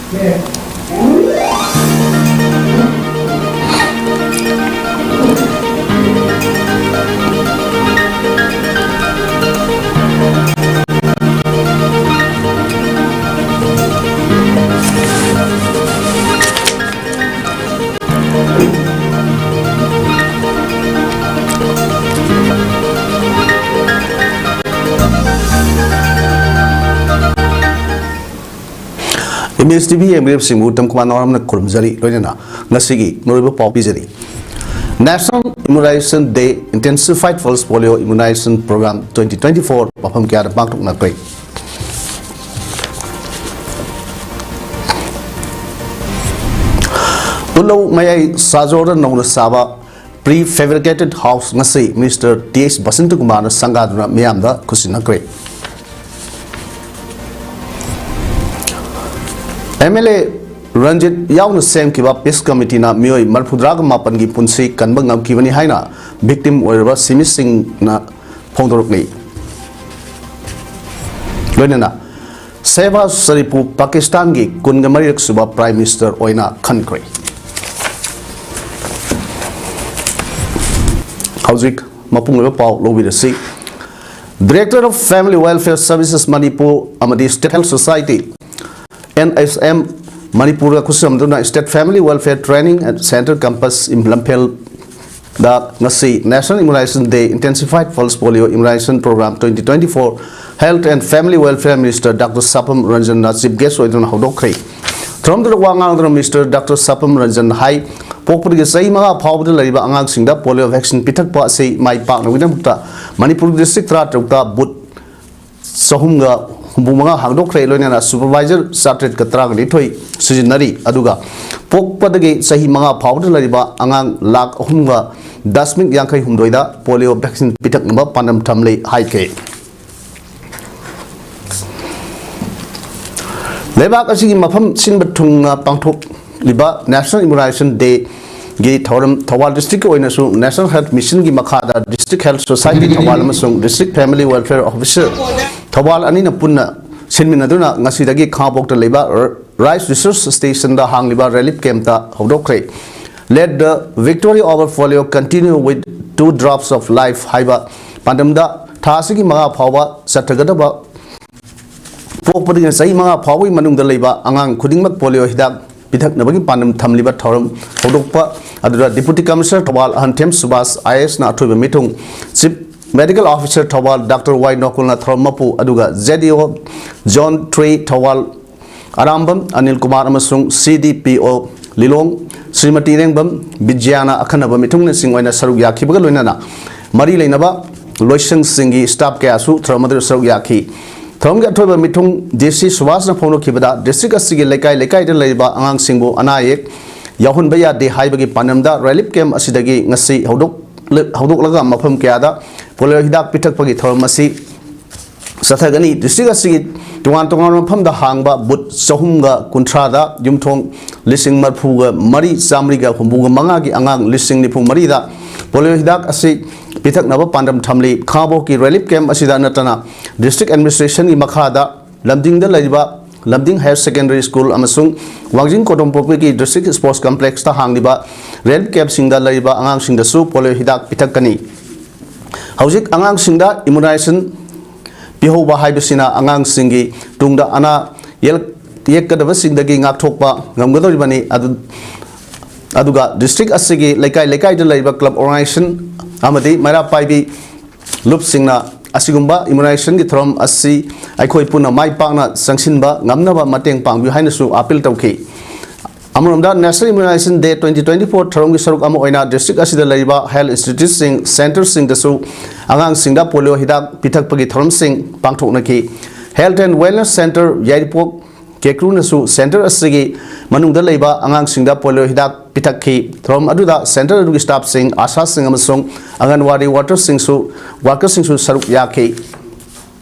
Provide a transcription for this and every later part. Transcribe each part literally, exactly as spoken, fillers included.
M ꯑꯦꯁ T V ꯌꯦꯡꯕꯤꯔꯤꯕꯁꯤꯡꯕꯨ ꯇꯝꯀꯨꯃꯥꯔ ꯅꯥꯎꯔꯝꯅ ꯈꯨꯔꯨꯝꯖꯔꯤ꯫ ꯂꯣꯏꯅꯅ ꯉꯁꯤꯒꯤ ꯃꯔꯨꯑꯣꯏꯕ ꯄꯥꯎ ꯄꯤꯖꯔꯤ꯫ National Immunization Day Intensified Pulse Polio Immunization Program twenty twenty-four ꯃꯐꯝ ꯀꯌꯥꯗ ꯄꯥꯡꯊꯣꯛꯅꯈ꯭ꯔꯦ꯫ ꯇꯨꯂꯧ ꯃꯌꯥꯏ ꯁꯥꯖꯣꯔꯗ ꯅꯧꯅ ꯁꯥꯕ Prefabricated House ꯉꯁꯤ Minister ꯇꯤ ꯑꯩꯆ ꯕꯁꯟꯇꯀꯨꯃꯥꯔꯅ ꯁꯪꯒꯥꯗꯨꯅ ꯃꯤꯌꯥꯝꯗ ꯈꯨꯠꯁꯤꯟꯅꯈ꯭ꯔꯦ꯫ ꯑꯦꯝ ꯑꯦꯜ ꯑꯦ ꯔꯟꯖꯤꯠ ꯌꯥꯎꯅ ꯁꯦꯝꯈꯤꯕ Peace Committeeꯅ ꯃꯤꯑꯣꯏ ꯃꯔꯤꯐꯨꯇꯔꯥꯒ ꯃꯥꯄꯟꯒꯤ ꯄꯨꯟꯁꯤ ꯀꯟꯕ ꯉꯝꯈꯤꯕꯅꯤ ꯍꯥꯏꯅ victim ꯑꯣꯏꯔꯕ ꯁꯤꯃꯤꯁꯤꯡꯅ ꯐꯣꯡꯗꯣꯔꯛꯂꯤ꯫ ꯂꯣꯏꯅꯅ ꯁꯦꯍꯕꯥꯖ ꯁꯔꯤꯐꯄꯨ ꯄꯥꯀꯤꯁꯇꯥꯟꯒꯤ ꯀꯨꯟꯒ ꯃꯔꯤꯔꯛ ꯁꯨꯕ Prime Minister ꯑꯣꯏꯅ ꯈꯟꯈ꯭ꯔꯦ꯫ ꯍꯧꯖꯤꯛ ꯃꯄꯨꯡ ꯑꯣꯏꯕ ꯄꯥꯎ ꯂꯧꯕꯤꯔꯁꯤ꯫ Director of Family Welfare Services Manipur ꯑꯃꯗꯤ State Health Society, N H M, ꯃꯅꯤꯄꯨꯔꯒ ꯈꯨꯠꯁꯝꯅꯗꯨꯅ State Family Welfare Training and Center Campus ꯂꯝꯐꯦꯜꯗ ꯉꯁꯤ National Immunization Day Intensified Pulse Polio Immunization Program twenty twenty-four Health and Family Welfare Minister Doctor ꯁꯥꯄꯝ ꯔꯟꯖꯟꯅ chief guest ꯑꯣꯏꯗꯨꯅ ꯍꯧꯗꯣꯛꯈ꯭ꯔꯦ꯫ ꯊꯧꯔꯝꯗꯨꯗ ꯋꯥ ꯉꯥꯡꯗꯨꯅ Minister Doctor ꯁꯥꯄꯝ ꯔꯟꯖꯟꯅ ꯍꯥꯏ, ꯄꯣꯛꯄꯗꯒꯤ ꯆꯍꯤ ꯃꯉꯥ ꯐꯥꯎꯕꯗ ꯂꯩꯔꯤꯕ ꯑꯉꯥꯡꯁꯤꯡꯗ polio vaccine ꯄꯤꯊꯛꯄ ꯑꯁꯤ ꯃꯥꯏ ꯄꯥꯛꯅꯕꯒꯤꯗꯃꯛꯇ ꯃꯅꯤꯄꯨꯔ district ꯇꯔꯥꯇꯔꯨꯛꯇ booth ꯆꯍꯨꯝꯒ ꯍꯨꯝꯐꯨ ꯃꯉꯥ ꯍꯥꯡꯗꯣꯛꯈ꯭ꯔꯦ꯫ ꯂꯣꯏꯅꯅ supervisor ꯆꯥꯇ꯭ꯔꯦꯠꯀ ꯇꯔꯥꯒ ꯅꯤꯊꯣꯏ ꯁꯤꯖꯤꯟꯅꯔꯤ꯫ ꯑꯗꯨꯒ ꯄꯣꯛꯄꯗꯒꯤ ꯆꯍꯤ ꯃꯉꯥ ꯐꯥꯎꯕꯗ ꯂꯩꯔꯤꯕ ꯑꯉꯥꯡ ꯂꯥꯈ ꯑꯍꯨꯝꯒ ꯗꯁꯃꯤꯛ ꯌꯥꯡꯈꯩ ꯍꯨꯝꯗꯣꯏꯗ polio vaccine ꯄꯤꯊꯛꯅꯕ ꯄꯥꯟꯗꯝ ꯊꯝꯂꯤ ꯍꯥꯏꯈꯤ꯫ ꯂꯩꯕꯥꯛ ꯑꯁꯤꯒꯤ ꯃꯐꯝ ꯁꯤꯟꯕ ꯊꯨꯡꯅ ꯄꯥꯡꯊꯣꯛꯂꯤꯕ National Immunization Day ꯒꯤ ꯊꯧꯔꯝ ꯊꯧꯕꯥꯜ district ꯀꯤ ꯑꯣꯏꯅꯁꯨ National Health Mission ꯒꯤ ꯃꯈꯥꯗ District Health Society ꯊꯧꯕꯥꯜ ꯑꯃꯁꯨꯡ District Family Welfare Officer Thoubal ꯑꯅꯤꯅ ꯄꯨꯟꯅ ꯁꯤꯟꯃꯤꯟꯅꯗꯨꯅ ꯉꯁꯤꯗꯒꯤ ꯈꯥꯉꯕꯣꯛꯇ ꯂꯩꯕ Rice Research Stationꯗ ꯍꯥꯡꯂꯤꯕ relief campꯇ ꯍꯧꯗꯣꯛꯈ꯭ꯔꯦ꯫ Let the victory over polio continue with two drops of life ꯍꯥꯏꯕ ꯄꯥꯟꯗꯝꯗ ꯊꯥ ꯑꯁꯤꯒꯤ ꯃꯉꯥ ꯐꯥꯎꯕ ꯆꯠꯊꯒꯗꯕ ꯄꯣꯛꯄꯗꯒꯤꯅ ꯆꯍꯤ ꯃꯉꯥ ꯐꯥꯎꯕꯒꯤ ꯃꯅꯨꯡꯗ ꯂꯩꯕ ꯑꯉꯥꯡ ꯈꯨꯗꯤꯡꯃꯛ polio ꯍꯤꯗꯥꯛ ꯄꯤꯊꯛꯅꯕꯒꯤ ꯄꯥꯟꯗꯝ ꯊꯝꯂꯤꯕ ꯊꯧꯔꯝ ꯍꯧꯗꯣꯛꯄ ꯑꯗꯨꯗ Deputy Commissioner ꯊꯧꯕꯥꯜ ꯑꯍꯟꯊꯦꯝ ꯁꯨꯕꯥꯁ IASꯅ ꯑꯊꯣꯏꯕ ꯃꯤꯊꯨꯡ, Chief Medical Officer Thoubal doctor Y ꯅꯣꯀꯨꯜꯅ ꯊꯧꯔꯝ ꯃꯄꯨ, ꯑꯗꯨꯒ ZEO Zone three Thoubal Arambam Anil Kumar ꯑꯃꯁꯨꯡ CDPO ꯂꯤꯂꯣꯡ ꯁ꯭ꯔꯤꯃꯇꯤ ꯏꯔꯦꯡꯕꯝ ꯕꯤꯖ꯭ꯌꯥꯅ ꯑꯈꯟꯅꯕ ꯃꯤꯊꯨꯡꯅꯁꯤꯡ ꯑꯣꯏꯅ ꯁꯔꯨꯛ ꯌꯥꯈꯤꯕꯒ ꯂꯣꯏꯅꯅ ꯃꯔꯤ ꯂꯩꯅꯕ ꯂꯣꯏꯁꯪꯁꯤꯡꯒꯤ staff ꯀꯌꯥꯁꯨ ꯊꯧꯔꯝ ꯑꯗꯨꯗ ꯁꯔꯨꯛ ꯌꯥꯈꯤ꯫ ꯊꯧꯔꯝꯒꯤ ꯑꯊꯣꯏꯕ ꯃꯤꯊꯨꯡ DC ꯁꯨꯕꯥꯁꯅ ꯐꯣꯡꯗꯣꯛꯈꯤꯕꯗ, district ꯑꯁꯤꯒꯤ ꯂꯩꯀꯥꯏ ꯂꯩꯀꯥꯏꯗ ꯂꯩꯔꯤꯕ ꯑꯉꯥꯡꯁꯤꯡꯕꯨ ꯑꯅꯥ ꯑꯌꯦꯛ ꯌꯥꯎꯍꯟꯕ ꯌꯥꯗꯦ ꯍꯥꯏꯕꯒꯤ ꯄꯥꯟꯗꯝꯗ relief camp ꯑꯁꯤꯗꯒꯤ ꯉꯁꯤ ꯍꯧꯗꯣꯛ-, ꯍꯧꯗꯣꯛꯂꯒ ꯃꯐꯝ ꯀꯌꯥꯗ polio ꯍꯤꯗꯥꯛ ꯄꯤꯊꯛꯄꯒꯤ ꯊꯧꯔꯝ ꯑꯁꯤ ꯆꯠꯊꯒꯅꯤ꯫ District ꯑꯁꯤꯒꯤ ꯇꯣꯉꯥꯟ ꯇꯣꯉꯥꯟꯕ ꯃꯐꯝꯗ ꯍꯥꯡꯕ booth ꯆꯍꯨꯝꯒ ꯀꯨꯟꯊ꯭ꯔꯥꯗ ꯌꯨꯝꯊꯣꯡ ꯂꯤꯁꯤꯡ ꯃꯔꯤꯐꯨꯒ ꯃꯔꯤ ꯆꯥꯃꯔꯤꯒ ꯍꯨꯝꯐꯨꯒ ꯃꯉꯥꯒꯤ ꯑꯉꯥꯡ ꯂꯤꯁꯤꯡ ꯅꯤꯐꯨ ꯃꯔꯤꯗ polio ꯍꯤꯗꯥꯛ ꯑꯁꯤ ꯄꯤꯊꯛꯅꯕ ꯄꯥꯟꯗꯝ ꯊꯝꯂꯤ꯫ ꯈꯥꯉꯕꯣꯛꯀꯤ relief camp ꯑꯁꯤꯗ ꯅꯠꯇꯅ district administrationꯒꯤ ꯃꯈꯥꯗ ꯂꯝꯗꯤꯡꯗ ꯂꯩꯔꯤꯕ ꯂꯝꯗꯤꯡ Higher Secondary School ꯑꯃꯁꯨꯡ ꯋꯥꯡꯖꯤꯡ ꯀꯣꯗꯣꯝꯄꯣꯛꯄꯤꯒꯤ District Sports Complexꯇ ꯍꯥꯡꯂꯤꯕ relief campꯁꯤꯡꯗ ꯂꯩꯔꯤꯕ ꯑꯉꯥꯡꯁꯤꯡꯗꯁꯨ polio ꯍꯤꯗꯥꯛ ꯄꯤꯊꯛꯀꯅꯤ꯫ ꯍꯧꯖꯤꯛ ꯑꯉꯥꯡꯁꯤꯡꯗ immunization ꯄꯤꯍꯧꯕ ꯍꯥꯏꯕꯁꯤꯅ ꯑꯉꯥꯡꯁꯤꯡꯒꯤ ꯇꯨꯡꯗ ꯑꯅꯥ ꯌꯦꯛ-, ꯌꯦꯛꯀꯗꯕꯁꯤꯡꯗꯒꯤ ꯉꯥꯛꯊꯣꯛꯄ ꯉꯝꯒꯗꯧꯔꯤꯕꯅꯤ꯫ ꯑꯗꯨ-, ꯑꯗꯨꯒ district ꯑꯁꯤꯒꯤ ꯂꯩꯀꯥꯏ ꯂꯩꯀꯥꯏꯗ ꯂꯩꯔꯤꯕ club organization ꯑꯃꯗꯤ ꯃꯩꯔꯥ ꯄꯥꯏꯕꯤ ꯂꯨꯞꯁꯤꯡꯅ ꯑꯁꯤꯒꯨꯝꯕ immunizationꯒꯤ ꯊꯧꯔꯝ ꯑꯁꯤ ꯑꯩꯈꯣꯏ ꯄꯨꯟꯅ ꯃꯥꯏ ꯄꯥꯛꯅ ꯆꯪꯁꯤꯟꯕ ꯉꯝꯅꯕ ꯃꯇꯦꯡ ꯄꯥꯡꯕꯤꯌꯨ ꯍꯥꯏꯅꯁꯨ appeal ꯇꯧꯈꯤ꯫ ꯑꯃꯔꯣꯝꯗ, National Immunization Day twenty twenty-four ꯊꯧꯔꯝꯒꯤ ꯁꯔꯨꯛ ꯑꯃ ꯑꯣꯏꯅ district ꯑꯁꯤꯗ ꯂꯩꯔꯤꯕ health instituteꯁꯤꯡ, centreꯁꯤꯡꯗꯁꯨ ꯑꯉꯥꯡꯁꯤꯡꯗ polio ꯍꯤꯗꯥꯛ ꯄꯤꯊꯛꯄꯒꯤ ꯊꯧꯔꯝꯁꯤꯡ ꯄꯥꯡꯊꯣꯛꯅꯈꯤ꯫ Health and Wellness Centre Yairipok ꯀꯦꯀ꯭ꯔꯨꯅꯁꯨ centre ꯑꯁꯤꯒꯤ ꯃꯅꯨꯡꯗ ꯂꯩꯕ ꯑꯉꯥꯡꯁꯤꯡꯗ polio ꯍꯤꯗꯥꯛ ꯄꯤꯊꯛꯈꯤ꯫ ꯊꯧꯔꯝ ꯑꯗꯨꯗ centre ꯑꯗꯨꯒꯤ staffꯁꯤꯡ, ꯑꯥꯁꯥꯁꯤꯡ ꯑꯃꯁꯨꯡ ꯑꯪꯒꯟꯋꯥꯗꯤ workerꯁꯤꯡꯁꯨ, workerꯁꯤꯡꯁꯨ ꯁꯔꯨꯛ ꯌꯥꯈꯤ꯫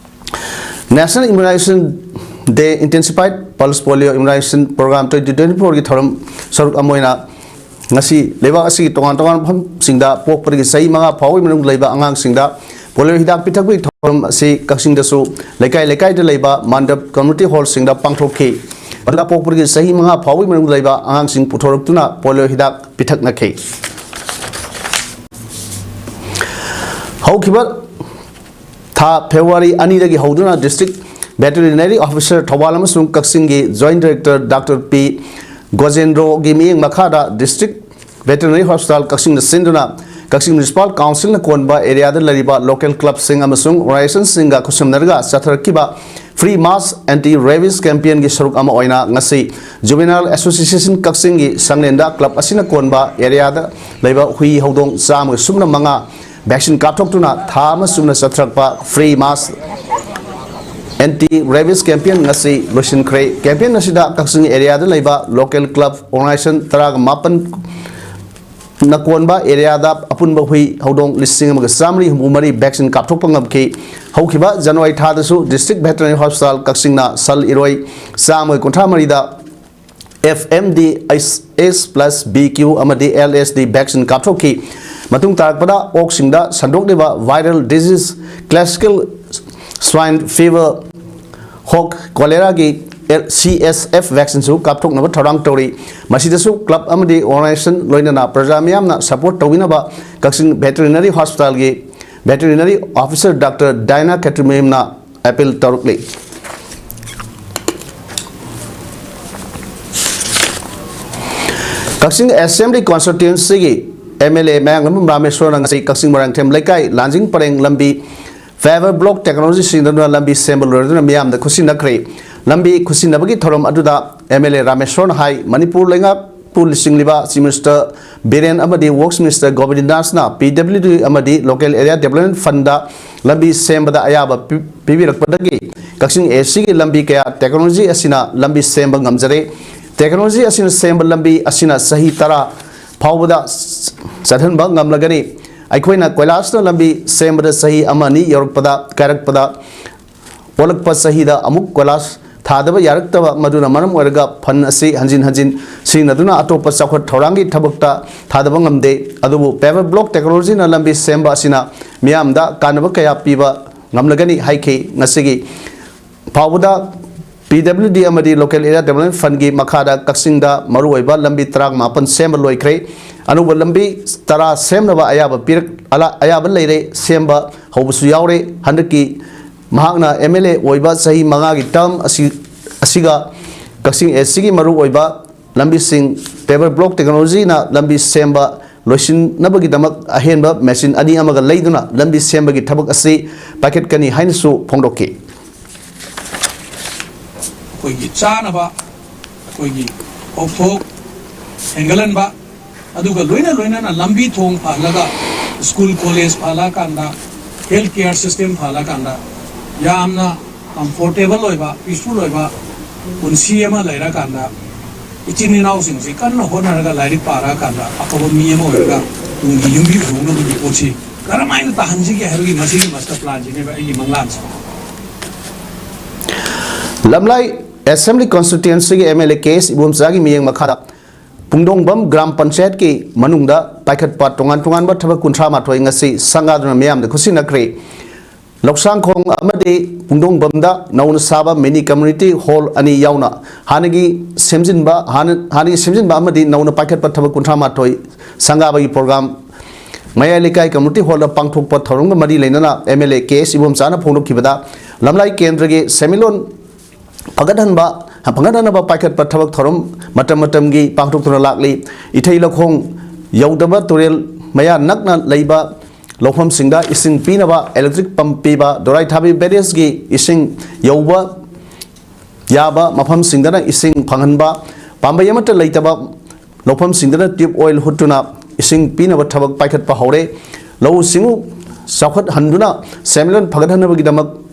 National Immunization Day Intensified Pulse Polio Immunization Program twenty twenty-fourꯒꯤ ꯊꯧꯔꯝ ꯁꯔꯨꯛ ꯑꯃ ꯑꯣꯏꯅ ꯉꯁꯤ ꯂꯩꯕꯥꯛ ꯑꯁꯤꯒꯤ ꯇꯣꯉꯥꯟ ꯇꯣꯉꯥꯟꯕ ꯃꯐꯝꯁꯤꯡꯗ ꯄꯣꯛꯄꯗꯒꯤ ꯆꯍꯤ ꯃꯉꯥ ꯐꯥꯎꯕꯒꯤ ꯃꯅꯨꯡꯗ ꯂꯩꯕ ꯑꯉꯥꯡꯁꯤꯡꯗ polio ꯍꯤꯗꯥꯛ ꯄꯤꯊꯛꯄꯒꯤ ꯊꯧꯔꯝ ꯑꯁꯤ ꯀꯛꯆꯤꯡꯗꯁꯨ ꯂꯩꯀꯥꯏ ꯂꯩꯀꯥꯏꯗ ꯂꯩꯕ ꯃꯥꯟꯗꯞ community hallꯁꯤꯡꯗ ꯄꯥꯡꯊꯣꯛꯈꯤ꯫ ꯃꯗꯨꯒ ꯄꯣꯛꯄꯗꯒꯤ ꯆꯍꯤ ꯃꯉꯥ ꯐꯥꯎꯕꯒꯤ ꯃꯅꯨꯡꯗ ꯂꯩꯕ ꯑꯉꯥꯡꯁꯤꯡ ꯄꯨꯊꯣꯔꯛꯇꯨꯅ ꯄꯣꯂꯤꯑꯣ ꯍꯤꯗꯥꯛ ꯄꯤꯊꯛꯅꯈꯤ꯫ ꯍꯧꯈꯤꯕ ꯊꯥ ꯐꯦꯕ꯭ꯔꯨꯋꯥꯔꯤ ꯑꯅꯤꯗꯒꯤ ꯍꯧꯗꯨꯅ district veterinary officer ꯊꯧꯕꯥꯜ ꯑꯃꯁꯨꯡ ꯀꯛꯆꯤꯡꯒꯤ joint director doctor P ꯒꯣꯖꯦꯟꯗ꯭ꯔꯣꯒꯤ ꯃꯤꯠꯌꯦꯡ ꯃꯈꯥꯗ district veterinary hospital ꯀꯛꯆꯤꯡꯗ ꯁꯤꯟꯗꯨꯅ ꯀꯛꯆꯤꯡ municipal councilꯅ ꯀꯣꯟꯕ areaꯗ ꯂꯩꯔꯤꯕ local clubꯁꯤꯡ ꯑꯃꯁꯨꯡ organizationꯁꯤꯡꯒ ꯈꯨꯠꯁꯝꯅꯔꯒ ꯆꯠꯊꯔꯛꯈꯤꯕ free mass anti rabies campaignꯒꯤ ꯁꯔꯨꯛ ꯑꯃ ꯑꯣꯏꯅ ꯉꯁꯤ Juvenile Association ꯀꯛꯆꯤꯡꯒꯤ ꯁꯪꯂꯦꯟꯗ club ꯑꯁꯤꯅ ꯀꯣꯟꯕ areaꯗ ꯂꯩꯕ ꯍꯨꯏ ꯍꯧꯗꯣꯡ ꯆꯥꯝꯃꯒ ꯁꯨꯞꯅ ꯃꯉꯥ vaccine ꯀꯥꯞꯊꯣꯛꯇꯨꯅ ꯊꯥ ꯑꯃ ꯆꯨꯞꯅ ꯆꯠꯊꯔꯛꯄ free mass anti rabies campaign ꯉꯁꯤ ꯂꯣꯏꯁꯤꯟꯈ꯭ꯔꯦ꯫ Campaign ꯑꯁꯤꯗ ꯀꯛꯆꯤꯡ areaꯗ ꯂꯩꯕ local club organization ꯇꯔꯥꯒ ꯃꯥꯄꯟ ꯅ ꯀꯣꯟꯕ areaꯗ ꯑꯄꯨꯟꯕ ꯍꯨꯏ ꯍꯧꯗꯣꯡ ꯂꯤꯁꯤꯡ ꯑꯃꯒ ꯆꯥꯃꯔꯤ ꯍꯨꯝꯐꯨ ꯃꯔꯤ vaccine ꯀꯥꯞꯊꯣꯛꯄ ꯉꯝꯈꯤ꯫ ꯍꯧꯈꯤꯕ January ꯊꯥꯗꯁꯨ district veterinary hospital ꯀꯛꯆꯤꯡꯅ ꯁꯟ ꯏꯔꯣꯏ ꯆꯥꯝꯃꯒ ꯀꯨꯟꯊ꯭ꯔꯥ ꯃꯔꯤꯗ F M D, S S plus B Q ꯑꯃꯗꯤ L S D vaccine ꯀꯥꯞꯊꯣꯛꯈꯤ꯫ ꯃꯇꯨꯡ ꯇꯥꯔꯛꯄꯗ ꯑꯣꯛꯁꯤꯡꯗ ꯁꯟꯗꯣꯛꯂꯤꯕ viral disease, classical swine fever, hog choleraꯒꯤ C S F vaccineꯁꯨ ꯀꯥꯞꯊꯣꯛꯅꯕ ꯊꯧꯔꯥꯡ ꯇꯧꯔꯤ꯫ ꯃꯁꯤꯗꯁꯨ club ꯑꯃꯗꯤ organization ꯂꯣꯏꯅꯅ ꯄ꯭ꯔꯖꯥ ꯃꯤꯌꯥꯝꯅ support ꯇꯧꯕꯤꯅꯕ ꯀꯛꯆꯤꯡ veterinary hospitalꯒꯤ veterinary officer doctor Diana ꯈꯦꯇ꯭ꯔꯤꯃꯌꯨꯝꯅ appeal ꯇꯧꯔꯛꯂꯤ꯫ Kakching Assembly Constituencyꯒꯤ M L A ꯃꯌꯥꯡꯂꯝꯕꯝ ꯔꯥꯃꯦꯁꯣꯔꯅ ꯉꯁꯤ ꯀꯛꯆꯤꯡ ꯃꯣꯏꯔꯥꯡꯊꯦꯝ ꯂꯩꯀꯥꯏ ꯂꯥꯟꯖꯤꯡ ꯄꯔꯦꯡ ꯂꯝꯕꯤ paver block technology ꯁꯤꯖꯤꯟꯅꯗꯨꯅ ꯂꯝꯕꯤ ꯁꯦꯝꯕ ꯂꯣꯏꯔꯗꯨꯅ ꯃꯤꯌꯥꯝꯗ ꯈꯨꯠꯁꯤꯟꯅꯈ꯭ꯔꯦ꯫ ꯂꯝꯕꯤ ꯈꯨꯠꯁꯤꯟꯅꯕꯒꯤ ꯊꯧꯔꯝ ꯑꯗꯨꯗ M L A ꯔꯥꯃꯦꯁꯣꯔꯅ high, Manipur ꯂꯩꯉꯥꯛꯄꯨ ꯂꯨꯆꯤꯡꯂꯤꯕ Chief Minister Biren ꯑꯃꯗꯤ Works Minister Govinda ꯗꯥꯁꯅ P W D ꯑꯃꯗꯤ Local Area Development Fundꯗ ꯂꯝꯕꯤ ꯁꯦꯝꯕꯗ ꯑꯌꯥꯕ ꯄꯤ-, ꯄꯤꯕꯤꯔꯛꯄꯗꯒꯤ ꯀꯛꯆꯤꯡ A Cꯒꯤ ꯂꯝꯕꯤ ꯀꯌꯥ technology ꯑꯁꯤꯅ ꯂꯝꯕꯤ ꯁꯦꯝꯕ ꯉꯝꯖꯔꯦ꯫ Technology ꯑꯁꯤꯅ ꯁꯦꯝꯕ ꯂꯝꯕꯤ ꯑꯁꯤꯅ ꯆꯍꯤ ꯇꯔꯥ ꯐꯥꯎꯕꯗ ꯆꯠꯍꯟꯕ ꯉꯝꯂꯒꯅꯤ꯫ ꯑꯩꯈꯣꯏꯅ ꯀꯣꯏꯂꯥꯁꯅ ꯂꯝꯕꯤ ꯁꯦꯝꯕꯗ ꯆꯍꯤ ꯑꯃ ꯑꯅꯤ ꯌꯧꯔꯛꯄꯗ, ꯀꯥꯏꯔꯛꯄꯗ, ꯑꯣꯜꯂꯛꯄ ꯆꯍꯤꯗ ꯑꯃꯨꯛ ꯀꯣꯏꯂꯥꯁ ꯊꯥꯗꯕ ꯌꯥꯔꯛꯇꯕ, ꯃꯗꯨꯅ ꯃꯔꯝ ꯑꯣꯏꯔꯒ fund ꯑꯁꯤ ꯍꯟꯖꯤꯟ ꯍꯟꯖꯤꯟ ꯁꯤꯖꯤꯟꯅꯗꯨꯅ ꯑꯇꯣꯞꯄ ꯆꯥꯎꯈꯠ ꯊꯧꯔꯥꯡꯒꯤ ꯊꯕꯛꯇ ꯊꯥꯗꯕ ꯉꯝꯗꯦ꯫ ꯑꯗꯨꯕꯨ paver block technologyꯅ ꯂꯝꯕꯤ ꯁꯦꯝꯕ ꯑꯁꯤꯅ ꯃꯤꯌꯥꯝꯗ ꯀꯥꯟꯅꯕ ꯀꯌꯥ ꯄꯤꯕ ꯉꯝꯂꯒꯅꯤ ꯍꯥꯏꯈꯤ꯫ ꯉꯁꯤꯒꯤ ꯐꯥꯎꯕꯗ ꯄꯤ ꯗꯕ꯭ꯂꯤꯎ ꯗꯤ ꯑꯃꯗꯤ Local Area Development Fundꯀꯤ ꯃꯈꯥꯗ ꯀꯛꯆꯤꯡꯗ ꯃꯔꯨꯑꯣꯏꯕ ꯂꯝꯕꯤ ꯇꯔꯥꯃꯥꯄꯟ ꯁꯦꯝꯕ ꯂꯣꯏꯈ꯭ꯔꯦ꯫ ꯑꯅꯧꯕ ꯂꯝꯕꯤ ꯇꯔꯥ ꯁꯦꯝꯅꯕ ꯑꯌꯥꯕ ꯄꯤꯔꯛ-, ꯑꯂꯥ-, ꯑꯌꯥꯕ ꯂꯩꯔꯦ꯫ ꯁꯦꯝꯕ ꯍꯧꯕꯁꯨ ꯌꯥꯎꯔꯦ꯫ ꯍꯟꯗꯛꯀꯤ ꯃꯍꯥꯛꯅ ꯑꯦꯝ ꯑꯦꯜ ꯑꯦ ꯑꯣꯏꯕ ꯆꯍꯤ ꯃꯉꯥꯒꯤ term ꯑꯁꯤ, ꯑꯁꯤꯒ ꯀꯛꯆꯤꯡ ꯑꯦꯁ ꯁꯤꯒꯤ ꯃꯔꯨꯑꯣꯏꯕ ꯂꯝꯕꯤꯁꯤꯡ paver block technologyꯅ ꯂꯝꯕꯤ ꯁꯦꯝꯕ ꯂꯣꯏꯁꯤꯟꯅꯕꯒꯤꯗꯃꯛ ꯑꯍꯦꯟꯕ machine ꯑꯅꯤ ꯑꯃꯒ ꯂꯩꯗꯨꯅ ꯂꯝꯕꯤ ꯁꯦꯝꯕꯒꯤ ꯊꯕꯛ ꯑꯁꯤ ꯄꯥꯏꯈꯠꯀꯅꯤ ꯍꯥꯏꯅꯁꯨ ꯐꯣꯡꯗꯣꯛꯈꯤ꯫ ꯑꯩꯈꯣꯏꯒꯤ ꯆꯥꯅꯕ, ꯑꯩꯈꯣꯏꯒꯤ ꯄꯣꯠꯊꯣꯛ ꯍꯦꯟꯒꯠꯍꯟꯕ, ꯑꯗꯨꯒ ꯂꯣꯏꯅ ꯂꯣꯏꯅꯅ ꯂꯝꯕꯤ ꯊꯣꯡ ꯐꯍꯜꯂꯒ, school college ꯐꯍꯜꯂꯀꯥꯟꯗ, health care system ꯐꯍꯜꯂꯀꯥꯟꯗ, ꯌꯥꯝꯅ comfortable ꯑꯣꯏꯕ, peaceful ꯑꯣꯏꯕ ꯄꯨꯟꯁꯤ ꯑꯃ ꯂꯩꯔꯀꯥꯟꯗ, ꯏꯆꯤꯟ ꯏꯅꯥꯎꯁꯤꯡꯁꯤ ꯀꯟꯅ ꯍꯣꯠꯅꯔꯒ ꯂꯥꯏꯔꯤꯛ ꯄꯥꯔꯛꯑꯀꯥꯟꯗ ꯑꯐꯕ ꯃꯤ ꯑꯃ ꯑꯣꯏꯔꯒ ꯇꯨꯡꯒꯤ ꯌꯨꯝꯕꯤ ꯄꯨꯊꯣꯛꯅꯕꯒꯤ ꯄꯣꯠꯁꯤ ꯀꯔꯝꯍꯥꯏꯅ ꯇꯥꯍꯟꯁꯤꯒꯦ ꯍꯥꯏꯕꯒꯤ ꯃꯁꯤꯒꯤ master planꯁꯤꯅꯦꯕ ꯑꯩꯒꯤ ꯃꯪꯂꯥꯟꯁꯦ꯫ ꯂꯝꯂꯥꯏ Assembly Constituencyꯒꯤ M L A K S ꯏꯕꯣꯝꯆꯥꯒꯤ ꯃꯤꯠꯌꯦꯡ ꯃꯈꯥꯗ ꯄꯨꯡꯗꯣꯡꯕꯝ ꯒ꯭ꯔꯥꯝ ꯄꯟꯆꯥꯌꯠꯀꯤ ꯃꯅꯨꯡꯗ ꯄꯥꯏꯈꯠꯄ ꯇꯣꯉꯥꯟ ꯇꯣꯉꯥꯟꯕ ꯊꯕꯛ ꯀꯨꯟꯊ꯭ꯔꯥ ꯃꯥꯊꯣꯏ ꯉꯁꯤ ꯁꯪꯒꯥꯗꯨꯅ ꯃꯤꯌꯥꯝꯗ ꯈꯨꯠꯁꯤꯟꯅꯈ꯭ꯔꯦ꯫ ꯂꯧꯁꯥꯡꯈꯣꯡ ꯑꯃꯗꯤ ꯄꯨꯡꯗꯣꯡꯕꯝꯗ ꯅꯧꯅ ꯁꯥꯕ mini community hall ꯑꯅꯤ ꯌꯥꯎꯅ ꯍꯥꯟꯅꯒꯤ ꯁꯦꯝꯖꯤꯟꯕ, ꯍꯥꯟꯅ, ꯍꯥꯟꯅꯒꯤ ꯁꯦꯝꯖꯤꯟꯕ ꯑꯃꯗꯤ ꯅꯧꯅ ꯄꯥꯏꯈꯠꯄ ꯊꯕꯛ ꯀꯨꯟꯊ꯭ꯔꯥ ꯃꯥꯊꯣꯏ ꯁꯪꯒꯥꯕꯒꯤ program ꯃꯌꯥꯏ ꯂꯩꯀꯥꯏ community hallꯗ ꯄꯥꯡꯊꯣꯛꯄ ꯊꯧꯔꯝꯒ ꯃꯔꯤ ꯂꯩꯅꯅ ꯑꯦꯝ ꯑꯦꯜ ꯑꯦ ꯀꯦ ꯑꯦꯁ ꯏꯕꯣꯝꯆꯥꯅ ꯐꯣꯡꯗꯣꯛꯈꯤꯕꯗ, ꯂꯝꯂꯥꯏ ꯀꯦꯟꯗ꯭ꯔꯒꯤ ꯁꯦꯟꯃꯤꯠꯂꯣꯟ ꯐꯒꯠꯍꯟꯕ, ꯐꯒꯠꯍꯟꯅꯕ ꯄꯥꯏꯈꯠꯄ ꯊꯕꯛ ꯊꯧꯔꯝ ꯃꯇꯝ ꯃꯇꯝꯒꯤ ꯄꯥꯡꯊꯣꯛꯇꯨꯅ ꯂꯥꯛꯂꯤ꯫ ꯏꯊꯩ ꯂꯧꯈꯣꯡ ꯌꯧꯗꯕ ꯇꯨꯔꯦꯜ ꯃꯌꯥ ꯅꯛꯅ ꯂꯩꯕ ꯂꯧꯐꯝꯁꯤꯡꯗ ꯏꯁꯤꯡ ꯄꯤꯅꯕ electric pump ꯄꯤꯕ, ꯗꯣꯔꯥꯏꯊꯥꯕꯤ barrageꯀꯤ ꯏꯁꯤꯡ ꯌꯧꯕ ꯌꯥꯕ ꯃꯐꯝꯁꯤꯡꯗꯅ ꯏꯁꯤꯡ ꯐꯪꯍꯟꯕ, ꯄꯥꯝꯕꯩ ꯑꯃꯠꯇ ꯂꯩꯇꯕ ꯂꯧꯐꯝꯁꯤꯡꯗꯅ tube well ꯍꯨꯠꯇꯨꯅ ꯏꯁꯤꯡ ꯄꯤꯅꯕ ꯊꯕꯛ ꯄꯥꯏꯈꯠꯄ ꯍꯧꯔꯦ꯫ ꯂꯧꯎ ꯁꯤꯡꯎ ꯆꯥꯎꯈꯠꯍꯟꯗꯨꯅ ꯁꯦꯟꯃꯤꯠꯂꯣꯟ ꯐꯒꯠꯍꯟꯅꯕꯒꯤꯗꯃꯛ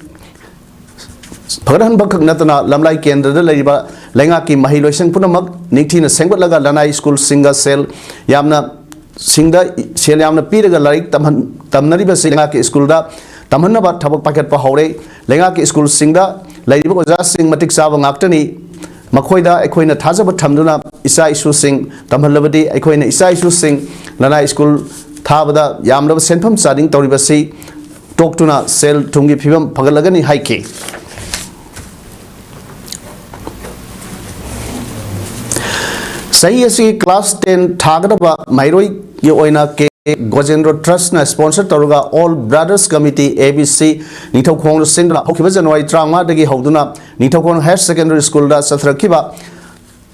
ꯐꯒꯠꯍꯟꯕ ꯈꯛ ꯅꯠꯇꯅ ꯂꯝꯂꯥꯏ ꯀꯦꯟꯗ꯭ꯔꯗ ꯂꯩꯔꯤꯕ ꯂꯩꯉꯥꯛꯀꯤ ꯃꯍꯩꯂꯣꯏꯁꯪ ꯄꯨꯝꯅꯃꯛ ꯅꯤꯡꯊꯤꯅ ꯁꯦꯝꯒꯠꯂꯒ ꯂꯅꯥꯏ ꯁ꯭ꯀꯨꯜꯁꯤꯡꯒ ꯁꯦꯜ ꯌꯥꯝꯅ, ꯁꯤꯡꯗ ꯁꯦꯜ ꯌꯥꯝꯅ ꯄꯤꯔꯒ ꯂꯥꯏꯔꯤꯛ ꯇꯝꯍꯟ-, ꯇꯝꯅꯔꯤꯕꯁꯤ ꯂꯩꯉꯥꯛꯀꯤ ꯁ꯭ꯀꯨꯜꯗ ꯇꯝꯍꯟꯅꯕ ꯊꯕꯛ ꯄꯥꯏꯈꯠꯄ ꯍꯧꯔꯦ꯫ ꯂꯩꯉꯥꯛꯀꯤ ꯁ꯭ꯀꯨꯜꯁꯤꯡꯗ ꯂꯩꯔꯤꯕ ꯑꯣꯖꯥꯁꯤꯡ ꯃꯇꯤꯛ ꯆꯥꯕ ꯉꯥꯛꯇꯅꯤ꯫ ꯃꯈꯣꯏꯗ ꯑꯩꯈꯣꯏꯅ ꯊꯥꯖꯕ ꯊꯝꯗꯨꯅ ꯏꯆꯥ ꯏꯁꯨꯁꯤꯡ ꯇꯝꯍꯜꯂꯕꯗꯤ ꯑꯩꯈꯣꯏꯅ ꯏꯆꯥ ꯏꯁꯨꯁꯤꯡ ꯂꯅꯥꯏ ꯁ꯭ꯀꯨꯜ ꯊꯥꯕꯗ ꯌꯥꯝꯂꯕ ꯁꯦꯟꯐꯝ ꯆꯥꯗꯤꯡ ꯇꯧꯔꯤꯕꯁꯤ ꯇꯣꯛꯇꯨꯅ ꯁꯦꯜ ꯊꯨꯝꯒꯤ ꯐꯤꯕꯝ ꯐꯒꯠꯂꯒꯅꯤ ꯍꯥꯏꯈꯤ꯫ ꯆꯍꯤ ꯑꯁꯤꯒꯤ ꯀ꯭ꯂꯥꯁ ꯇꯦꯟ ꯊꯥꯒꯗꯕ ꯃꯍꯩꯔꯣꯏꯒꯤ ꯑꯣꯏꯅ ꯀꯦ ꯒꯣꯖꯦꯟꯗ꯭ꯔ ꯇ꯭ꯔꯁꯅ ꯁ꯭ꯄꯣꯟꯁꯔ ꯇꯧꯔꯒ all brothers committee, A B C, ꯅꯤꯡꯊꯧꯈꯣꯡꯗ ꯁꯤꯟꯗꯨꯅ ꯍꯧꯈꯤꯕ ꯖꯅꯋꯥꯔꯤ ꯇꯔꯥꯃꯉꯥꯗꯒꯤ ꯍꯧꯗꯨꯅ ꯅꯤꯡꯊꯧꯈꯣꯡ ꯍꯥꯌꯔ ꯁꯦꯀꯦꯟꯗꯔꯤ ꯁ꯭ꯀꯨꯜꯗ ꯆꯠꯊꯔꯛꯈꯤꯕ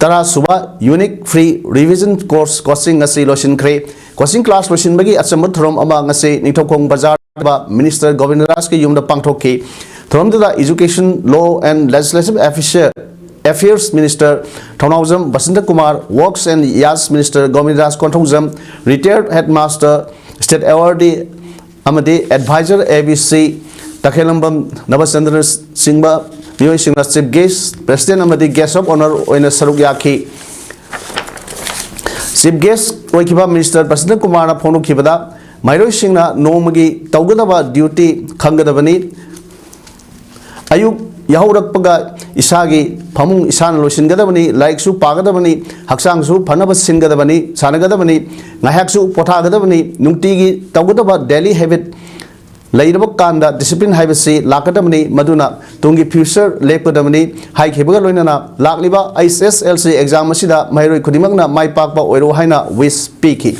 ꯇꯔꯥꯁꯨꯕ unique free revision course coaching ꯉꯁꯤ ꯂꯣꯏꯁꯤꯟꯈ꯭ꯔꯦ꯫ ꯀꯣꯆꯤꯡ ꯀ꯭ꯂꯥꯁ ꯂꯣꯏꯁꯤꯟꯕꯒꯤ ꯑꯆꯝꯕ ꯊꯧꯔꯝ ꯑꯃ ꯉꯁꯤ ꯅꯤꯡꯊꯧꯈꯣꯡ ꯕꯖꯥꯔꯗ ꯃꯤꯅꯤꯁꯇꯔ ꯒꯣꯕꯤꯟꯗ ꯗꯥꯁꯀꯤ ꯌꯨꯝꯗ ꯄꯥꯡꯊꯣꯛꯈꯤ꯫ ꯊꯧꯔꯝꯗꯨꯗ Education, Law and Legislative Affair-, Affairs Minister Thounaojam Basanta Kumar, Works and Yards Minister Govinda Das Konthoujam, Retired Headmaster, State Awardee ꯑꯃꯗꯤ Advisor, A B C, ꯇꯈꯦꯂꯝꯕꯝ ꯅꯕꯆꯟꯗ꯭ꯔꯅ ꯆꯤꯡꯕ ꯃꯤꯑꯣꯏꯁꯤꯡꯅ Chief Guest, President ꯑꯃꯗꯤ Guest of Honour ꯑꯣꯏꯅ ꯁꯔꯨꯛ ꯌꯥꯈꯤ꯫ Chief Guest ꯑꯣꯏꯈꯤꯕ ꯃꯤꯅꯤꯁꯇꯔ ꯕꯁꯟꯇ ꯀꯨꯃꯥꯔꯅ ꯐꯣꯡꯗꯣꯛꯈꯤꯕꯗ, ꯃꯍꯩꯔꯣꯏꯁꯤꯡꯅ ꯅꯣꯡꯃꯒꯤ ꯇꯧꯒꯗꯕ duty ꯈꯪꯒꯗꯕꯅꯤ꯫ ꯑꯌꯨꯛ ꯌꯥꯍꯧꯔꯛꯄꯒ ꯏꯁꯥꯒꯤ ꯐꯃꯨꯡ ꯏꯁꯥꯅ ꯂꯣꯏꯁꯤꯟꯒꯗꯕꯅꯤ, ꯂꯥꯏꯔꯤꯛꯁꯨ ꯄꯥꯒꯗꯕꯅꯤ, ꯍꯛꯆꯥꯡꯁꯨ ꯐꯅꯕ ꯁꯤꯟꯒꯗꯕꯅꯤ, ꯁꯥꯟꯅꯒꯗꯕꯅꯤ, ꯉꯥꯏꯍꯥꯛꯁꯨ ꯄꯣꯊꯥꯒꯗꯕꯅꯤ꯫ ꯅꯨꯡꯇꯤꯒꯤ ꯇꯧꯒꯗꯕ daily habit ꯂꯩꯔꯕ ꯀꯥꯟꯗ discipline ꯍꯥꯏꯕꯁꯤ ꯂꯥꯛꯀꯗꯕꯅꯤ, ꯃꯗꯨꯅ ꯇꯨꯡꯒꯤ future ꯂꯦꯞꯀꯗꯕꯅꯤ꯫ ꯍꯥꯏꯈꯤꯕꯒ ꯂꯣꯏꯅꯅ ꯂꯥꯛꯂꯤꯕ H S S L C exam ꯑꯁꯤꯗ ꯃꯍꯩꯔꯣꯏ ꯈꯨꯗꯤꯡꯃꯛꯅ ꯃꯥꯏ ꯄꯥꯛꯄ ꯑꯣꯏꯔꯣ ꯍꯥꯏꯅ wish ꯄꯤꯈꯤ꯫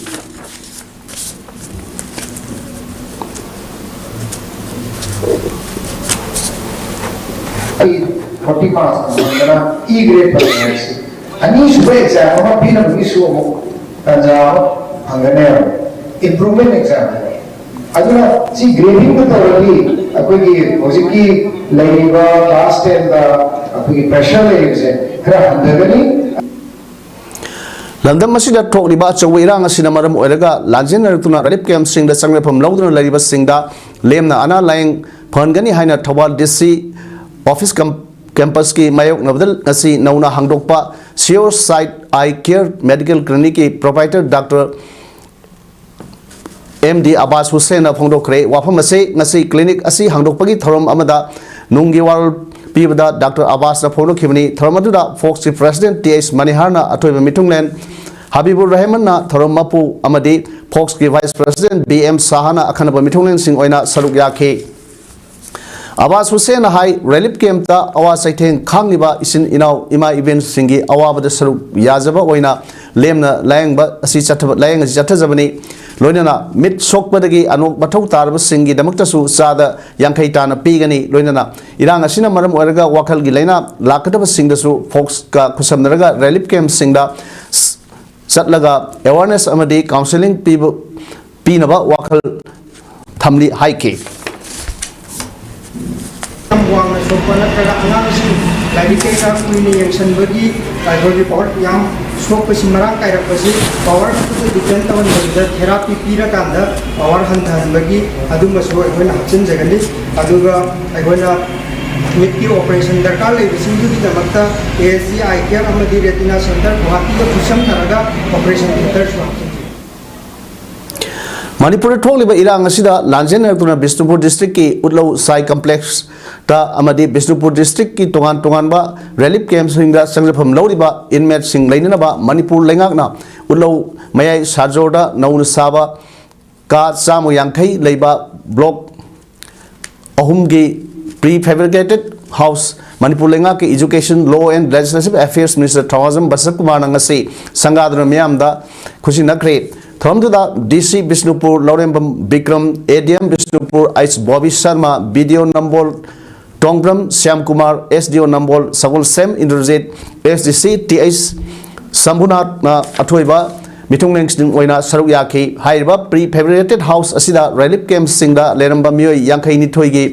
ꯑꯩ forty marks ꯐꯪꯗꯅ E grade ꯐꯪꯉꯦ ꯍꯥꯏꯁꯦ꯫ ꯑꯅꯤꯁꯨꯕ exam ꯑꯃ ꯄꯤꯅꯕꯒꯤꯁꯨ ꯑꯃꯨꯛ ꯇꯥꯟꯖꯥ ꯑꯃ ꯐꯪꯒꯅꯦꯕ, improvement exam ꯍꯥꯏꯕ꯫ ꯑꯗꯨꯅ ꯁꯤ grading ꯗ ꯇꯧꯔꯗꯤ ꯑꯩꯈꯣꯏꯒꯤ ꯍꯧꯖꯤꯛꯀꯤ ꯂꯩꯔꯤꯕ class ten ꯗ ꯑꯩꯈꯣꯏꯒꯤ pressure ꯂꯩꯔꯤꯕꯁꯦ ꯈꯔ ꯍꯟꯊꯒꯅꯤ꯫ ꯂꯝꯗꯝ ꯑꯁꯤꯗ ꯊꯣꯛꯂꯤꯕ ꯑꯆꯧꯕ ꯏꯔꯥꯡ ꯑꯁꯤꯅ ꯃꯔꯝ ꯑꯣꯏꯔꯒ ꯂꯥꯟꯖꯦꯟꯅꯔꯛꯇꯨꯅ relief camp ꯁꯤꯡꯗ ꯆꯪꯂꯛꯐꯝ ꯂꯧꯗꯨꯅ ꯂꯩꯔꯤꯕꯁꯤꯡꯗ ꯂꯦꯝꯅ ꯑꯅꯥ ꯂꯥꯌꯦꯡ ꯐꯪꯍꯟꯒꯅꯤ ꯍꯥꯏꯅ Thoubal D C office cam-, campus ꯀꯤ ꯃꯥꯌꯣꯛꯅꯕꯗ ꯉꯁꯤ ꯅꯧꯅ ꯍꯥꯡꯗꯣꯛꯄ Sure Sight Eye Care Medical Clinic ꯀꯤ proprietor Doctor M D Abbas Hussain ꯅ ꯐꯣꯡꯗꯣꯛꯈ꯭ꯔꯦ꯫ ꯋꯥꯐꯝ ꯑꯁꯤ ꯉꯁꯤ clinic ꯑꯁꯤ ꯍꯥꯡꯗꯣꯛꯄꯒꯤ ꯊꯧꯔꯝ ꯑꯃꯗ ꯅꯨꯡꯒꯤ ꯋꯥꯔꯣꯜ ꯄꯤꯕꯗ Doctor Abbas ꯅ ꯐꯣꯡꯗꯣꯛꯈꯤꯕꯅꯤ꯫ ꯊꯧꯔꯝ ꯑꯗꯨꯗ Fox ꯀꯤ President T H ꯃꯅꯤꯍꯥꯔꯅ ꯑꯊꯣꯏꯕ ꯃꯤꯊꯨꯡꯂꯦꯟ, ꯍꯕꯤꯕꯨꯔ ꯔꯍꯃꯟꯅ ꯊꯧꯔꯝ ꯃꯄꯨ ꯑꯃꯗꯤ Fox ꯀꯤ Vice President B M ꯁꯥꯍꯥꯅ ꯑꯈꯟꯅꯕ ꯃꯤꯊꯨꯡꯂꯦꯟꯁꯤꯡ ꯑꯣꯏꯅ ꯁꯔꯨꯛ ꯌꯥꯈꯤ꯫ ꯑꯕꯥꯁ ꯍꯨꯁꯦꯟꯅ ꯍꯥꯏ, ꯔꯤꯂꯤꯐ ꯀꯦꯝꯞꯇ ꯑꯋꯥ ꯆꯩꯊꯦꯡ ꯈꯥꯡꯂꯤꯕ ꯏꯆꯤꯟ ꯏꯅꯥꯎ ꯏꯃꯥ ꯏꯕꯦꯟꯁꯤꯡꯒꯤ ꯑꯋꯥꯕꯗ ꯁꯔꯨꯛ ꯌꯥꯖꯕ ꯑꯣꯏꯅ ꯂꯦꯝꯅ ꯂꯥꯌꯦꯡꯕ ꯑꯁꯤ ꯆꯠꯊꯕ, ꯂꯥꯌꯦꯡ ꯑꯁꯤ ꯆꯠꯊꯖꯕꯅꯤ꯫ ꯂꯣꯏꯅꯅ ꯃꯤꯠ ꯁꯣꯛꯄꯗꯒꯤ ꯑꯅꯣꯛ ꯃꯊꯧ ꯇꯥꯔꯕꯁꯤꯡꯒꯤꯗꯃꯛꯇꯁꯨ ꯆꯥꯗ ꯌꯥꯡꯈꯩ ꯇꯥꯅ ꯄꯤꯒꯅꯤ꯫ ꯂꯣꯏꯅꯅ ꯏꯔꯥꯡ ꯑꯁꯤꯅ ꯃꯔꯝ ꯑꯣꯏꯔꯒ ꯋꯥꯈꯜꯒꯤ ꯂꯥꯏꯅꯥ ꯂꯥꯛꯀꯗꯕꯁꯤꯡꯗꯁꯨ ꯐꯣꯛꯁꯀ ꯈꯨꯠꯁꯝꯅꯔꯒ ꯔꯤꯂꯤꯐ ꯀꯦꯝꯞꯁꯤꯡꯗ ꯆꯠꯂꯒ ꯑꯦꯋꯥꯔꯅꯦꯁ ꯑꯃꯗꯤ ꯀꯥꯎꯟꯁꯦꯂꯤꯡ ꯄꯤꯕ, ꯄꯤꯅꯕ ꯋꯥꯈꯜ ꯊꯝꯂꯤ ꯍꯥꯏꯈꯤ꯫ ꯌꯥꯝ ꯋꯥꯡꯅ ꯁꯣꯛꯄ ꯅꯠꯇ꯭ꯔꯒ ꯑꯉꯥꯡꯁꯤꯡ ꯂꯥꯏꯔꯤꯛ ꯀꯩꯀꯥ ꯀꯨꯏꯅ ꯌꯦꯡꯁꯤꯟꯕꯒꯤ ꯑꯩꯈꯣꯏꯒꯤ ꯄꯥꯋꯔ ꯌꯥꯝ ꯁꯣꯛꯄꯁꯤ, ꯃꯔꯥꯡ ꯀꯥꯏꯔꯛꯄꯁꯤ, ꯄꯥꯋꯔ ꯑꯗꯨꯗ ꯗꯤꯄꯦꯟ ꯇꯧꯍꯟꯕꯁꯤꯗ ꯊꯦꯔꯥꯄꯤ ꯄꯤꯔꯀꯥꯟꯗ ꯄꯥꯋꯔ ꯍꯟꯊꯍꯟꯕꯒꯤ ꯑꯗꯨꯝꯕꯁꯨ ꯑꯩꯈꯣꯏꯅ ꯍꯥꯞꯆꯤꯟꯖꯒꯅꯤ꯫ ꯑꯗꯨꯒ ꯑꯩꯈꯣꯏꯅ ꯃꯤꯠꯀꯤ ꯑꯣꯄꯔꯦꯁꯟ ꯗꯔꯀꯥꯔ ꯂꯩꯕꯁꯤꯡꯗꯨꯒꯤꯗꯃꯛꯇ A S C I care ꯑꯃꯗꯤ ꯔꯦꯇꯤꯅꯥ ꯁꯦꯟꯇꯔ ꯒꯨꯋꯥꯍꯥꯇꯤꯒ ꯈꯨꯠꯁꯝꯅꯔꯒ ꯑꯣꯄꯔꯦꯁꯟ ꯊꯤꯌꯦꯇꯔꯁꯨ ꯍꯥꯞꯆꯤꯟꯖꯒꯅꯤ꯫ ꯃꯅꯤꯄꯨꯔꯗ ꯊꯣꯛꯂꯤꯕ ꯏꯔꯥꯡ ꯑꯁꯤꯗ ꯂꯥꯟꯖꯦꯟꯅꯔꯛꯇꯨꯅ ꯕꯤꯁꯅꯨꯄꯨꯔ ꯗꯤꯁꯇ꯭ꯔꯤꯛꯀꯤ ꯎꯠꯂꯧ ꯁꯥꯏ ꯀꯝꯄ꯭ꯂꯦꯛꯁꯇ ꯑꯃꯗꯤ ꯕꯤꯁꯅꯨꯄꯨꯔ ꯗꯤꯁꯇ꯭ꯔꯤꯛꯀꯤ ꯇꯣꯉꯥꯟ ꯇꯣꯉꯥꯟꯕ ꯔꯤꯂꯤꯐ ꯀꯦꯝꯞꯁꯤꯡꯗ ꯆꯪꯖꯐꯝ ꯂꯧꯔꯤꯕ ꯏꯟꯃꯦꯠꯁꯤꯡ ꯂꯩꯅꯅꯕ ꯃꯅꯤꯄꯨꯔ ꯂꯩꯉꯥꯛꯅ ꯎꯠꯂꯧ ꯃꯌꯥꯏ ꯁꯥꯖꯣꯔꯗ ꯅꯧꯅ ꯁꯥꯕ ꯀꯥ ꯆꯥꯝꯃ ꯌꯥꯡꯈꯩ ꯂꯩꯕ ꯕ꯭ꯂꯣꯛ ꯑꯍꯨꯝꯒꯤ ꯄ꯭ꯔꯤ ꯐꯦꯕ꯭ꯔꯤꯀꯦꯇꯦꯠ ꯍꯥꯎꯁ ꯃꯅꯤꯄꯨꯔ ꯂꯩꯉꯥꯛꯀꯤ Education, Law and Legislative Affairs Minister ꯊꯧꯅꯥꯖꯝ Basanta ꯀꯨꯃꯥꯔꯅ ꯉꯁꯤ ꯁꯪꯒꯥꯗꯨꯅ ꯃꯤꯌꯥꯝꯗ ꯈꯨꯠꯁꯤꯟꯅꯈ꯭ꯔꯦ꯫ ꯊꯧꯔꯝꯗꯨꯗ D C Bishnupur Lourembam Bikram, A D M Bishnupur H Bobi Sharma, B D O Nambol Tongbram Shyamkumar, S D O Nambol Sagolsem Indrajit, S D C T H ꯁꯝꯚꯨꯅꯥꯊꯅ ꯑꯊꯣꯏꯕ ꯃꯤꯊꯨꯡꯂꯦꯟꯁꯤꯡ ꯑꯣꯏꯅ ꯁꯔꯨꯛ ꯌꯥꯈꯤ꯫ ꯍꯥꯏꯔꯤꯕ ꯄ꯭ꯔꯤ ꯐꯦꯕ꯭ꯔꯤꯀꯦꯇꯦꯠ ꯍꯥꯎꯁ ꯑꯁꯤꯗ ꯔꯤꯂꯤꯐ ꯀꯦꯝꯞꯁꯤꯡꯗ ꯂꯩꯔꯝꯕ ꯃꯤꯑꯣꯏ ꯌꯥꯡꯈꯩ ꯅꯤꯊꯣꯏꯒꯤ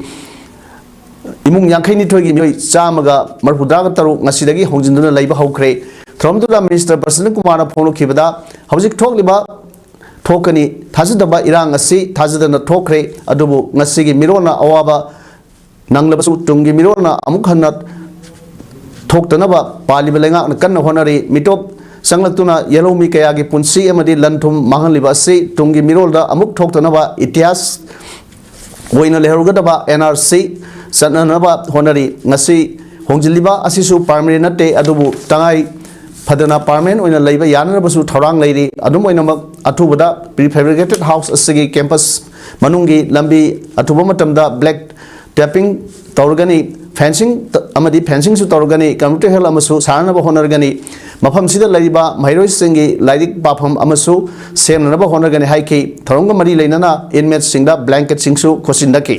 ꯏꯃꯨꯡ ꯌꯥꯡꯈꯩ ꯅꯤꯊꯣꯏꯒꯤ ꯃꯤꯑꯣꯏ ꯆꯥꯝꯃꯒ ꯃꯔꯤꯐꯨꯇꯔꯥ ꯇꯔꯨꯛ ꯉꯁꯤꯗꯒꯤ ꯍꯣꯡꯖꯤꯟꯗꯨꯅ ꯂꯩꯕ ꯍꯧꯈ꯭ꯔꯦ꯫ ꯊꯧꯔꯝꯗꯨꯗ ꯃꯤꯅꯤꯁꯇꯔ ꯕꯁꯟꯇ ꯀꯨꯃꯥꯔꯅ ꯐꯣꯡꯗꯣꯛꯈꯤꯕꯗ, ꯍꯧꯖꯤꯛ ꯊꯣꯛꯂꯤꯕ ꯊꯣꯛꯀꯅꯤ ꯊꯥꯖꯗꯕ ꯏꯔꯥꯡ ꯑꯁꯤ ꯊꯥꯖꯗꯅ ꯊꯣꯛꯈ꯭ꯔꯦ, ꯑꯗꯨꯕꯨ ꯉꯁꯤꯒꯤ ꯃꯤꯔꯣꯜꯅ ꯑꯋꯥꯕ ꯅꯪꯂꯕꯁꯨ ꯇꯨꯡꯒꯤ ꯃꯤꯔꯣꯜꯅ ꯑꯃꯨꯛ ꯍꯟꯅ ꯊꯣꯛꯇꯅꯕ ꯄꯥꯜꯂꯤꯕ ꯂꯩꯉꯥꯛꯅ ꯀꯟꯅ ꯍꯣꯠꯅꯔꯤ꯫ ꯃꯤꯇꯣꯞ ꯆꯪꯂꯛꯇꯨꯅ ꯌꯦꯜꯍꯧꯃꯤ ꯀꯌꯥꯒꯤ ꯄꯨꯟꯁꯤ ꯑꯃꯗꯤ ꯂꯟ ꯊꯨꯝ ꯃꯥꯡꯍꯜꯂꯤꯕ ꯑꯁꯤ ꯇꯨꯡꯒꯤ ꯃꯤꯔꯣꯜꯗ ꯑꯃꯨꯛ ꯊꯣꯛꯇꯅꯕ ꯏꯇꯤꯍꯥꯁ ꯑꯣꯏꯅ ꯂꯩꯍꯧꯔꯒꯗꯕ ꯑꯦꯟ ꯑꯥꯔ ꯁꯤ ꯆꯠꯅꯅꯕ ꯍꯣꯠꯅꯔꯤ꯫ ꯉꯁꯤ ꯍꯣꯡꯖꯤꯜꯂꯤꯕ ꯑꯁꯤꯁꯨ ꯄꯥꯔꯃꯤꯅꯦꯟ ꯅꯠꯇꯦ, ꯑꯗꯨꯕꯨ ꯇꯉꯥꯏ ꯐꯗꯅ ꯄꯥꯔꯃꯤꯅꯦꯟ ꯑꯣꯏꯅ ꯂꯩꯕ ꯌꯥꯅꯅꯕꯁꯨ ꯊꯧꯔꯥꯡ ꯂꯩꯔꯤ꯫ ꯑꯗꯨꯝ ꯑꯣꯏꯅꯃꯛ, ꯑꯊꯨꯕꯗ ꯄ꯭ꯔꯤ ꯐꯦꯕ꯭ꯔꯤꯀꯦꯇꯦꯠ ꯍꯥꯎꯁ ꯑꯁꯤꯒꯤ ꯀꯦꯝꯄꯁ ꯃꯅꯨꯡꯒꯤ ꯂꯝꯕꯤ ꯑꯊꯨꯕ ꯃꯇꯝꯗ ꯕ꯭ꯂꯦꯛ tapping ꯇꯧꯔꯒꯅꯤ, fencing ꯑꯃꯗꯤ fencingꯁꯨ ꯇꯧꯔꯒꯅꯤ, community hall ꯑꯃꯁꯨ ꯁꯥꯅꯅꯕ ꯍꯣꯠꯅꯔꯒꯅꯤ꯫ ꯃꯐꯝꯁꯤꯗ ꯂꯩꯔꯤꯕ ꯃꯍꯩꯔꯣꯏꯁꯤꯡꯒꯤ ꯂꯥꯏꯔꯤꯛ ꯄꯥꯐꯝ ꯑꯃꯁꯨ ꯁꯦꯝꯅꯅꯕ ꯍꯣꯠꯅꯒꯅꯤ ꯍꯥꯏꯈꯤ꯫ ꯊꯧꯔꯝꯒ ꯃꯔꯤ ꯂꯩꯅꯅ inmateꯁꯤꯡꯗ blanketꯁꯤꯡꯁꯨ ꯈꯣꯠꯆꯤꯟꯅꯈꯤ꯫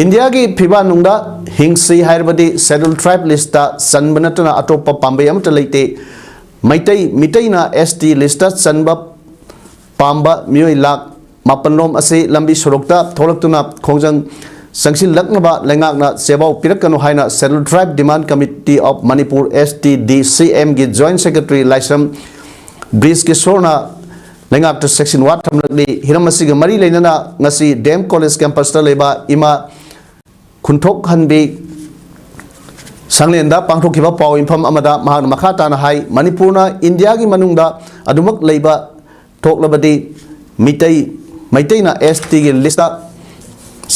ꯏꯟꯗꯤꯌꯥꯒꯤ ꯐꯤꯕꯥꯟꯅꯨꯡꯗ ꯍꯤꯡꯁꯤ ꯍꯥꯏꯔꯕꯗꯤ Scheduled Tribe listꯇ ꯆꯟꯕ ꯅꯠꯇꯅ ꯑꯇꯣꯞꯄ ꯄꯥꯝꯕꯩ ꯑꯃꯠꯇ ꯂꯩꯇꯦ꯫ ꯃꯩꯇꯩ, ꯃꯤꯇꯩꯅ S T listꯇ ꯆꯟꯕ ꯄꯥꯝꯕ ꯃꯤꯑꯣꯏ ꯂꯥꯈ ꯃꯥꯄꯜ ꯂꯣꯝ ꯑꯁꯤ ꯂꯝꯕꯤ ꯁꯣꯔꯣꯛꯇ ꯊꯣꯛꯂꯛꯇꯨꯅ ꯈꯣꯡꯖꯪ ꯆꯪꯁꯤꯜꯂꯛꯅꯕ ꯂꯩꯉꯥꯛꯅ ꯆꯦꯕꯥꯎ ꯄꯤꯔꯛꯀꯅꯨ ꯍꯥꯏꯅ Scheduled Tribe Demand Committee of Manipur, S T D C M ꯒꯤ Joint Secretary ꯂꯥꯏꯁ꯭ꯔꯝ ꯕ꯭ꯔꯤꯖ ꯀꯤꯁꯣꯔꯅ ꯂꯩꯉꯥꯛꯇ ꯆꯦꯛꯁꯤꯟ ꯋꯥ ꯊꯝꯂꯛꯂꯤ꯫ ꯍꯤꯔꯝ ꯑꯁꯤꯒ ꯃꯔꯤ ꯂꯩꯅꯅ ꯉꯁꯤ D M College campusꯇ ꯂꯩꯕ ꯏꯃꯥ ꯈꯨꯟꯊꯣꯛꯍꯟꯕꯤ ꯁꯪꯂꯦꯟꯗ ꯄꯥꯡꯊꯣꯛꯈꯤꯕ ꯄꯥꯎ ꯌꯨꯝꯐꯝ ꯑꯃꯗ ꯃꯍꯥꯛꯅ ꯃꯈꯥ ꯇꯥꯅ ꯍꯥꯏ, ꯃꯅꯤꯄꯨꯔꯅ ꯏꯟꯗꯤꯌꯥꯒꯤ ꯃꯅꯨꯡꯗ ꯑꯗꯨꯃꯛ ꯂꯩꯕ ꯊꯣꯛꯂꯕꯗꯤ ꯃꯤꯇꯩ, ꯃꯩꯇꯩꯅ S Tꯒꯤ listꯇ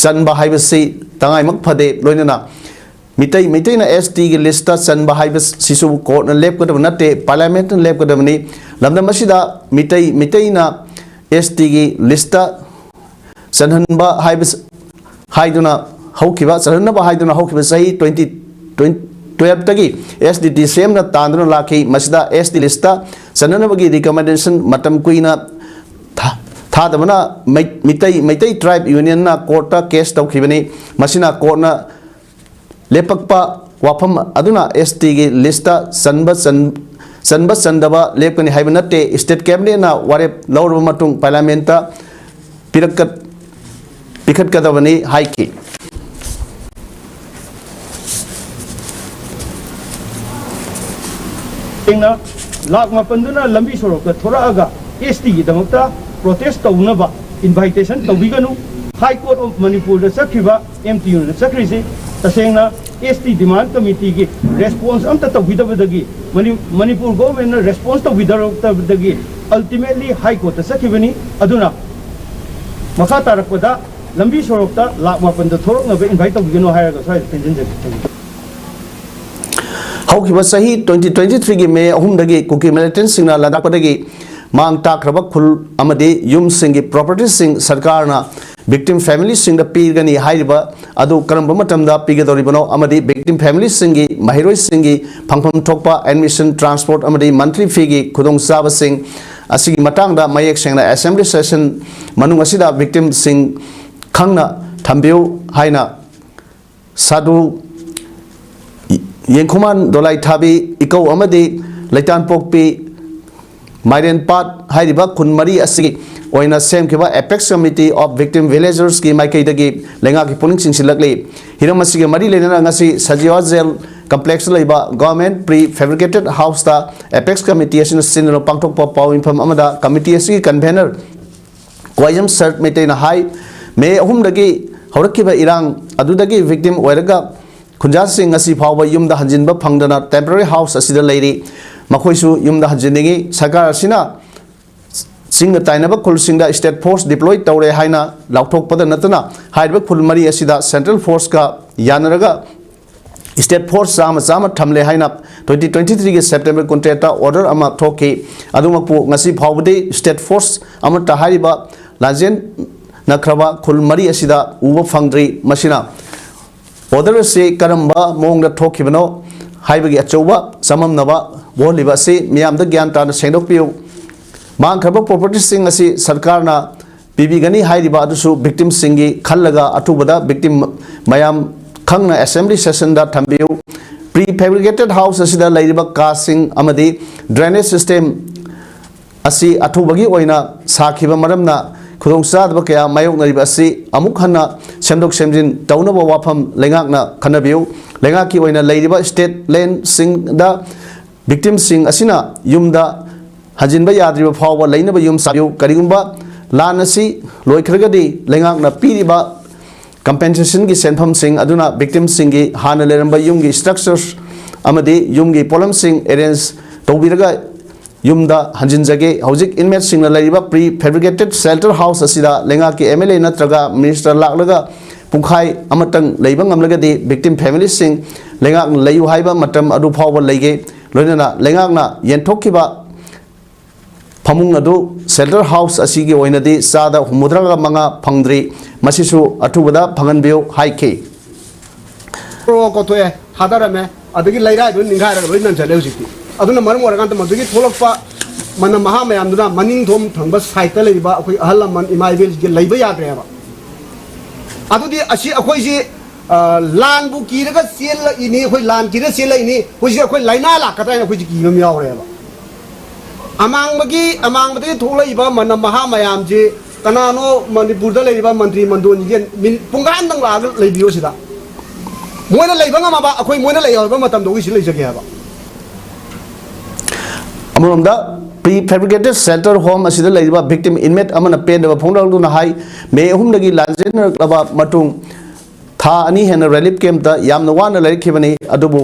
ꯆꯟꯕ ꯍꯥꯏꯕꯁꯤ ꯇꯉꯥꯏꯃꯛ ꯐꯗꯦ꯫ ꯂꯣꯏꯅꯅ ꯃꯤꯇꯩ, ꯃꯩꯇꯩꯅ S Tꯒꯤ listꯇ ꯆꯟꯕ ꯍꯥꯏꯕꯁꯤꯁꯨ courtꯅ ꯂꯦꯞꯀꯗꯕ ꯅꯠꯇꯦ, parliamentꯅ ꯂꯦꯞꯀꯗꯕꯅꯤ꯫ ꯂꯝꯗꯝ ꯑꯁꯤꯗ ꯃꯤꯇꯩ, ꯃꯩꯇꯩꯅ S Tꯒꯤ listꯇ ꯆꯟꯍꯟꯕ ꯍꯥꯏꯕꯁꯤ ꯍꯥꯏꯗꯨꯅ ꯍꯧꯈꯤꯕ, ꯆꯜꯍꯟꯅꯕ ꯍꯥꯏꯗꯨꯅ ꯍꯧꯈꯤꯕ ꯆꯍꯤ twenty, twenty twelveꯇꯒꯤ S T D C Mꯅ ꯇꯥꯟꯗꯨꯅ ꯂꯥꯛꯈꯤ꯫ ꯃꯁꯤꯗ S T listꯇ ꯆꯟꯅꯅꯕꯒꯤ recommendation ꯃꯇꯝ ꯀꯨꯏꯅ ꯊꯥ-, ꯊꯥꯗꯕꯅ ꯃꯩ-, ꯃꯤꯇꯩ, ꯃꯩꯇꯩ Tribe Unionꯅ courtꯇ case ꯇꯧꯈꯤꯕꯅꯤ꯫ ꯃꯁꯤꯅ courtꯅ ꯂꯦꯞꯄꯛꯄ ꯋꯥꯐꯝ ꯑꯗꯨꯅ S Tꯒꯤ listꯇ ꯆꯟꯕ ꯆꯟ-, ꯆꯟꯕ ꯆꯟꯗꯕ ꯂꯦꯞꯀꯅꯤ ꯍꯥꯏꯕ ꯅꯠꯇꯦ꯫ State Cabinetꯅ ꯋꯥꯔꯦꯞ ꯂꯧꯔꯕ ꯃꯇꯨꯡ parliamentꯇ ꯄꯤꯔꯛꯀ-, ꯄꯤꯈꯠꯀꯗꯕꯅꯤ ꯍꯥꯏꯈꯤ꯫ ꯇꯁꯦꯡꯅ ꯂꯥꯛ ꯃꯥꯄꯟꯗꯨꯅ ꯂꯝꯕꯤ ꯁꯣꯔꯣꯛꯇ ꯊꯣꯔꯛꯑꯒ S Tꯒꯤꯗꯃꯛꯇ protest ꯇꯧꯅꯕ invitation ꯇꯧꯕꯤꯒꯅꯨ꯫ High Court of Manipurꯗ ꯆꯠꯈ꯭ꯔꯤꯕ M T Uꯅ ꯆꯠꯈ꯭ꯔꯤꯁꯤ ꯇꯁꯦꯡꯅ S T Demand Committeeꯒꯤ response ꯑꯝꯇ ꯇꯧꯕꯤꯗꯕꯗꯒꯤ, ꯃꯅꯤ-, ꯃꯅꯤꯄꯨꯔ governmentꯅ response ꯇꯧꯕꯤꯗꯔꯛꯇꯕꯗꯒꯤ ultimately High Courtꯇ ꯆꯠꯈꯤꯕꯅꯤ꯫ ꯑꯗꯨꯅ ꯃꯈꯥ ꯇꯥꯔꯛꯄꯗ ꯂꯝꯕꯤ ꯁꯣꯔꯣꯛꯇ ꯂꯥꯛ ꯃꯥꯄꯟꯗ ꯊꯣꯔꯛꯅꯕ invite ꯇꯧꯕꯤꯒꯅꯨ ꯍꯥꯏꯔꯒ ꯁ꯭ꯋꯥꯏꯗ ꯇꯦꯟꯁꯤꯟꯖꯒꯦ꯫ Thank you꯫ ꯍꯧꯈꯤꯕ ꯆꯍꯤ twenty twenty-threeꯒꯤ May ꯑꯍꯨꯝꯗꯒꯤ ꯀꯨꯀꯤ militantꯁꯤꯡꯅ ꯂꯥꯟꯗꯥꯔꯛꯄꯗꯒꯤ ꯃꯥꯡ ꯇꯥꯛꯈ꯭ꯔꯕ ꯈꯨꯜ ꯑꯃꯗꯤ ꯌꯨꯝꯁꯤꯡꯒꯤ propertyꯁꯤꯡ ꯁꯔꯀꯥꯔꯅ victim familyꯁꯤꯡꯗ ꯄꯤꯒꯅꯤ ꯍꯥꯏꯔꯤꯕ ꯑꯗꯨ ꯀꯔꯝꯕ ꯃꯇꯝꯗ ꯄꯤꯒꯗꯧꯔꯤꯕꯅꯣ ꯑꯃꯗꯤ victim familyꯁꯤꯡꯒꯤ ꯃꯍꯩꯔꯣꯏꯁꯤꯡꯒꯤ ꯐꯪꯐꯝ ꯊꯣꯛꯄ admission, transport ꯑꯃꯗꯤ monthly feeꯒꯤ ꯈꯨꯗꯣꯡꯆꯥꯕꯁꯤꯡ ꯑꯁꯤꯒꯤ ꯃꯇꯥꯡꯗ ꯃꯌꯦꯛ ꯁꯦꯡꯅ assembly session ꯃꯅꯨꯡ ꯑꯁꯤꯗ victimꯁꯤꯡ ꯈꯪꯅ ꯊꯝꯕꯤꯌꯨ ꯍꯥꯏꯅ ꯁꯥꯗꯨ ꯌꯦꯡꯈꯨꯃꯥꯟ ꯗꯣꯂꯥꯏꯊꯥꯕꯤ ꯏꯀꯧ ꯑꯃꯗꯤ ꯂꯩꯇꯥꯟꯄꯣꯛꯄꯤ ꯃꯥꯏꯔꯦꯟꯄꯥꯠ ꯍꯥꯏꯔꯤꯕ ꯈꯨꯟ ꯃꯔꯤ ꯑꯁꯤꯒꯤ ꯑꯣꯏꯅ ꯁꯦꯝꯈꯤꯕ Apex Committee of Victim Villagersꯀꯤ ꯃꯥꯏꯀꯩꯗꯒꯤ ꯂꯩꯉꯥꯛꯀꯤ ꯄꯨꯛꯅꯤꯡ ꯆꯤꯡꯁꯤꯜꯂꯛꯂꯤ꯫ ꯍꯤꯔꯝ ꯑꯁꯤꯒ ꯃꯔꯤ ꯂꯩꯅꯅ ꯉꯁꯤ ꯁꯖꯤꯋꯥ ꯖꯦꯜ complexꯇ ꯂꯩꯕ government pre fabricated houseꯇ Apex Committee ꯑꯁꯤꯅ ꯁꯤꯟꯗꯨꯅ ꯄꯥꯡꯊꯣꯛꯄ ꯄꯥꯎ ꯃꯤꯐꯝ ꯑꯃꯗ committee ꯑꯁꯤꯒꯤ convener ꯀ꯭ꯋꯥꯏꯖꯝ ꯁꯔꯠ ꯃꯩꯇꯩꯅ ꯍꯥꯏ, ꯃꯦ ꯑꯍꯨꯝꯗꯒꯤ ꯍꯧꯔꯛꯈꯤꯕ ꯏꯔꯥꯡ ꯑꯗꯨꯗꯒꯤ victim ꯑꯣꯏꯔꯒ ꯈꯨꯟꯖꯥꯁꯤꯡ ꯉꯁꯤ ꯐꯥꯎꯕ ꯌꯨꯝꯗ ꯍꯟꯖꯤꯟꯕ ꯐꯪꯗꯅ temporary house ꯑꯁꯤꯗ ꯂꯩꯔꯤ꯫ ꯃꯈꯣꯏꯁꯨ ꯌꯨꯝꯗ ꯍꯟꯖꯤꯟꯅꯤꯡꯏ꯫ ꯁꯔꯀꯥꯔ ꯑꯁꯤꯅ ꯆꯤꯡꯗ ꯇꯥꯏꯅꯕ ꯈꯨꯜꯁꯤꯡꯗ state force deploy ꯇꯧꯔꯦ ꯍꯥꯏꯅ ꯂꯥꯎꯊꯣꯛꯄꯗ ꯅꯠꯇꯅ ꯍꯥꯏꯔꯤꯕ ꯈꯨꯜ ꯃꯔꯤ ꯑꯁꯤꯗ central forceꯀ ꯌꯥꯅꯔꯒ state force ꯆꯥꯝꯃ ꯆꯥꯝꯃ ꯊꯝꯂꯦ ꯍꯥꯏꯅ twenty twenty threeꯒꯤ September ꯀꯨꯟꯇꯔꯦꯠꯇ order ꯑꯃ ꯊꯣꯛꯈꯤ꯫ ꯑꯗꯨꯃꯛꯄꯨ ꯉꯁꯤ ꯐꯥꯎꯕꯗꯤ state force ꯑꯃꯠꯇ ꯍꯥꯏꯔꯤꯕ ꯂꯥꯟꯖꯦꯟꯅꯈ꯭ꯔꯕ ꯈꯨꯜ ꯃꯔꯤ ꯑꯁꯤꯗ ꯎꯕ ꯐꯪꯗ꯭ꯔꯤ꯫ ꯃꯁꯤꯅ order ꯑꯁꯤ ꯀꯔꯝꯕ ꯃꯑꯣꯡꯗ ꯊꯣꯛꯈꯤꯕꯅꯣ ꯍꯥꯏꯕꯒꯤ ꯑꯆꯧꯕ ꯆꯃꯝꯅꯕ ꯑꯣꯜꯂꯤꯕ ꯑꯁꯤ ꯃꯤꯌꯥꯝꯗ ꯒ꯭ꯌꯥꯟ ꯇꯥꯅ ꯁꯦꯡꯗꯣꯛꯄꯤꯌꯨ꯫ ꯃꯥꯡꯈ꯭ꯔꯕ propertyꯁꯤꯡ ꯑꯁꯤ ꯁꯔꯀꯥꯔꯅ ꯄꯤꯕꯤꯒꯅꯤ ꯍꯥꯏꯔꯤꯕ ꯑꯗꯨꯁꯨ victimꯁꯤꯡꯒꯤ ꯈꯜꯂꯒ ꯑꯊꯨꯕꯗ victim ꯃꯌꯥꯝ ꯈꯪꯅ assembly sessionꯗ ꯊꯝꯕꯤꯌꯨ꯫ Pre fabricated house ꯑꯁꯤꯗ ꯂꯩꯔꯤꯕ ꯀꯥꯁꯤꯡ ꯑꯃꯗꯤ drainage system ꯑꯁꯤ ꯑꯊꯨꯕꯒꯤ ꯑꯣꯏꯅ ꯁꯥꯈꯤꯕ ꯃꯔꯝꯅ ꯈꯨꯗꯣꯡꯆꯥꯗꯕ ꯀꯌꯥ ꯃꯥꯌꯣꯛꯅꯔꯤꯕ ꯑꯁꯤ ꯑꯃꯨꯛ ꯍꯟꯅ ꯁꯦꯝꯗꯣꯛ ꯁꯦꯝꯖꯤꯟ ꯇꯧꯅꯕ ꯋꯥꯐꯝ ꯂꯩꯉꯥꯛꯅ ꯈꯟꯅꯕꯤꯌꯨ꯫ ꯂꯩꯉꯥꯛꯀꯤ ꯑꯣꯏꯅ ꯂꯩꯔꯤꯕ state landꯁꯤꯡꯗ victimꯁꯤꯡ ꯑꯁꯤꯅ ꯌꯨꯝꯗ ꯍꯟꯖꯤꯟꯕ ꯌꯥꯗ꯭ꯔꯤꯕ ꯐꯥꯎꯕ ꯂꯩꯅꯕ ꯌꯨꯝ ꯁꯥꯕꯤꯌꯨ꯫ ꯀꯔꯤꯒꯨꯝꯕ ꯂꯥꯟ ꯑꯁꯤ ꯂꯣꯏꯈ꯭ꯔꯒꯗꯤ ꯂꯩꯉꯥꯛꯅ ꯄꯤꯔꯤꯕ compensationꯒꯤ ꯁꯦꯟꯐꯝꯁꯤꯡ ꯑꯗꯨꯅ victimꯁꯤꯡꯒꯤ ꯍꯥꯟꯅ ꯂꯩꯔꯝꯕ ꯌꯨꯝꯒꯤ structures ꯑꯃꯗꯤ ꯌꯨꯝꯒꯤ ꯄꯣꯠꯂꯝꯁꯤꯡ arrange ꯇꯧꯕꯤꯔꯒ ꯌꯨꯝꯗ ꯍꯟꯖꯤꯟꯖꯒꯦ꯫ ꯍꯧꯖꯤꯛ inmateꯁꯤꯡꯅ ꯂꯩꯔꯤꯕ pre fabricated shelter house ꯑꯁꯤꯗ ꯂꯩꯉꯥꯛꯀꯤ MLA ꯅꯠꯇ꯭ꯔꯒ minister ꯂꯥꯛꯂꯒ ꯄꯨꯡꯈꯥꯏ ꯑꯃꯇꯪ ꯂꯩꯕ ꯉꯝꯂꯒꯗꯤ victim familyꯁꯤꯡ ꯂꯩꯉꯥꯛꯅ ꯂꯩꯌꯨ ꯍꯥꯏꯕ ꯃꯇꯝ ꯑꯗꯨ ꯐꯥꯎꯕ ꯂꯩꯒꯦ꯫ ꯂꯣꯏꯅꯅ ꯂꯩꯉꯥꯛꯅ ꯌꯦꯟꯊꯣꯛꯈꯤꯕ ꯐꯃꯨꯡ ꯑꯗꯨ ꯁꯦꯜꯇꯔ ꯍꯥꯎꯁ ꯑꯁꯤꯒꯤ ꯑꯣꯏꯅꯗꯤ ꯆꯥꯗ ꯍꯨꯝꯐꯨꯇꯔꯥꯒ ꯃꯉꯥ ꯐꯪꯗ꯭ꯔꯤ, ꯃꯁꯤꯁꯨ ꯑꯊꯨꯕꯗ ꯐꯪꯍꯟꯕꯤꯌꯨ ꯍꯥꯏꯈꯤ꯫ ꯀ꯭ꯔꯣ ꯀꯣꯊꯣꯛꯑꯦ, ꯊꯥꯗꯔꯝꯃꯦ, ꯑꯗꯒꯤ ꯂꯩꯔꯥꯏꯗꯨ ꯅꯤꯡꯈꯥꯏꯔꯒ ꯂꯣꯏ ꯅꯟꯁꯜꯂꯦ ꯍꯧꯖꯤꯛꯇꯤ꯫ ꯑꯗꯨꯅ ꯃꯔꯝ ꯑꯣꯏꯔꯀꯥꯟꯗ ꯃꯗꯨꯒꯤ ꯊꯣꯛꯂꯛꯄ ꯃꯅꯝ ꯃꯍꯥ ꯃꯌꯥꯝꯗꯨꯅ ꯃꯅꯤꯡ ꯊꯣꯡ ꯊꯪꯕ ꯁꯥꯏꯠꯇ ꯂꯩꯔꯤꯕ ꯑꯩꯈꯣꯏ ꯑꯍꯜ ꯂꯃꯟ ꯏꯃꯥ ꯏꯕꯦꯜꯁꯤꯡꯁꯦ ꯂꯩꯕ ꯌꯥꯗ꯭ꯔꯦꯕ꯫ ꯑꯗꯨꯗꯤ ꯑꯁꯤ ꯑꯩꯈꯣꯏꯁꯤ, ꯑ, ꯂꯥꯟꯕꯨ ꯀꯤꯔꯒ ꯆꯦꯜꯂꯛꯏꯅꯤ, ꯑꯩꯈꯣꯏ ꯂꯥꯟ ꯀꯤꯔ ꯆꯦꯜꯂꯛꯏꯅꯤ, ꯍꯧꯖꯤꯛ ꯑꯩꯈꯣꯏ ꯂꯥꯏꯅꯥ ꯂꯥꯛꯀꯗ꯭ꯔꯥ ꯍꯥꯏꯅ ꯑꯩꯈꯣꯏꯁꯤ ꯀꯤꯕ ꯑꯃ ꯌꯥꯎꯔꯦꯕ꯫ ꯑꯃꯥꯡꯕꯒꯤ, ꯑꯃꯥꯡꯕꯗꯒꯤ ꯊꯣꯛꯂꯛꯏꯕ ꯃꯅꯝ ꯃꯍꯥ ꯃꯌꯥꯝꯁꯤ ꯀꯅꯥꯅꯣ ꯃꯅꯤꯄꯨꯔꯗ ꯂꯩꯔꯤꯕ ꯃꯟꯇ꯭ꯔꯤ ꯃꯟꯗꯣꯟꯁꯤꯡꯁꯦ ꯃꯤꯅꯤꯠ ꯄꯨꯡꯈꯥꯏ ꯑꯃꯇꯪ ꯂꯥꯛꯑꯒ ꯂꯩꯕꯤꯌꯣ ꯁꯤꯗ꯫ ꯃꯣꯏꯅ ꯂꯩꯕ ꯉꯝꯃꯕ ꯑꯩꯈꯣꯏ ꯃꯣꯏꯅ ꯂꯩꯍꯧꯕ ꯃꯇꯝꯗ ꯑꯩꯈꯣꯏ ꯁꯤ ꯂꯩꯖꯒꯦ ꯍꯥꯏꯕ꯫ ꯑꯃꯔꯣꯝꯗ, pre fabricated shelter home ꯑꯁꯤꯗ ꯂꯩꯔꯤꯕ victim inmate ꯑꯃꯅ ꯄꯦꯟꯗꯕ ꯐꯣꯡꯗꯣꯛꯂꯗꯨꯅ ꯍꯥꯏ, ꯃꯦ ꯑꯍꯨꯝꯗꯒꯤ ꯂꯥꯟꯖꯦꯟꯅꯔꯛꯂꯕ ꯃꯇꯨꯡ ꯊꯥ ꯑꯅꯤ ꯍꯦꯟꯅ ꯔꯤꯂꯤꯐ ꯀꯦꯝꯞꯇ ꯌꯥꯝꯅ ꯋꯥꯅ ꯂꯩꯔꯛꯈꯤꯕꯅꯤ, ꯑꯗꯨꯕꯨ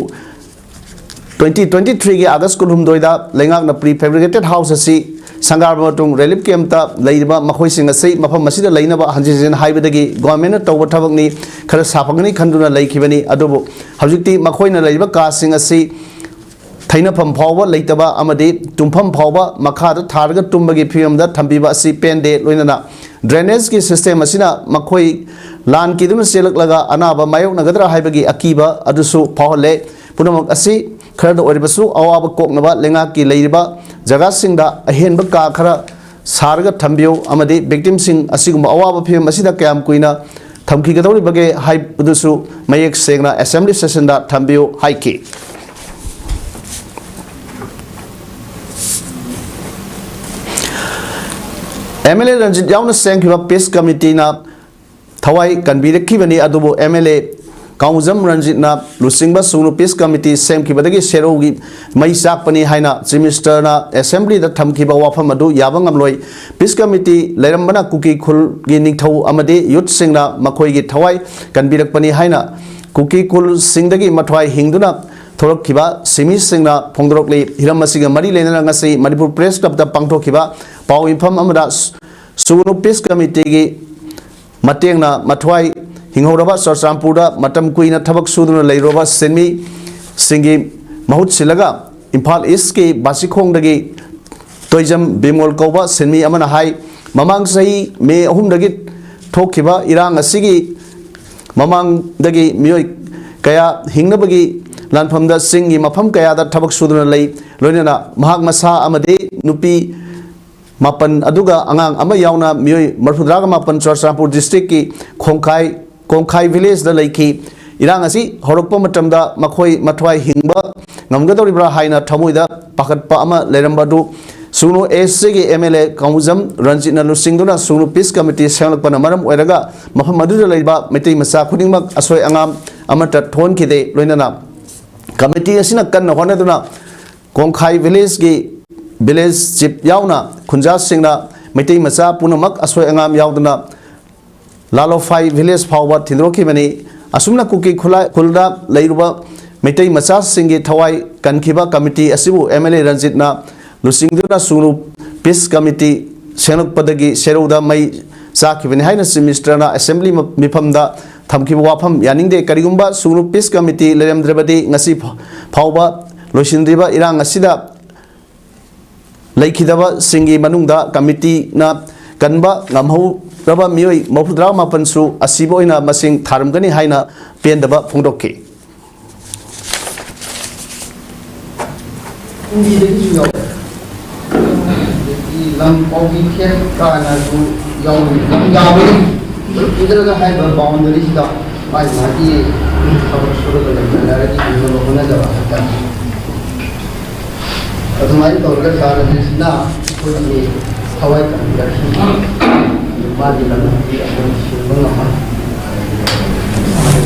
twenty twenty-three ꯒꯤ ꯑꯥꯒꯁ ꯀꯨꯟꯍꯨꯝꯗꯣꯏꯗ ꯂꯩꯉꯥꯛꯅ pre fabricated house ꯑꯁꯤ ꯁꯪꯒꯥꯔꯕ ꯃꯇꯨꯡ ꯔꯤꯂꯤꯐ ꯀꯦꯝꯞꯇ ꯂꯩꯔꯤꯕ ꯃꯈꯣꯏꯁꯤꯡ ꯑꯁꯤ ꯃꯐꯝ ꯑꯁꯤꯗ ꯂꯩꯅꯕ ꯍꯟꯖꯤꯟ ꯍꯟꯖꯤꯟ ꯍꯥꯏꯕꯗꯒꯤ ꯒꯣꯔꯃꯦꯟꯅ ꯇꯧꯕ ꯊꯕꯛꯅꯤ, ꯈꯔ ꯁꯥꯐꯒꯅꯤ ꯈꯟꯗꯨꯅ ꯂꯩꯈꯤꯕꯅꯤ꯫ ꯑꯗꯨꯕꯨ ꯍꯧꯖꯤꯛꯇꯤ ꯃꯈꯣꯏꯅ ꯂꯩꯔꯤꯕ ꯀꯥꯁꯤꯡ ꯑꯁꯤ ꯊꯩꯅꯐꯝ ꯐꯥꯎꯕ ꯂꯩꯇꯕ ꯑꯃꯗꯤ ꯇꯨꯝꯐꯝ ꯐꯥꯎꯕ ꯃꯈꯥꯗ ꯊꯥꯔꯒ ꯇꯨꯝꯕꯒꯤ ꯐꯤꯕꯝꯗ ꯊꯝꯕꯤꯕ ꯑꯁꯤ ꯄꯦꯟꯗꯦ꯫ ꯂꯣꯏꯅꯅ drainage ꯀꯤ system ꯑꯁꯤꯅ ꯃꯈꯣꯏ ꯂꯥꯟ ꯀꯤꯗꯨꯅ ꯆꯦꯜꯂꯛꯂꯒ ꯑꯅꯥꯕ ꯃꯥꯌꯣꯛꯅꯒꯗ꯭ꯔꯥ ꯍꯥꯏꯕꯒꯤ ꯑꯀꯤꯕ ꯑꯗꯨꯁꯨ ꯐꯥꯎꯍꯜꯂꯦ꯫ ꯄꯨꯝꯅꯃꯛ ꯑꯁꯤ ꯈꯔꯗ ꯑꯣꯏꯔꯕꯁꯨ ꯑꯋꯥꯕ ꯀꯣꯛꯅꯕ ꯂꯩꯉꯥꯛꯀꯤ ꯂꯩꯔꯤꯕ ꯖꯒꯥꯁꯤꯡꯗ ꯑꯍꯦꯟꯕ ꯀꯥ ꯈꯔ ꯁꯥꯔꯒ ꯊꯝꯕꯤꯌꯨ ꯑꯃꯗꯤ victim ꯁꯤꯡ ꯑꯁꯤꯒꯨꯝꯕ ꯑꯋꯥꯕ ꯐꯤꯕꯝ ꯑꯁꯤꯗ ꯀꯌꯥꯝ ꯀꯨꯏꯅ ꯊꯝꯈꯤꯒꯗꯧꯔꯤꯕꯒꯦ ꯍꯥꯏꯕꯗꯨꯁꯨ ꯃꯌꯦꯛ ꯁꯦꯡꯅ assembly session ꯗ ꯊꯝꯕꯤꯌꯨ ꯍꯥꯏꯈꯤ꯫ MLA ꯔꯟꯖꯤꯠ ꯌꯥꯎꯅ ꯁꯦꯝꯈꯤꯕ peace committee ꯅ ꯊꯋꯥꯏ ꯀꯟꯕꯤꯔꯛꯈꯤꯕꯅꯤ, ꯑꯗꯨꯕꯨ MLA ꯀꯥꯡꯖꯝ ꯔꯟꯖꯤꯠꯅ ꯂꯨꯆꯤꯡꯕ ꯁꯨꯒꯅꯨ peace committee ꯁꯦꯝꯈꯤꯕꯗꯒꯤ ꯁꯦꯔꯧꯒꯤ ꯃꯩ ꯆꯥꯛꯄꯅꯤ ꯍꯥꯏꯅ Chief Minister ꯅ assembly ꯗ ꯊꯝꯈꯤꯕ ꯋꯥꯐꯝ ꯑꯗꯨ ꯌꯥꯕ ꯉꯝꯂꯣꯏ꯫ Peace committee ꯂꯩꯔꯝꯕꯅ ꯀꯨꯀꯤ ꯈꯨꯜꯒꯤ ꯅꯤꯡꯊꯧ ꯑꯃꯗꯤ youth ꯁꯤꯡꯅ ꯃꯈꯣꯏꯒꯤ ꯊꯋꯥꯏ ꯀꯟꯕꯤꯔꯛꯄꯅꯤ ꯍꯥꯏꯅ ꯀꯨꯀꯤ ꯈꯨꯜꯁꯤꯡꯗꯒꯤ ꯃꯊ꯭ꯋꯥꯏ ꯍꯤꯡꯗꯨꯅ ꯊꯣꯛꯂꯛꯈꯤꯕ ꯁꯤꯃꯤꯁꯤꯡꯅ ꯐꯣꯡꯗꯣꯔꯛꯂꯤ꯫ ꯍꯤꯔꯝ ꯑꯁꯤꯒ ꯃꯔꯤ ꯂꯩꯅꯅ ꯉꯁꯤ ꯃꯅꯤꯄꯨꯔ Press Club ꯇ ꯄꯥꯡꯊꯣꯛꯈꯤꯕ ꯄꯥꯎ ꯏꯐꯝ ꯑꯃꯗ ꯁꯨꯒꯅꯨ peace committee ꯒꯤ ꯃꯇꯦꯡꯅ ꯃꯊ꯭ꯋꯥꯏ ꯍꯤꯡꯍꯧꯔꯕ ꯆꯨꯔꯆꯥꯟꯄꯨꯔꯗ ꯃꯇꯝ ꯀꯨꯏꯅ ꯊꯕꯛ ꯁꯨꯗꯨꯅ ꯂꯩꯔꯨꯔꯕ ꯁꯤꯟꯃꯤꯁꯤꯡꯒꯤ ꯃꯍꯨꯠ ꯁꯤꯜꯂꯒ ꯏꯝꯐꯥꯜ East ꯀꯤ ꯕꯥꯁꯤꯈꯣꯡꯗꯒꯤ ꯇꯣꯏꯖꯝ ꯕꯤꯃꯣꯜ ꯀꯧꯕ ꯁꯤꯟꯃꯤ ꯑꯃꯅ ꯍꯥꯏ, ꯃꯃꯥꯡ ꯆꯍꯤ ꯃꯦ ꯑꯍꯨꯝꯗꯒꯤ ꯊꯣꯛꯈꯤꯕ ꯏꯔꯥꯡ ꯑꯁꯤꯒꯤ ꯃꯃꯥꯡꯗꯒꯤ ꯃꯤꯑꯣꯏ ꯀꯌꯥ ꯍꯤꯡꯅꯕꯒꯤ ꯂꯥꯟꯐꯝꯗ ꯆꯤꯡꯒꯤ ꯃꯐꯝ ꯀꯌꯥꯗ ꯊꯕꯛ ꯁꯨꯗꯨꯅ ꯂꯩ꯫ ꯂꯣꯏꯅꯅ ꯃꯍꯥꯛ ꯃꯁꯥ ꯑꯃꯗꯤ ꯅꯨꯄꯤ ꯃꯥꯄꯟ ꯑꯗꯨꯒ ꯑꯉꯥꯡ ꯑꯃ ꯌꯥꯎꯅ ꯃꯤꯑꯣꯏ ꯃꯔꯤꯐꯨꯇꯔꯥꯒ ꯃꯥꯄꯟ ꯆꯨꯔꯆꯥꯟꯄꯨꯔ ꯗꯤꯁꯇ꯭ꯔꯤꯛꯀꯤ ꯈꯣꯡꯈꯥꯏ, ꯀꯣꯡꯈꯥꯏ ꯚꯤꯂꯦꯖꯇ ꯂꯩꯈꯤ꯫ ꯏꯔꯥꯡ ꯑꯁꯤ ꯍꯧꯔꯛꯄ ꯃꯇꯝꯗ ꯃꯈꯣꯏ ꯃꯊ꯭ꯋꯥꯏ ꯍꯤꯡꯕ ꯉꯝꯒꯗꯧꯔꯤꯕ꯭ꯔꯥ ꯍꯥꯏꯅ ꯊꯃꯣꯏꯗ ꯄꯥꯈꯠꯄ ꯑꯃ ꯂꯩꯔꯝꯕ ꯑꯗꯨ ꯁꯨꯡꯅꯨ ꯑꯦꯁ ꯁꯤꯒꯤ ꯑꯦꯝ ꯑꯦꯜ ꯑꯦ ꯀꯥꯡꯖꯝ ꯔꯟꯖꯤꯠꯅ ꯂꯨꯆꯤꯡꯗꯨꯅ ꯁꯨꯡꯅꯨ ꯄꯤꯁ ꯀꯃꯤꯇꯤ ꯁꯦꯝꯒꯠꯂꯛꯄꯅ ꯃꯔꯝ ꯑꯣꯏꯔꯒ ꯃꯐꯝ ꯑꯗꯨꯗ ꯂꯩꯕ ꯃꯩꯇꯩ ꯃꯆꯥ ꯈꯨꯗꯤꯡꯃꯛ ꯑꯁꯣꯏ ꯑꯉꯥꯝ ꯑꯃꯠꯇ ꯊꯣꯛꯍꯟꯈꯤꯗꯦ꯫ ꯂꯣꯏꯅꯅ ꯀꯃꯤꯇꯤ ꯑꯁꯤꯅ ꯀꯟꯅ ꯍꯣꯠꯅꯗꯨꯅ ꯀꯣꯡꯈꯥꯏ ꯚꯤꯂꯦꯖꯀꯤ ꯚꯤꯂꯦꯖ ꯆꯤꯞ ꯌꯥꯎꯅ ꯈꯨꯟꯖꯥꯁꯤꯡꯅ ꯃꯩꯇꯩ ꯃꯆꯥ ꯄꯨꯝꯅꯃꯛ ꯑꯁꯣꯏ ꯑꯉꯥꯝ ꯌꯥꯎꯗꯅ ꯂꯥꯂꯣꯐꯥꯏ ꯚꯤꯂꯦꯖ ꯐꯥꯎꯕ ꯊꯤꯟꯗꯣꯛꯈꯤꯕꯅꯤ꯫ ꯑꯁꯨꯝꯅ ꯀꯨꯀꯤ ꯈꯨꯂꯥ-, ꯈꯨꯜꯗ ꯂꯩꯔꯨꯕ ꯃꯩꯇꯩ ꯃꯆꯥꯁꯤꯡꯒꯤ ꯊꯋꯥꯏ ꯀꯟꯈꯤꯕ ꯀꯃꯤꯇꯤ ꯑꯁꯤꯕꯨ ꯑꯦꯝ ꯑꯦꯜ ꯑꯦ ꯔꯟꯖꯤꯠꯅ ꯂꯨꯆꯤꯡꯗꯨꯅ ꯁꯨꯡꯅꯨ ꯄꯤꯁ ꯀꯃꯤꯇꯤ ꯁꯦꯝꯂꯛꯄꯗꯒꯤ ꯁꯦꯔꯧꯗ ꯃꯩ ꯆꯥꯛꯈꯤꯕꯅꯤ ꯍꯥꯏꯅ ꯆꯤꯐ ꯃꯤꯅꯤꯁꯇꯔꯅ ꯑꯦꯁꯦꯝꯕ꯭ꯂꯤ ꯃ-, ꯃꯤꯐꯝꯗ ꯊꯝꯈꯤꯕ ꯋꯥꯐꯝ ꯌꯥꯅꯤꯡꯗꯦ꯫ ꯀꯔꯤꯒꯨꯝꯕ ꯁꯨꯡꯅꯨ ꯄꯤꯁ ꯀꯃꯤꯇꯤ ꯂꯩꯔꯝꯗ꯭ꯔꯕꯗꯤ ꯉꯁꯤ ꯐ-, ꯐꯥꯎꯕ ꯂꯣꯏꯁꯤꯟꯗ꯭ꯔꯤꯕ ꯏꯔꯥꯡ ꯑꯁꯤꯗ ꯂꯩꯈꯤꯗꯕꯁꯤꯡꯒꯤ ꯃꯅꯨꯡꯗ ꯀꯃꯤꯇꯤꯅ ꯀꯟꯕ ꯉꯝꯍꯧꯔꯕ ꯃꯤꯑꯣꯏ ꯃꯔꯤꯐꯨꯇꯔꯥ ꯃꯥꯄꯟꯁꯨ ꯑꯁꯤꯕ ꯑꯣꯏꯅ ꯃꯁꯤꯡ ꯊꯥꯔꯝꯒꯅꯤ ꯍꯥꯏꯅ ꯄꯦꯟꯗꯕ ꯐꯣꯡꯗꯣꯛꯈꯤ꯫ ꯀꯨꯝꯕꯤꯗꯒꯤꯁꯨ ꯌꯥꯎꯋꯦ꯫ ꯑꯗꯒꯤ ꯂꯝ ꯄꯥꯎꯕꯤ ꯈꯦꯠ ꯀꯥꯏꯅꯁꯨ ꯌꯥꯎꯔꯤ꯫ ꯂꯝ ꯌꯥꯕꯒꯤ ꯏꯟꯗ꯭ꯔꯒ ꯍꯥꯏꯔꯤꯕ ꯕꯥꯎꯟꯗꯔꯤꯁꯤꯗ ꯃꯥꯒꯤ ꯃꯥꯒꯤ ꯊꯕꯛ ꯁꯨꯔꯒ ꯂꯩꯃꯤꯟꯅꯔꯒꯗꯤ ꯍꯤꯡꯅꯕ ꯍꯣꯠꯅꯖꯕ ꯍꯥꯏꯇꯥꯔꯦ꯫ ꯑꯗꯨꯃꯥꯏꯅ ꯇꯧꯔꯒ ꯁꯥꯔ ꯔꯟꯖꯤꯠꯁꯤꯅ ꯑꯩꯈꯣꯏꯒꯤ ꯊꯋꯥꯏ ꯀꯟꯕꯤꯔꯛꯈꯤ꯫ ꯃꯥꯒꯤ ꯂꯝꯗꯝꯗꯤ ꯑꯩꯈꯣꯏꯅ ꯁꯤꯟꯕ ꯉꯝꯃꯣꯏ꯫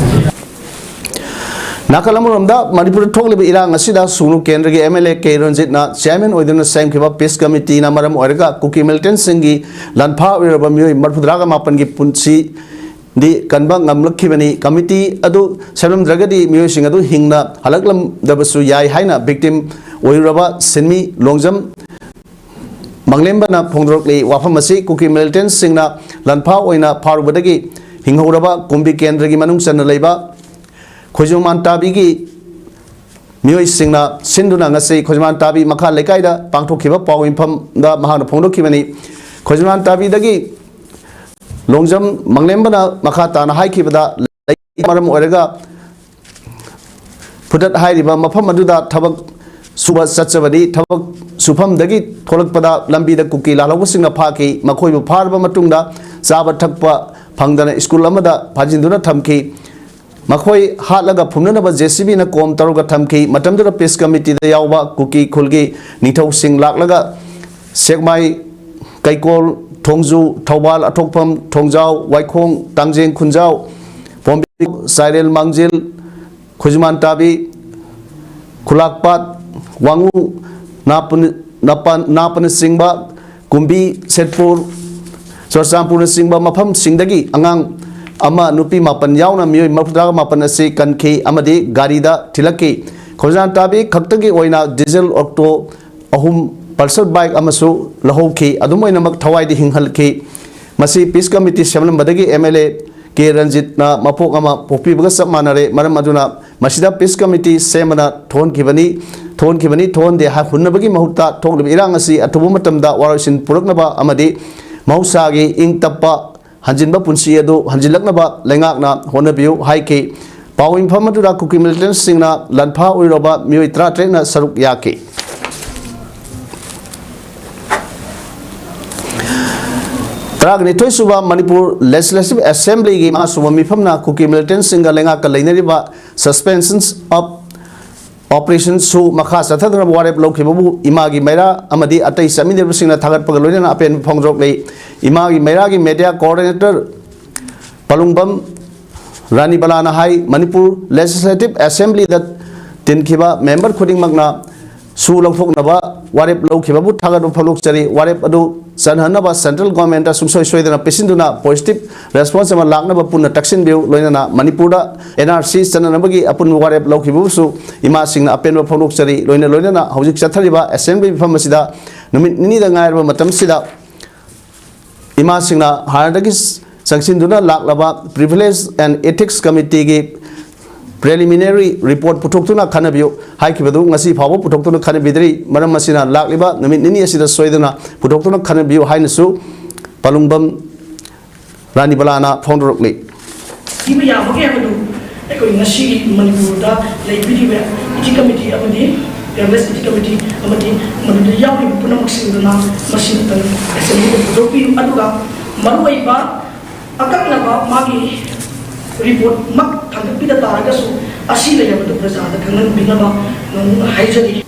ꯅꯥꯀꯜ ꯑꯃꯔꯣꯝꯗ ꯃꯅꯤꯄꯨꯔꯗ ꯊꯣꯛꯂꯤꯕ ꯏꯔꯥꯡ ꯑꯁꯤꯗ ꯁꯨꯡꯅꯨ ꯀꯦꯟꯗ꯭ꯔꯒꯤ ꯑꯦꯝ ꯑꯦꯜ ꯑꯦ ꯀꯦ ꯔꯟꯖꯤꯠꯅ ꯆꯤꯌꯥꯔꯃꯦꯟ ꯑꯣꯏꯗꯨꯅ ꯁꯦꯝꯈꯤꯕ ꯄꯤꯁ ꯀꯃꯤꯇꯤꯅ ꯃꯔꯝ ꯑꯣꯏꯔꯒ ꯀꯨꯀꯤ ꯃꯤꯂꯤꯇꯦꯟꯁꯤꯡꯒꯤ ꯂꯥꯟꯐꯥ ꯑꯣꯏꯔꯕ ꯃꯤꯑꯣꯏ ꯃꯔꯤꯐꯨꯇꯔꯥꯒ ꯃꯥꯄꯟꯒꯤ ꯄꯨꯟꯁꯤꯗꯤ ꯀꯟꯕ ꯉꯝꯂꯛꯈꯤꯕꯅꯤ꯫ ꯀꯃꯤꯇꯤ ꯑꯗꯨ ꯁꯦꯝꯂꯝꯗ꯭ꯔꯒꯗꯤ ꯃꯤꯑꯣꯏꯁꯤꯡ ꯑꯗꯨ ꯍꯤꯡꯅ ꯍꯜꯂꯛꯂꯝꯗꯕꯁꯨ ꯌꯥꯏ ꯍꯥꯏꯅ ꯚꯤꯛꯇꯤꯝ ꯑꯣꯏꯔꯨꯔꯕ ꯁꯤꯟꯃꯤ ꯂꯣꯡꯖꯝ ꯃꯪꯂꯦꯝꯕꯅ ꯐꯣꯡꯗꯣꯔꯛꯂꯤ꯫ ꯋꯥꯐꯝ ꯑꯁꯤ ꯀꯨꯀꯤ ꯃꯤꯂꯤꯇꯦꯟꯁꯤꯡꯅ ꯂꯥꯟꯐꯥ ꯑꯣꯏꯅ ꯐꯥꯔꯨꯕꯗꯒꯤ ꯍꯤꯡꯍꯧꯔꯕ ꯀꯨꯝꯕꯤ ꯀꯦꯟꯗ꯭ꯔꯒꯤ ꯃꯅꯨꯡ ꯆꯟꯅ ꯂꯩꯕ ꯈꯣꯏꯖꯣꯃꯥꯟ ꯇꯥꯕꯤꯒꯤ ꯃꯤꯑꯣꯏꯁꯤꯡꯅ ꯁꯤꯟꯗꯨꯅ ꯉꯁꯤ ꯈꯣꯏꯖꯃꯥꯟ ꯇꯥꯕꯤ ꯃꯈꯥ ꯂꯩꯀꯥꯏꯗ ꯄꯥꯡꯊꯣꯛꯈꯤꯕ ꯄꯥꯎ ꯏꯐꯝꯗ ꯃꯍꯥꯛꯅ ꯐꯣꯡꯗꯣꯛꯈꯤꯕꯅꯤ꯫ ꯈꯣꯏꯖꯃꯥꯟ ꯇꯥꯕꯤꯗꯒꯤ ꯂꯣꯡꯖꯝ ꯃꯪꯂꯦꯝꯕꯅ ꯃꯈꯥ ꯇꯥꯅ ꯍꯥꯏꯈꯤꯕꯗ, ꯂꯩ ꯃꯔꯝ ꯑꯣꯏꯔꯒ ꯐꯨꯇꯠ ꯍꯥꯏꯔꯤꯕ ꯃꯐꯝ ꯑꯗꯨꯗ ꯊꯕꯛ ꯁꯨꯕ ꯆꯠꯆꯕꯅꯤ꯫ ꯊꯕꯛ ꯁꯨꯐꯝꯗꯒꯤ ꯊꯣꯛꯂꯛꯄꯗ ꯂꯝꯕꯤꯗ ꯀꯨꯀꯤ ꯂꯥꯜꯍꯧꯕꯁꯤꯡꯅ ꯐꯥꯈꯤ꯫ ꯃꯈꯣꯏꯕꯨ ꯐꯥꯔꯕ ꯃꯇꯨꯡꯗ ꯆꯥꯕ ꯊꯛꯄ ꯐꯪꯗꯅ ꯁ꯭ꯀꯨꯜ ꯑꯃꯗ ꯐꯥꯖꯤꯟꯗꯨꯅ ꯊꯝꯈꯤ꯫ ꯃꯈꯣꯏ ꯍꯥꯠꯂꯒ ꯐꯨꯝꯅꯅꯕ ꯖꯦ ꯁꯤ ꯕꯤꯅ ꯀꯣꯝ ꯇꯧꯔꯒ ꯊꯝꯈꯤ꯫ ꯃꯇꯝꯗꯨꯗ ꯄꯤꯁ ꯀꯃꯤꯇꯤꯗ ꯌꯥꯎꯕ ꯀꯨꯀꯤ ꯈꯨꯜꯒꯤ ꯅꯤꯡꯊꯧꯁꯤꯡ ꯂꯥꯛꯂꯒ ꯁꯦꯛꯃꯥꯏ, ꯀꯩꯀꯣꯜ, ꯊꯣꯡꯖꯨ, ꯊꯧꯕꯥꯜ, ꯑꯊꯣꯛꯐꯝ, ꯊꯣꯡꯖꯥꯎ, ꯋꯥꯏꯈꯣꯡ, ꯇꯥꯡꯖꯦꯡ ꯈꯨꯟꯖꯥꯎ, ꯄꯣꯝꯕꯤ, ꯆꯥꯏꯔꯦꯜ ꯃꯥꯡꯖꯤꯜ, ꯈꯨꯖꯨꯃꯥꯟ ꯇꯥꯕꯤ, ꯈꯨꯂꯥꯛꯄꯥꯠ, ꯋꯥꯉꯨ, ꯅꯥꯄꯨꯅ-, ꯅꯥꯄꯥꯟ-, ꯅꯥꯄꯅꯆꯤꯡꯕ, ꯀꯨꯝꯕꯤ, ꯁꯦꯠꯄꯨꯔ, ꯆꯨꯔꯆꯥꯟꯄꯨꯔꯅꯆꯤꯡꯕ ꯃꯐꯝꯁꯤꯡꯗꯒꯤ ꯑꯉꯥꯡ ꯑꯃ, ꯅꯨꯄꯤ ꯃꯥꯄꯟ ꯌꯥꯎꯅ ꯃꯤꯑꯣꯏ ꯃꯔꯤꯐꯨꯇꯔꯥ ꯃꯥꯄꯟ ꯑꯁꯤ ꯀꯟꯈꯤ ꯑꯃꯗꯤ ꯒꯥꯔꯤꯗ ꯊꯤꯜꯂꯛꯈꯤ꯫ ꯈꯣꯡꯖꯥꯟ ꯇꯥꯕꯤ ꯈꯛꯇꯒꯤ ꯑꯣꯏꯅ ꯗꯤꯖꯜ ꯑꯣꯛꯇꯣ ꯑꯍꯨꯝ, ꯄꯜꯁꯔ ꯕꯥꯏꯛ ꯑꯃꯁꯨ ꯂꯧꯍꯧꯈꯤ꯫ ꯑꯗꯨꯝ ꯑꯣꯏꯅꯃꯛ ꯊꯋꯥꯏꯗꯤ ꯍꯤꯡꯍꯜꯈꯤ꯫ ꯃꯁꯤ ꯄꯤꯁ ꯀꯃꯤꯇꯤ ꯁꯦꯝꯂꯝꯕꯗꯒꯤ ꯑꯦꯝ ꯑꯦꯜ ꯑꯦ ꯀꯦ ꯔꯟꯖꯤꯠꯅ ꯃꯄꯣꯛ ꯑꯃ ꯄꯣꯛꯄꯤꯕꯒ ꯆꯞ ꯃꯥꯟꯅꯔꯦ꯫ ꯃꯔꯝ ꯑꯗꯨꯅ ꯃꯁꯤꯗ ꯄꯤꯁ ꯀꯃꯤꯇꯤ ꯁꯦꯝꯕꯅ ꯊꯣꯛꯍꯟꯈꯤꯕꯅꯤ, ꯊꯣꯛꯍꯟꯈꯤꯕꯅꯤ, ꯊꯣꯛꯍꯟꯗꯦ ꯍꯥꯏ-, ꯍꯨꯟꯅꯕꯒꯤ ꯃꯍꯨꯠꯇ ꯊꯣꯛꯂꯤꯕ ꯏꯔꯥꯡ ꯑꯁꯤ ꯑꯊꯨꯕ ꯃꯇꯝꯗ ꯋꯥꯔꯣꯏꯁꯤꯟ ꯄꯨꯔꯛꯅꯕ ꯑꯃꯗꯤ ꯃꯍꯧꯁꯥꯒꯤ ꯏꯪ ꯇꯞꯄ ꯍꯟꯖꯤꯟꯕ ꯄꯨꯟꯁꯤ ꯑꯗꯨ ꯍꯟꯖꯤꯜꯂꯛꯅꯕ ꯂꯩꯉꯥꯛꯅ ꯍꯣꯠꯅꯕꯤꯌꯨ ꯍꯥꯏꯈꯤ꯫ ꯄꯥꯎ ꯏꯐꯝ ꯑꯗꯨꯗ ꯀꯨꯀꯤ ꯃꯤꯂꯤꯇꯦꯟꯠꯁꯤꯡꯅ ꯂꯥꯟꯐꯥ ꯑꯣꯏꯔꯨꯔꯕ ꯃꯤꯑꯣꯏ ꯇꯔꯥꯇꯔꯦꯠꯅ ꯁꯔꯨꯛ ꯌꯥꯈꯤ꯫ ꯇꯔꯥꯅꯤꯊꯣꯏ ꯁꯨꯕ ꯃꯅꯤꯄꯨꯔ ꯂꯦꯖꯤꯁꯂꯦꯇꯤꯚ ꯑꯦꯁꯦꯝꯕ꯭ꯂꯤꯒꯤ ꯃꯉꯥ ꯁꯨꯕ ꯃꯤꯐꯝꯅ ꯀꯨꯀꯤ ꯃꯤꯂꯤꯇꯦꯟꯠꯁꯤꯡꯒ ꯂꯩꯉꯥꯛꯀ ꯂꯩꯅꯔꯤꯕ ꯁꯁꯄꯦꯟꯁꯟ ꯑꯣꯐ ꯑꯣꯄꯔꯦꯁꯟꯁꯨ ꯃꯈꯥ ꯆꯠꯊꯗꯅꯕ ꯋꯥꯔꯦꯞ ꯂꯧꯈꯤꯕꯕꯨ ꯏꯃꯥꯒꯤ ꯃꯩꯔꯥ ꯑꯃꯗꯤ ꯑꯇꯩ ꯆꯠꯃꯤꯟꯅꯔꯤꯕꯁꯤꯡꯅ ꯊꯥꯒꯠꯄꯒ ꯂꯣꯏꯅꯅ ꯑꯄꯦꯟꯕ ꯐꯣꯡꯗꯣꯛꯂꯤ꯫ ꯏꯃꯥꯒꯤ ꯃꯩꯔꯥꯒꯤ ꯃꯦꯗꯤꯌꯥ ꯀꯣꯑꯣꯔꯗꯤꯅꯦꯇꯔ ꯄꯂꯨꯡꯕꯝ ꯔꯥꯅꯤꯕꯂꯥꯅ ꯍꯥꯏ, ꯃꯅꯤꯄꯨꯔ ꯂꯦꯖꯤꯁꯂꯦꯇꯤꯚ ꯑꯦꯁꯦꯝꯕ꯭ꯂꯤꯗ ꯇꯤꯟꯈꯤꯕ ꯃꯦꯝꯕꯔ ꯈꯨꯗꯤꯡꯃꯛꯅ ꯁꯨ ꯂꯧꯊꯣꯛꯅꯕ ꯋꯥꯔꯦꯞ ꯂꯧꯈꯤꯕꯕꯨ ꯊꯥꯒꯠꯄ ꯐꯣꯡꯗꯣꯛꯆꯔꯤ꯫ ꯋꯥꯔꯦꯞ ꯑꯗꯨ ꯆꯟꯍꯟꯅꯕ ꯁꯦꯟꯇ꯭ꯔꯦꯜ ꯒꯣꯔꯃꯦꯟꯠꯇ ꯁꯨꯡꯁꯣꯏ ꯁꯣꯏꯗꯅ ꯄꯤꯁꯤꯟꯗꯨꯅ ꯄꯣꯖꯤꯇꯤꯚ ꯔꯦꯁꯄꯣꯟꯁ ꯑꯃ ꯂꯥꯛꯅꯕ ꯄꯨꯟꯅ ꯇꯛꯁꯤꯟꯕꯤꯌꯨ꯫ ꯂꯣꯏꯅꯅ ꯃꯅꯤꯄꯨꯔꯗ ꯑꯦꯟ ꯑꯥꯔ ꯁꯤ ꯆꯠꯅꯅꯕꯒꯤ ꯑꯄꯨꯟꯕ ꯋꯥꯔꯦꯞ ꯂꯧꯈꯤꯕꯕꯨꯁꯨ ꯏꯃꯥꯁꯤꯡꯅ ꯑꯄꯦꯟꯕ ꯐꯣꯡꯗꯣꯛꯆꯔꯤ꯫ ꯂꯣꯏꯅ ꯂꯣꯏꯅꯅ ꯍꯧꯖꯤꯛ ꯆꯠꯊꯔꯤꯕ ꯑꯦꯁꯦꯝꯕ꯭ꯂꯤ ꯃꯤꯐꯝ ꯑꯁꯤꯗ ꯅꯨꯃꯤꯠ ꯅꯤꯅꯤꯗ ꯉꯥꯏꯔꯕ ꯃꯇꯝꯁꯤꯗ ꯏꯃꯥꯁꯤꯡꯅ ꯍꯥꯟꯅꯗꯒꯤ ꯆꯪꯁꯤꯟꯗꯨꯅ ꯂꯥꯛꯂꯕ ꯄ꯭ꯔꯤꯚꯤꯂꯦꯖ ꯑꯦꯟ ꯏꯊꯤꯛꯁ ꯀꯃꯤꯇꯤꯒꯤ preliminary report ꯄꯨꯊꯣꯛꯇꯨꯅ ꯈꯟꯅꯕꯤꯌꯨ ꯍꯥꯏꯈꯤꯕꯗꯨ ꯉꯁꯤ ꯐꯥꯎꯕ ꯄꯨꯊꯣꯛꯇꯨꯅ ꯈꯟꯅꯕꯤꯗ꯭ꯔꯤ꯫ ꯃꯔꯝ ꯑꯁꯤꯅ ꯂꯥꯛꯂꯤꯕ ꯅꯨꯃꯤꯠ ꯅꯤꯅꯤ ꯑꯁꯤꯗ ꯁꯣꯏꯗꯅ ꯄꯨꯊꯣꯛꯇꯨꯅ ꯈꯟꯅꯕꯤꯌꯨ ꯍꯥꯏꯅꯁꯨ ꯄꯥꯂꯨꯡꯕꯝ ꯔꯥꯅꯤꯕꯂꯥꯅ ꯐꯣꯡꯗꯣꯔꯛꯂꯤ꯫ ꯄꯤꯕ ꯌꯥꯕꯒꯦ ꯍꯥꯏꯕꯗꯨ ꯑꯩꯈꯣꯏ ꯉꯁꯤ ꯃꯅꯤꯄꯨꯔꯗ ꯂꯩꯕꯤꯔꯤꯕ ꯏꯊꯤꯛ ꯀꯃꯤꯇꯤ ꯑꯃꯗꯤ ꯄꯦꯔꯦꯟꯠꯁ ꯏꯊꯤꯛ ꯀꯃꯤꯇꯤ ꯑꯃꯗꯤ ꯃꯗꯨꯗ ꯌꯥꯎꯔꯤꯕ ꯄꯨꯝꯅꯃꯛꯁꯤꯡꯗꯨꯅ ꯃꯁꯤ ꯑꯃꯇꯪ ꯑꯦꯁꯦꯝꯕ꯭ꯂꯤꯗ ꯄꯨꯊꯣꯛꯄꯤꯌꯨ꯫ ꯑꯗꯨꯒ ꯃꯔꯨꯑꯣꯏꯕ ꯑꯀꯛꯅꯕ ꯃꯥꯒꯤ ꯔꯤꯄꯣꯔꯠꯃꯛ ꯊꯥꯡꯒꯠꯄꯤꯗ ꯇꯥꯔꯒꯁꯨ ꯑꯁꯤ ꯂꯩꯔꯕꯗꯨ ꯄ꯭ꯔꯖꯥꯗ ꯈꯪꯍꯟꯕꯤꯅꯕ ꯅꯣꯡꯃ ꯍꯥꯏꯖꯔꯤ꯫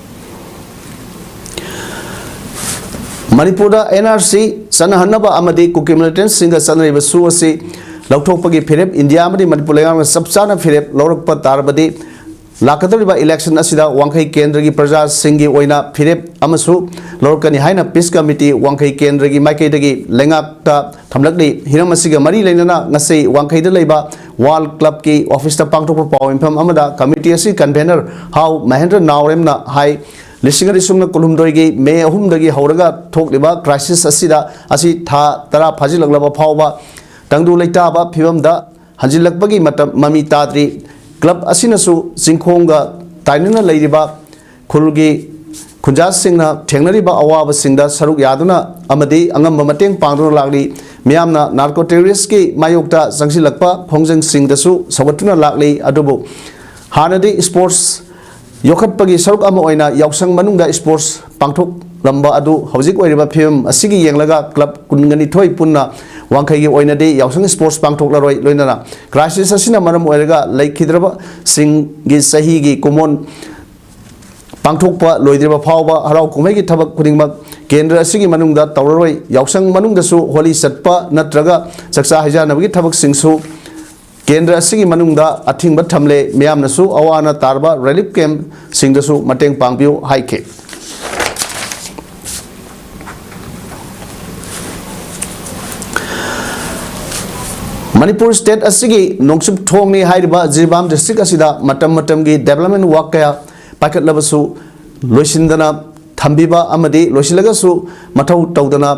ꯃꯅꯤꯄꯨꯔꯗ ꯑꯦꯟ ꯑꯥꯔ ꯁꯤ ꯆꯠꯅꯍꯟꯅꯕ ꯑꯃꯗꯤ ꯀꯨꯀꯤ ꯃꯤꯂꯤꯇꯦꯟꯠꯁꯤꯡꯒ ꯆꯠꯅꯔꯤꯕ ꯁꯨ ꯑꯁꯤ ꯂꯧꯊꯣꯛꯄꯒꯤ ꯐꯤꯔꯦꯞ ꯏꯟꯗꯤꯌꯥ ꯑꯃꯗꯤ ꯃꯅꯤꯄꯨꯔ ꯂꯩꯉꯥꯛꯅ ꯆꯞ ꯆꯥꯅ ꯐꯤꯔꯦꯞ ꯂꯧꯔꯛꯄ ꯇꯥꯔꯕꯗꯤ ꯂꯥꯛꯀꯗꯧꯔꯤꯕ ꯏꯂꯦꯛꯁꯟ ꯑꯁꯤꯗ ꯋꯥꯡꯈꯩ ꯀꯦꯟꯗ꯭ꯔꯒꯤ ꯄ꯭ꯔꯖꯥꯁꯤꯡꯒꯤ ꯑꯣꯏꯅ ꯐꯤꯔꯦꯞ ꯑꯃꯁꯨ ꯂꯧꯔꯛꯀꯅꯤ ꯍꯥꯏꯅ ꯄꯤꯁ ꯀꯃꯤꯇꯤ ꯋꯥꯡꯈꯩ ꯀꯦꯟꯗ꯭ꯔꯒꯤ ꯃꯥꯏꯀꯩꯗꯒꯤ ꯂꯩꯉꯥꯛꯇ ꯊꯝꯂꯛꯂꯤ꯫ ꯍꯤꯔꯝ ꯑꯁꯤꯒ ꯃꯔꯤ ꯂꯩꯅꯅ ꯉꯁꯤ ꯋꯥꯡꯈꯩꯗ ꯂꯩꯕ ꯋꯥꯔꯜ ꯀ꯭ꯂꯕꯀꯤ ꯑꯣꯐꯤꯁꯇ ꯄꯥꯡꯊꯣꯛꯄ ꯄꯥꯎ ꯃꯤꯐꯝ ꯑꯃꯗ ꯀꯃꯤꯇꯤ ꯑꯁꯤ ꯀꯟꯚꯦꯅꯔ ꯍꯥꯎ ꯃꯍꯦꯟꯗ꯭ꯔ ꯅꯥꯎꯔꯦꯝꯅ ꯍꯥꯏ, ꯂꯤꯁꯤꯡ ꯑꯅꯤ ꯁꯨꯞꯅ ꯀꯨꯟꯍꯨꯝꯗꯣꯏꯒꯤ ꯃꯦ ꯑꯍꯨꯝꯗꯒꯤ ꯍꯧꯔꯒ ꯊꯣꯛꯂꯤꯕ ꯀ꯭ꯔꯥꯏꯁꯤꯁ ꯑꯁꯤꯗ ꯑꯁꯤ ꯊꯥ ꯇꯔꯥ ꯐꯥꯖꯤꯜꯂꯛꯂꯕ ꯐꯥꯎꯕ ꯇꯪꯗꯨ ꯂꯩꯇꯥꯕ ꯐꯤꯕꯝꯗ ꯍꯟꯖꯤꯜꯂꯛꯄꯒꯤ ꯃꯇꯝ ꯃꯃꯤ ꯇꯥꯗ꯭ꯔꯤ꯫ ꯀ꯭ꯂꯕ ꯑꯁꯤꯅꯁꯨ ꯆꯤꯡꯈꯣꯡꯒ ꯇꯥꯏꯅꯅ ꯂꯩꯔꯤꯕ ꯈꯨꯜꯒꯤ ꯈꯨꯟꯖꯥꯁꯤꯡꯅ ꯊꯦꯡꯅꯔꯤꯕ ꯑꯋꯥꯕꯁꯤꯡꯗ ꯁꯔꯨꯛ ꯌꯥꯗꯨꯅ ꯑꯃꯗꯤ ꯑꯉꯝꯕ ꯃꯇꯦꯡ ꯄꯥꯡꯗꯨꯅ ꯂꯥꯛꯂꯤ꯫ ꯃꯤꯌꯥꯝꯅ ꯅꯥꯔꯀꯣ ꯇꯦꯔꯣꯔꯤꯁꯀꯤ ꯃꯥꯌꯣꯛꯇ ꯆꯪꯁꯤꯜꯂꯛꯄ ꯈꯣꯡꯖꯪꯁꯤꯡꯗꯁꯨ ꯁꯧꯒꯠꯇꯨꯅ ꯂꯥꯛꯂꯤ꯫ ꯑꯗꯨꯕꯨ ꯍꯥꯟꯅꯗꯤ ꯏꯁꯄꯣꯔꯠꯁ ꯌꯣꯛꯈꯠꯄꯒꯤ ꯁꯔꯨꯛ ꯑꯃ ꯑꯣꯏꯅ ꯌꯥꯎꯁꯪ ꯃꯅꯨꯡꯗ ꯏꯁꯄꯣꯔꯠꯁ ꯄꯥꯡꯊꯣꯛꯂꯝꯕ ꯑꯗꯨ ꯍꯧꯖꯤꯛ ꯑꯣꯏꯔꯤꯕ ꯐꯤꯕꯝ ꯑꯁꯤꯒꯤ ꯌꯦꯡꯂꯒ ꯀ꯭ꯂꯕ ꯀꯨꯟꯒꯅꯤꯊꯣꯏ ꯄꯨꯟꯅ ꯋꯥꯡꯈꯩꯒꯤ ꯑꯣꯏꯅꯗꯤ ꯌꯥꯎꯁꯪ ꯏꯁꯄꯣꯔꯠꯁ ꯄꯥꯡꯊꯣꯛꯂꯔꯣꯏ꯫ ꯂꯣꯏꯅꯅ ꯀ꯭ꯔꯥꯏꯁꯤꯁ ꯑꯁꯤꯅ ꯃꯔꯝ ꯑꯣꯏꯔꯒ ꯂꯩꯈꯤꯗ꯭ꯔꯕꯁꯤꯡꯒꯤ ꯆꯍꯤꯒꯤ ꯀꯨꯝꯑꯣꯟ ꯄꯥꯡꯊꯣꯛꯄ ꯂꯣꯏꯗ꯭ꯔꯤꯕ ꯐꯥꯎꯕ ꯍꯔꯥꯎ ꯀꯨꯝꯍꯩꯒꯤ ꯊꯕꯛ ꯈꯨꯗꯤꯡꯃꯛ ꯀꯦꯟꯗ꯭ꯔ ꯑꯁꯤꯒꯤ ꯃꯅꯨꯡꯗ ꯇꯧꯔꯔꯣꯏ꯫ ꯌꯥꯎꯁꯪ ꯃꯅꯨꯡꯗꯁꯨ ꯍꯣꯂꯤ ꯆꯠꯄ ꯅꯠꯇ꯭ꯔꯒ ꯆꯥꯛꯆꯥ ꯍꯩꯖꯥꯟꯅꯕꯒꯤ ꯊꯕꯛꯁꯤꯡꯁꯨ ꯀꯦꯟꯗ꯭ꯔ ꯑꯁꯤꯒꯤ ꯃꯅꯨꯡꯗ ꯑꯊꯤꯡꯕ ꯊꯝꯂꯦ꯫ ꯃꯤꯌꯥꯝꯅꯁꯨ ꯑꯋꯥ ꯑꯅꯥ ꯇꯥꯔꯕ ꯔꯤꯂꯤꯐ ꯀꯦꯝꯞꯁꯤꯡꯗꯁꯨ ꯃꯇꯦꯡ ꯄꯥꯡꯕꯤꯌꯨ ꯍꯥꯏꯈꯤ꯫ ꯃꯅꯤꯄꯨꯔ ꯁ꯭ꯇꯦꯠ ꯑꯁꯤꯒꯤ ꯅꯣꯡꯆꯨꯞ ꯊꯣꯡꯅꯤ ꯍꯥꯏꯔꯤꯕ ꯖꯤꯔꯤꯕꯥꯝ ꯗꯤꯁꯇ꯭ꯔꯤꯛ ꯑꯁꯤꯗ ꯃꯇꯝ ꯃꯇꯝꯒꯤ ꯗꯦꯕꯂꯞꯃꯦꯟ ꯋꯥꯔꯛ ꯀꯌꯥ ꯄꯥꯏꯈꯠꯂꯕꯁꯨ ꯂꯣꯏꯁꯤꯟꯗꯅ ꯊꯝꯕꯤꯕ ꯑꯃꯗꯤ ꯂꯣꯏꯁꯤꯜꯂꯒꯁꯨ ꯃꯊꯧ ꯇꯧꯗꯅ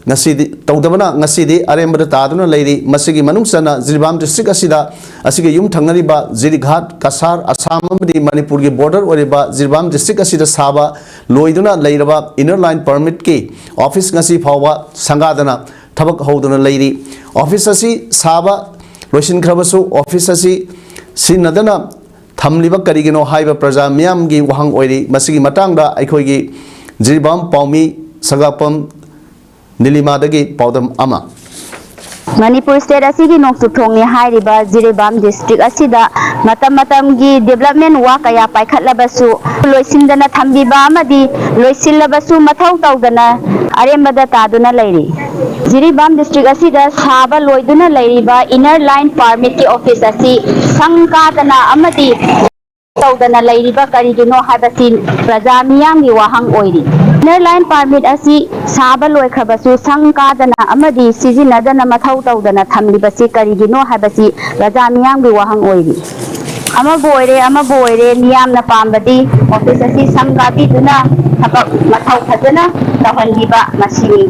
ꯉꯁꯤꯗꯤ ꯇꯧꯗꯕꯅ ꯉꯁꯤꯗꯤ ꯑꯔꯦꯝꯕꯗ ꯇꯥꯗꯨꯅ ꯂꯩꯔꯤ꯫ ꯃꯁꯤꯒꯤ ꯃꯅꯨꯡ ꯆꯟꯅ ꯖꯤꯔꯤꯕꯥꯝ district ꯑꯁꯤꯗ, ꯑꯁꯤꯒ ꯌꯨꯝ ꯊꯪꯅꯔꯤꯕ ꯖꯤꯔꯤꯘꯥꯠ, ꯀꯁꯥꯔ, ꯑꯁꯥꯝ ꯑꯃꯗꯤ ꯃꯅꯤꯄꯨꯔꯒꯤ border ꯑꯣꯏꯔꯤꯕ ꯖꯤꯔꯤꯕꯥꯝ district ꯑꯁꯤꯗ ꯁꯥꯕ ꯂꯣꯏꯗꯨꯅ ꯂꯩꯔꯕ Inner Line Permitꯀꯤ office ꯉꯁꯤ ꯐꯥꯎꯕ ꯁꯪꯒꯥꯗꯅ ꯊꯕꯛ ꯍꯧꯗꯨꯅ ꯂꯩꯔꯤ꯫ Office ꯑꯁꯤ ꯁꯥꯕ ꯂꯣꯏꯁꯤꯟꯈ꯭ꯔꯕꯁꯨ office ꯑꯁꯤ ꯁꯤꯖꯤꯟꯅꯗꯅ ꯊꯝꯂꯤꯕ ꯀꯔꯤꯒꯤꯅꯣ ꯍꯥꯏꯕ ꯄ꯭ꯔꯖꯥ ꯃꯤꯌꯥꯝꯒꯤ ꯋꯥꯍꯪ ꯑꯣꯏꯔꯤ꯫ ꯃꯁꯤꯒꯤ ꯃꯇꯥꯡꯗ ꯑꯩꯈꯣꯏꯒꯤ ꯖꯤꯔꯤꯕꯥꯝ ꯄꯥꯎꯃꯤ ꯁꯒꯥꯄꯝ ꯅꯤꯂꯤꯃꯥꯗꯒꯤ ꯄꯥꯎꯗꯝ ꯑꯃ꯫ ꯃꯅꯤꯄꯨꯔ state ꯑꯁꯤꯒꯤ ꯅꯣꯡꯆꯨꯞ ꯊꯣꯡꯅꯤ ꯍꯥꯏꯔꯤꯕ ꯖꯤꯔꯤꯕꯥꯝ district ꯑꯁꯤꯗ ꯃꯇꯝ ꯃꯇꯝꯒꯤ development work ꯀꯌꯥ ꯄꯥꯏꯈꯠꯂꯕꯁꯨ ꯂꯣꯏꯁꯤꯟꯗꯅ ꯊꯝꯕꯤꯕ ꯑꯃꯗꯤ ꯂꯣꯏꯁꯤꯜꯂꯕꯁꯨ ꯃꯊꯧ ꯇꯧꯗꯅ ꯑꯔꯦꯝꯕꯗ ꯇꯥꯗꯨꯅ ꯂꯩꯔꯤ꯫ ꯖꯤꯔꯤꯕꯥꯝ district ꯑꯁꯤꯗ ꯁꯥꯕ ꯂꯣꯏꯗꯨꯅ ꯂꯩꯔꯤꯕ Inner Line Permitꯀꯤ office ꯑꯁꯤ ꯁꯪ ꯀꯥꯗꯅ ꯑꯃꯗꯤ ꯇꯧꯗꯅ ꯂꯩꯔꯤꯕ ꯀꯔꯤꯒꯤꯅꯣ ꯍꯥꯏꯕꯁꯤ ꯄ꯭ꯔꯖꯥ ꯃꯤꯌꯥꯝꯒꯤ ꯋꯥꯍꯪ ꯑꯣꯏꯔꯤ꯫ Inner Line Permit ꯑꯁꯤ ꯁꯥꯕ ꯂꯣꯏꯈ꯭ꯔꯕꯁꯨ ꯁꯪ ꯀꯥꯗꯅ ꯑꯃꯗꯤ ꯁꯤꯖꯤꯟꯅꯗꯅ ꯃꯊꯧ ꯇꯧꯗꯅ ꯊꯝꯂꯤꯕꯁꯤ ꯀꯔꯤꯒꯤꯅꯣ ꯍꯥꯏꯕꯁꯤ ꯄ꯭ꯔꯖꯥ ꯃꯤꯌꯥꯝꯒꯤ ꯋꯥꯍꯪ ꯑꯣꯏꯔꯤ꯫ ꯑꯃꯕꯨ ꯑꯣꯏꯔꯦ, ꯑꯃꯕꯨ ꯑꯣꯏꯔꯦ, ꯃꯤꯌꯥꯝꯅ ꯄꯥꯝꯕꯗꯤ office ꯑꯁꯤ ꯁꯪ ꯀꯥꯕꯤꯗꯨꯅ ꯊꯕꯛ ꯃꯊꯧ ꯐꯖꯅ ꯇꯧꯍꯟꯕꯤꯕ ꯃꯁꯤꯅꯤ꯫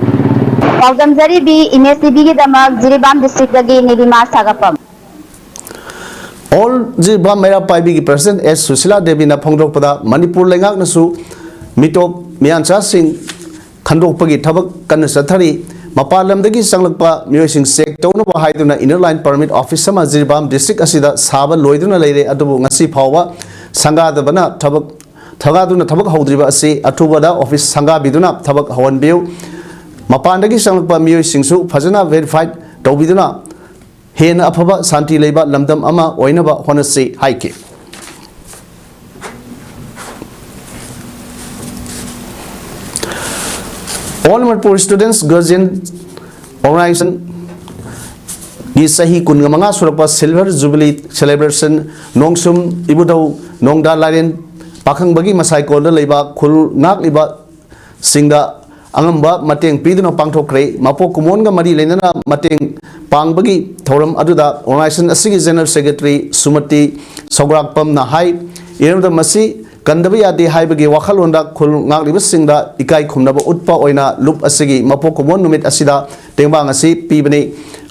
ꯄꯥꯎꯗꯝꯖꯔꯤꯕꯤ N S T Vꯒꯤꯗꯃꯛ Jiribam districtꯇꯒꯤ ꯅꯤꯂꯤꯃꯥ ꯁꯥꯒꯞꯄꯝ꯫ All Jiribam ꯃꯩꯔꯥ ꯄꯥꯏꯕꯤꯒꯤ president S Sushila ꯗꯦꯕꯤꯅ ꯐꯣꯡꯗꯣꯛꯄꯗ, Manipur ꯂꯩꯉꯥꯛꯅꯁꯨ ꯃꯤꯇꯣꯞ ꯃꯤꯌꯥꯟꯆꯥꯁꯤꯡ ꯈꯟꯗꯣꯛꯄꯒꯤ ꯊꯕꯛ ꯀꯟꯅ ꯆꯠꯊꯔꯤ꯫ ꯃꯄꯥꯟ ꯂꯝꯗꯒꯤ ꯆꯪꯂꯛꯄ ꯃꯤꯑꯣꯏꯁꯤꯡ check ꯇꯧꯅꯕ ꯍꯥꯏꯗꯨꯅ Inner Line Permit office ꯑꯃ ꯖꯤꯔꯤꯕꯥꯝ district ꯑꯁꯤꯗ ꯁꯥꯕ ꯂꯣꯏꯗꯨꯅ ꯂꯩꯔꯦ, ꯑꯗꯨꯕꯨ ꯉꯁꯤ ꯐꯥꯎꯕ ꯁꯪꯒꯥꯗꯕꯅ ꯊꯕꯛ, ꯁꯪꯒꯥꯗꯨꯅ ꯊꯕꯛ ꯍꯧꯗ꯭ꯔꯤꯕ ꯑꯁꯤ ꯑꯊꯨꯕꯗ office ꯁꯪꯒꯥꯕꯤꯗꯨꯅ ꯊꯕꯛ ꯍꯧꯍꯟꯕꯤꯌꯨ꯫ ꯃꯄꯥꯟꯗꯒꯤ ꯆꯪꯂꯛꯄ ꯃꯤꯑꯣꯏꯁꯤꯡꯁꯨ ꯐꯖꯅ verify ꯇꯧꯕꯤꯗꯨꯅ ꯍꯦꯟꯅ ꯑꯐꯕ ꯁꯥꯟꯇꯤ ꯂꯩꯕ ꯂꯝꯗꯝ ꯑꯃ ꯑꯣꯏꯅꯕ ꯍꯣꯠꯅꯁꯤ ꯍꯥꯏꯈꯤ꯫ All Manipur Students Guardian Organization ꯒꯤ ꯆꯍꯤ ꯀꯨꯟꯃꯉꯥ ꯁꯨꯔꯛꯄ Silver Jubilee Celebration ꯅꯣꯡꯁꯨꯝ ꯏꯕꯨꯙꯧ ꯅꯣꯡꯗꯥ ꯂꯥꯏꯔꯦꯟ ꯄꯥꯈꯪꯕꯒꯤ ꯃꯁꯥꯏꯀꯣꯜꯗ ꯂꯩꯕ ꯈꯨꯜ ꯉꯥꯛꯂꯤꯕ ꯁꯤꯡꯗ ꯑꯉꯝꯕ ꯃꯇꯦꯡ ꯄꯤꯗꯨꯅ ꯄꯥꯡꯊꯣꯛꯈ꯭ꯔꯦ꯫ ꯃꯄꯣꯛ ꯀꯨꯝꯑꯣꯟꯒ ꯃꯔꯤ ꯂꯩꯅꯅ ꯃꯇꯦꯡ ꯄꯥꯡꯕꯒꯤ ꯊꯧꯔꯝ ꯑꯗꯨꯗ organization ꯑꯁꯤꯒꯤ General Secretary ꯁꯨꯃꯇꯤ ꯁꯧꯒ꯭ꯔꯥꯛꯄꯝꯅ ꯍꯥꯏ, ꯏꯔꯝꯗꯝ ꯑꯁꯤ ꯀꯟꯗꯕ ꯌꯥꯗꯦ ꯍꯥꯏꯕꯒꯤ ꯋꯥꯈꯜꯂꯣꯟꯗ ꯈꯨꯜ ꯉꯥꯛꯂꯤꯕꯁꯤꯡꯗ ꯏꯀꯥꯏ ꯈꯨꯝꯅꯕ ꯎꯠꯄ ꯑꯣꯏꯅ ꯂꯨꯞ ꯑꯁꯤꯒꯤ ꯃꯄꯣꯛ ꯀꯨꯝꯑꯣꯟ ꯅꯨꯃꯤꯠ ꯑꯁꯤꯗ ꯇꯦꯡꯕꯥꯡ ꯑꯁꯤ ꯄꯤꯕꯅꯤ꯫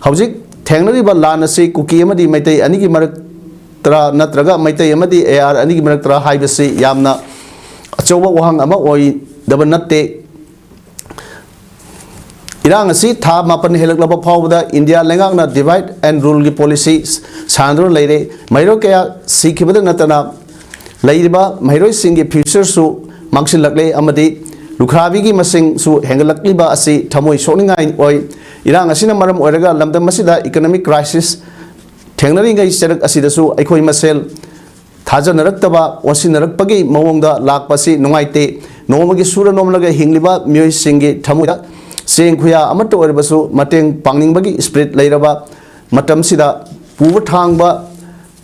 ꯍꯧꯖꯤꯛ ꯊꯦꯡꯅꯔꯤꯕ ꯂꯥꯟ ꯑꯁꯤ ꯀꯨꯀꯤ ꯑꯃꯗꯤ ꯃꯩꯇꯩ ꯑꯅꯤꯒꯤ ꯃꯔꯛꯇꯔꯥ ꯅꯠꯇ꯭ꯔꯒ ꯃꯩꯇꯩ ꯑꯃꯗꯤ ꯑꯦ ꯑꯥꯔ ꯑꯅꯤꯒꯤ ꯃꯔꯛꯇꯔꯥ ꯍꯥꯏꯕꯁꯤ ꯌꯥꯝꯅ ꯑꯆꯧꯕ ꯋꯥꯍꯪ ꯑꯃ ꯑꯣꯏꯗꯕ ꯅꯠꯇꯦ꯫ ꯏꯔꯥꯡ ꯑꯁꯤ ꯊꯥ ꯃꯥꯄꯟ ꯍꯦꯜꯂꯛꯂꯕ ꯐꯥꯎꯕꯗ ꯏꯟꯗꯤꯌꯥ ꯂꯩꯉꯥꯛꯅ divide and ruleꯒꯤ policy ꯁꯥꯟꯅꯗꯨꯅ ꯂꯩꯔꯦ꯫ ꯃꯍꯩꯔꯣꯏ ꯀꯌꯥ ꯁꯤꯈꯤꯕꯗ ꯅꯠꯇꯅ ꯂꯩꯔꯤꯕ ꯃꯍꯩꯔꯣꯏꯁꯤꯡꯒꯤ futureꯁꯨ ꯃꯥꯡꯁꯤꯜꯂꯛꯂꯦ ꯑꯃꯗꯤ ꯂꯨꯈ꯭ꯔꯥꯕꯤꯒꯤ ꯃꯁꯤꯡꯁꯨ ꯍꯦꯟꯒꯠꯂꯛꯂꯤꯕ ꯑꯁꯤ ꯊꯃꯣꯏ ꯁꯣꯛꯅꯤꯡꯉꯥꯏ ꯑꯣꯏ꯫ ꯏꯔꯥꯡ ꯑꯁꯤꯅ ꯃꯔꯝ ꯑꯣꯏꯔꯒ ꯂꯝꯗꯝ ꯑꯁꯤꯗ economic crisis ꯊꯦꯡꯅꯔꯤꯉꯩ ꯆꯔꯛ ꯑꯁꯤꯗꯁꯨ ꯑꯩꯈꯣꯏ ꯃꯁꯦꯜ ꯊꯥꯖꯅꯔꯛꯇꯕ, ꯑꯣꯟꯁꯤꯟꯅꯔꯛꯄꯒꯤ ꯃꯑꯣꯡꯗ ꯂꯥꯛꯄꯁꯤ ꯅꯨꯡꯉꯥꯏꯇꯦ꯫ ꯅꯣꯡꯃꯒꯤ ꯁꯨꯔ ꯅꯣꯝꯂꯒ ꯍꯤꯡꯂꯤꯕ ꯃꯤꯑꯣꯏꯁꯤꯡꯒꯤ ꯊꯃꯣꯏꯗ ꯆꯦꯡ ꯈꯨꯌꯥ ꯑꯃꯠꯇ ꯑꯣꯏꯔꯕꯁꯨ ꯃꯇꯦꯡ ꯄꯥꯡꯅꯤꯡꯕꯒꯤ spirit ꯂꯩꯔꯕ ꯃꯇꯝꯁꯤꯗ ꯄꯨꯕ ꯊꯥꯡꯕ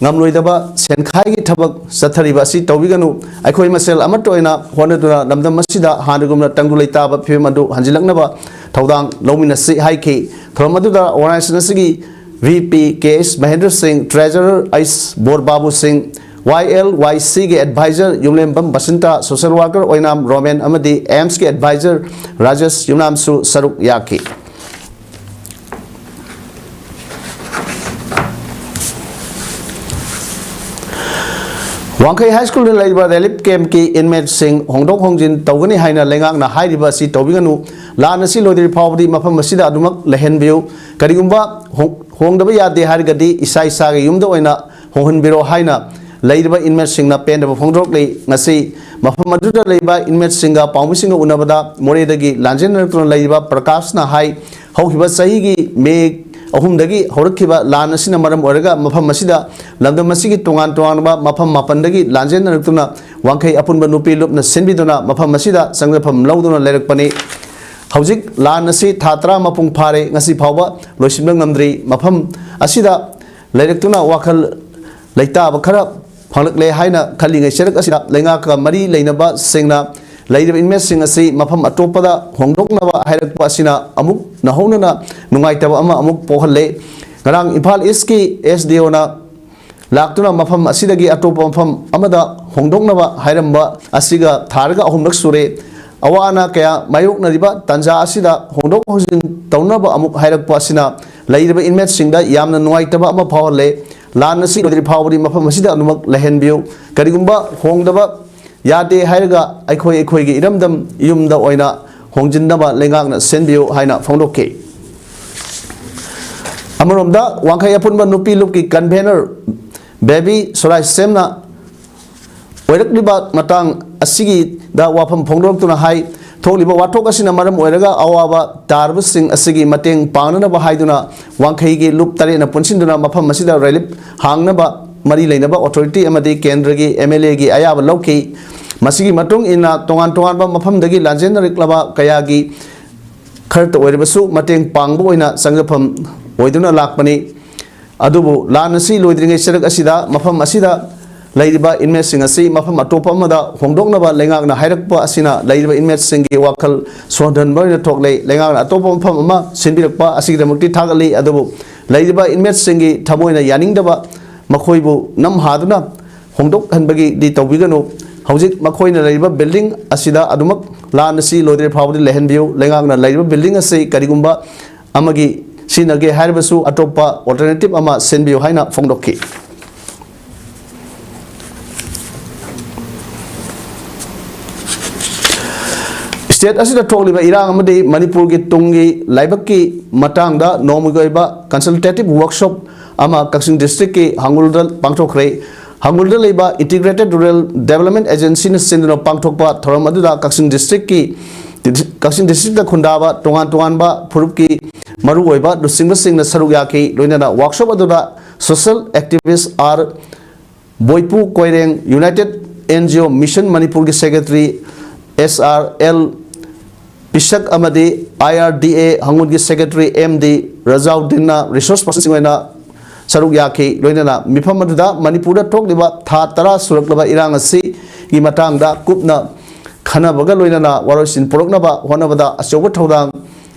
ꯉꯝꯂꯣꯏꯗꯕ ꯁꯦꯟꯈꯥꯏꯒꯤ ꯊꯕꯛ ꯆꯠꯊꯔꯤꯕ ꯑꯁꯤ ꯇꯧꯕꯤꯒꯅꯨ꯫ ꯑꯩꯈꯣꯏ ꯃꯁꯦꯜ ꯑꯃꯠꯇ ꯑꯣꯏꯅ ꯍꯣꯠꯅꯗꯨꯅ ꯂꯝꯗꯝ ꯑꯁꯤꯗ ꯍꯥꯟꯅꯒꯨꯝꯅ ꯇꯪꯗꯨ ꯂꯩꯇꯥꯕ ꯐꯤꯕꯝ ꯑꯗꯨ ꯍꯟꯖꯤꯜꯂꯛꯅꯕ ꯊꯧꯗꯥꯡ ꯂꯧꯃꯤꯟꯅꯁꯤ ꯍꯥꯏꯈꯤ꯫ ꯊꯧꯔꯝ ꯑꯗꯨꯗ organization ꯑꯁꯤꯒꯤ ꯚꯤ ꯄꯤ ꯀꯦ ꯑꯦꯁ ꯃꯍꯦꯟꯗ꯭ꯔ ꯁꯤꯡ, treasurer ꯑꯩꯁ ꯕꯣꯔꯕꯥꯕꯨ ꯁꯤꯡ, ꯋꯥꯏ ꯑꯦꯜ ꯋꯥꯏ ꯁꯤꯒꯤ advisor Yumlembam Basanta, social worker ꯑꯣꯏꯅꯥꯝ ꯔꯣꯃꯦꯟ ꯑꯃꯗꯤ ꯑꯦꯝꯁꯀꯤ advisor ꯔꯥꯖꯦꯁ ꯌꯨꯝꯅꯥꯝꯁꯨ ꯁꯔꯨꯛ ꯌꯥꯈꯤ꯫ ꯋꯥꯡꯈꯩ ꯍꯥꯏ ꯁ꯭ꯀꯨꯜꯗ ꯂꯩꯔꯤꯕ relief campꯀꯤ inmateꯁꯤꯡ ꯍꯣꯡꯗꯣꯛ ꯍꯣꯡꯖꯤꯟ ꯇꯧꯒꯅꯤ ꯍꯥꯏꯅ ꯂꯩꯉꯥꯛꯅ ꯍꯥꯏꯔꯤꯕ ꯑꯁꯤ ꯇꯧꯕꯤꯒꯅꯨ꯫ ꯂꯥꯟ ꯑꯁꯤ ꯂꯣꯏꯗ꯭ꯔꯤ ꯐꯥꯎꯕꯗꯤ ꯃꯐꯝ ꯑꯁꯤꯗ ꯑꯗꯨꯃꯛ ꯂꯩꯍꯟꯕꯤꯌꯨ꯫ ꯀꯔꯤꯒꯨꯝꯕ ꯍꯣꯡ-, ꯍꯣꯡꯗꯕ ꯌꯥꯗꯦ ꯍꯥꯏꯔꯒꯗꯤ ꯏꯁꯥ ꯏꯁꯥꯒꯤ ꯌꯨꯝꯗ ꯑꯣꯏꯅ ꯍꯣꯡꯍꯟꯕꯤꯔꯣ ꯍꯥꯏꯅ ꯂꯩꯔꯤꯕ inmateꯁꯤꯡꯅ ꯄꯦꯟꯗꯕ ꯐꯣꯡꯗꯣꯔꯛꯂꯤ꯫ ꯉꯁꯤ ꯃꯐꯝ ꯑꯗꯨꯗ ꯂꯩꯕ inmateꯁꯤꯡꯒ ꯄꯥꯎꯃꯤꯁꯤꯡꯒ ꯎꯅꯕꯗ ꯃꯣꯔꯦꯗꯒꯤ ꯂꯥꯟꯖꯦꯟꯅꯔꯛꯇꯨꯅ ꯂꯩꯔꯤꯕ ꯄ꯭ꯔꯀꯥꯁꯅ ꯍꯥꯏ, ꯍꯧꯈꯤꯕ ꯆꯍꯤꯒꯤ ꯃꯦ ꯑꯍꯨꯝꯗꯒꯤ ꯍꯧꯔꯛꯈꯤꯕ ꯂꯥꯟ ꯑꯁꯤꯅ ꯃꯔꯝ ꯑꯣꯏꯔꯒ ꯃꯐꯝ ꯑꯁꯤꯗ ꯂꯝꯗꯝ ꯑꯁꯤꯒꯤ ꯇꯣꯉꯥꯟ ꯇꯣꯉꯥꯟꯕ ꯃꯐꯝ ꯃꯥꯄꯟꯗꯒꯤ ꯂꯥꯟꯖꯦꯟꯅꯔꯛꯇꯨꯅ ꯋꯥꯡꯈꯩ ꯑꯄꯨꯟꯕ ꯅꯨꯄꯤ ꯂꯨꯞꯅ ꯁꯤꯟꯕꯤꯗꯨꯅ ꯃꯐꯝ ꯑꯁꯤꯗ ꯆꯪꯖꯐꯝ ꯂꯧꯗꯨꯅ ꯂꯩꯔꯛꯄꯅꯤ꯫ ꯍꯧꯖꯤꯛ ꯂꯥꯟ ꯑꯁꯤ ꯊꯥ ꯇꯔꯥ ꯃꯄꯨꯡ ꯐꯥꯔꯦ, ꯉꯁꯤ ꯐꯥꯎꯕ ꯂꯣꯏꯁꯤꯟꯕ ꯉꯝꯗ꯭ꯔꯤ꯫ ꯃꯐꯝ ꯑꯁꯤꯗ ꯂꯩꯔꯛꯇꯨꯅ ꯋꯥꯈꯜ ꯂꯩꯇꯥꯕ ꯈꯔ ꯐꯪꯂꯛꯂꯦ ꯍꯥꯏꯅ ꯈꯜꯂꯤꯉꯩ ꯆꯔꯛ ꯑꯁꯤꯗ ꯂꯩꯉꯥꯛꯀ ꯃꯔꯤ ꯂꯩꯅꯕꯁꯤꯡꯅ ꯂꯩꯔꯤꯕ inmateꯁꯤꯡ ꯑꯁꯤ ꯃꯐꯝ ꯑꯇꯣꯞꯄꯗ ꯍꯣꯡꯗꯣꯛꯅꯕ ꯍꯥꯏꯔꯛꯄ ꯑꯁꯤꯅ ꯑꯃꯨꯛ ꯅꯧꯍꯧꯅꯅ ꯅꯨꯡꯉꯥꯏꯇꯕ ꯑꯃ ꯑꯃꯨꯛ ꯄꯣꯛꯍꯜꯂꯦ꯫ ꯉꯔꯥꯡ ꯏꯝꯐꯥꯜ ꯏꯁꯀꯤ ꯑꯦꯁ ꯗꯤ ꯑꯣꯅ ꯂꯥꯛꯇꯨꯅ ꯃꯐꯝ ꯑꯁꯤꯗꯒꯤ ꯑꯇꯣꯞꯄ ꯃꯐꯝ ꯑꯃꯗ ꯍꯣꯡꯗꯣꯛꯅꯕ ꯍꯥꯏꯔꯝꯕ ꯑꯁꯤꯒ ꯊꯥꯔꯒ ꯑꯍꯨꯝꯂꯛ ꯁꯨꯔꯦ꯫ ꯑꯋꯥ ꯑꯅꯥ ꯀꯌꯥ ꯃꯥꯌꯣꯛꯅꯔꯤꯕ ꯇꯥꯟꯖꯥ ꯑꯁꯤꯗ ꯍꯣꯡꯗꯣꯛ ꯍꯣꯡꯖꯤꯟ ꯇꯧꯅꯕ ꯑꯃꯨꯛ ꯍꯥꯏꯔꯛꯄ ꯑꯁꯤꯅ ꯂꯩꯔꯤꯕ inmateꯁꯤꯡꯗ ꯌꯥꯝꯅ ꯅꯨꯡꯉꯥꯏꯇꯕ ꯑꯃ ꯐꯥꯎꯍꯜꯂꯦ꯫ ꯂꯥꯟ ꯑꯁꯤ ꯂꯣꯏꯗ꯭ꯔꯤ ꯐꯥꯎꯕꯗꯤ ꯃꯐꯝ ꯑꯁꯤꯗ ꯑꯗꯨꯃꯛ ꯂꯩꯍꯟꯕꯤꯌꯨ꯫ ꯀꯔꯤꯒꯨꯝꯕ ꯍꯣꯡꯗꯕ ꯌꯥꯗꯦ ꯍꯥꯏꯔꯒ ꯑꯩꯈꯣꯏ ꯑꯩꯈꯣꯏꯒꯤ ꯏꯔꯝꯗꯝ ꯌꯨꯝꯗ ꯑꯣꯏꯅ ꯍꯣꯡꯖꯤꯟꯅꯕ ꯂꯩꯉꯥꯛꯅ ꯁꯤꯟꯕꯤꯌꯨ ꯍꯥꯏꯅ ꯐꯣꯡꯗꯣꯛꯈꯤ꯫ ꯑꯃꯔꯣꯝꯗ ꯋꯥꯡꯈꯩ ꯑꯄꯨꯟꯕ ꯅꯨꯄꯤ ꯂꯨꯞꯀꯤ convener ꯕꯦꯕꯤ ꯁꯣꯔꯥꯏ ꯁꯦꯝꯅ ꯑꯣꯏꯔꯛꯂꯤꯕ ꯃꯇꯥꯡ ꯑꯁꯤꯒꯤꯗ ꯋꯥꯐꯝ ꯐꯣꯡꯗꯣꯔꯛꯇꯨꯅ ꯍꯥꯏ, ꯊꯣꯛꯂꯤꯕ ꯋꯥꯊꯣꯛ ꯑꯁꯤꯅ ꯃꯔꯝ ꯑꯣꯏꯔꯒ ꯑꯋꯥꯕ ꯇꯥꯔꯕꯁꯤꯡ ꯑꯁꯤꯒꯤ ꯃꯇꯦꯡ ꯄꯥꯡꯅꯅꯕ ꯍꯥꯏꯗꯨꯅ ꯋꯥꯡꯈꯩꯒꯤ ꯂꯨꯞ ꯇꯔꯦꯠꯅ ꯄꯨꯟꯁꯤꯟꯗꯨꯅ ꯃꯐꯝ ꯑꯁꯤꯗ relief ꯍꯥꯡꯅꯕ ꯃꯔꯤ ꯂꯩꯅꯕ authority ꯑꯃꯗꯤ ꯀꯦꯟꯗ꯭ꯔꯒꯤ MLAꯒꯤ ꯑꯌꯥꯕ ꯂꯧꯈꯤ꯫ ꯃꯁꯤꯒꯤ ꯃꯇꯨꯡ ꯏꯟꯅ ꯇꯣꯉꯥꯟ ꯇꯣꯉꯥꯟꯕ ꯃꯐꯝꯗꯒꯤ ꯂꯥꯟꯖꯦꯟꯅꯔꯛꯂꯕ ꯀꯌꯥꯒꯤ ꯈꯔꯇ ꯑꯣꯏꯔꯕꯁꯨ ꯃꯇꯦꯡ ꯄꯥꯡꯕ ꯑꯣꯏꯅ ꯆꯪꯖꯐꯝ ꯑꯣꯏꯗꯨꯅ ꯂꯥꯛꯄꯅꯤ꯫ ꯑꯗꯨꯕꯨ ꯂꯥꯟ ꯑꯁꯤ ꯂꯣꯏꯗ꯭ꯔꯤꯉꯩ ꯁꯔꯨꯛ ꯑꯁꯤꯗ ꯃꯐꯝ ꯑꯁꯤꯗ ꯂꯩꯔꯤꯕ inmateꯁꯤꯡ ꯑꯁꯤ ꯃꯐꯝ ꯑꯇꯣꯞꯄ ꯑꯃꯗ ꯍꯣꯡꯗꯣꯛꯅꯕ ꯂꯩꯉꯥꯛꯅ ꯍꯥꯏꯔꯛꯄ ꯑꯁꯤꯅ ꯂꯩꯔꯤꯕ inmateꯁꯤꯡꯒꯤ ꯋꯥꯈꯜ ꯁꯣꯟꯊꯍꯟꯕ ꯑꯣꯏꯅ ꯊꯣꯛꯂꯦ꯫ ꯂꯩꯉꯥꯛꯅ ꯑꯇꯣꯞꯄ ꯃꯐꯝ ꯑꯃ ꯁꯤꯟꯕꯤꯔꯛꯄ ꯑꯁꯤꯒꯤꯗꯃꯛꯇꯤ ꯊꯥꯒꯠꯂꯤ꯫ ꯑꯗꯨꯕꯨ ꯂꯩꯔꯤꯕ inmateꯁꯤꯡꯒꯤ ꯊꯃꯣꯏꯅ ꯌꯥꯅꯤꯡꯗꯕ, ꯃꯈꯣꯏꯕꯨ ꯅꯝꯍꯥꯗꯨꯅ ꯍꯣꯡꯗꯣꯛꯍꯟꯕꯒꯤꯗꯤ ꯇꯧꯕꯤꯒꯅꯨ꯫ ꯍꯧꯖꯤꯛ ꯃꯈꯣꯏꯅ ꯂꯩꯔꯤꯕ building ꯑꯁꯤꯗ ꯑꯗꯨꯃꯛ ꯂꯥꯟ ꯑꯁꯤ ꯂꯣꯏꯗ꯭ꯔꯤ ꯐꯥꯎꯕꯗꯤ ꯂꯩꯍꯟꯕꯤꯌꯨ꯫ ꯂꯩꯉꯥꯛꯅ ꯂꯩꯔꯤꯕ building ꯑꯁꯤ ꯀꯔꯤꯒꯨꯝꯕ ꯑꯃꯒꯤ ꯁꯤꯖꯤꯟꯅꯒꯦ ꯍꯥꯏꯔꯕꯁꯨ ꯑꯇꯣꯞꯄ alternative ꯑꯃ ꯁꯤꯟꯕꯤꯌꯨ ꯍꯥꯏꯅ ꯐꯣꯡꯗꯣꯛꯈꯤ꯫ State ꯑꯁꯤꯗ ꯊꯣꯛꯂꯤꯕ ꯏꯔꯥꯡ ꯑꯃꯗꯤ ꯃꯅꯤꯄꯨꯔꯒꯤ ꯇꯨꯡꯒꯤ ꯂꯥꯏꯕꯛꯀꯤ ꯃꯇꯥꯡꯗ ꯅꯣꯡꯃꯒꯤ ꯑꯣꯏꯕ consultative workshop ꯑꯃ ꯀꯛꯆꯤꯡ districtꯀꯤ ꯍꯥꯡꯒꯨꯜꯗ ꯄꯥꯡꯊꯣꯛꯈ꯭ꯔꯦ꯫ ꯍꯥꯡꯒꯨꯜꯗ ꯂꯩꯕ Integrated Rural Development Agencyꯅ ꯁꯤꯟꯗꯨꯅ ꯄꯥꯡꯊꯣꯛꯄ ꯊꯧꯔꯝ ꯑꯗꯨꯗ ꯀꯛꯆꯤꯡ districtꯀꯤ, ꯀꯛꯆꯤꯡ districtꯇ ꯈꯨꯟꯗꯥꯕ ꯇꯣꯉꯥꯟ ꯇꯣꯉꯥꯟꯕ ꯐꯨꯔꯨꯞꯀꯤ ꯃꯔꯨꯑꯣꯏꯕ ꯂꯨꯆꯤꯡꯕꯁꯤꯡꯅ ꯁꯔꯨꯛ ꯌꯥꯈꯤ꯫ ꯂꯣꯏꯅꯅ workshop ꯑꯗꯨꯗ social activist R ꯕꯣꯏꯄꯨ Koireng, United NGO Mission ꯃꯅꯤꯄꯨꯔꯒꯤ secretary S R L ꯄꯤꯁꯛ ꯑꯃꯗꯤ I R D A ꯍꯥꯡꯒꯨꯜꯒꯤ secretary M D ꯔꯖꯥꯎꯗꯤꯟꯅ resource personꯁꯤꯡ ꯑꯣꯏꯅ ꯁꯔꯨꯛ ꯌꯥꯈꯤ꯫ ꯂꯣꯏꯅꯅ ꯃꯤꯐꯝ ꯑꯗꯨꯗ ꯃꯅꯤꯄꯨꯔꯗ ꯊꯣꯛꯂꯤꯕ ꯊꯥ ꯇꯔꯥ ꯁꯨꯔꯛꯂꯕ ꯏꯔꯥꯡ ꯑꯁꯤꯒꯤ ꯃꯇꯥꯡꯗ ꯀꯨꯞꯅ ꯈꯟꯅꯕꯒ ꯂꯣꯏꯅꯅ ꯋꯥꯔꯣꯏꯁꯤꯟ ꯄꯨꯔꯛꯅꯕ ꯍꯣꯠꯅꯕꯗ ꯑꯆꯧꯕ ꯊꯧꯗꯥꯡ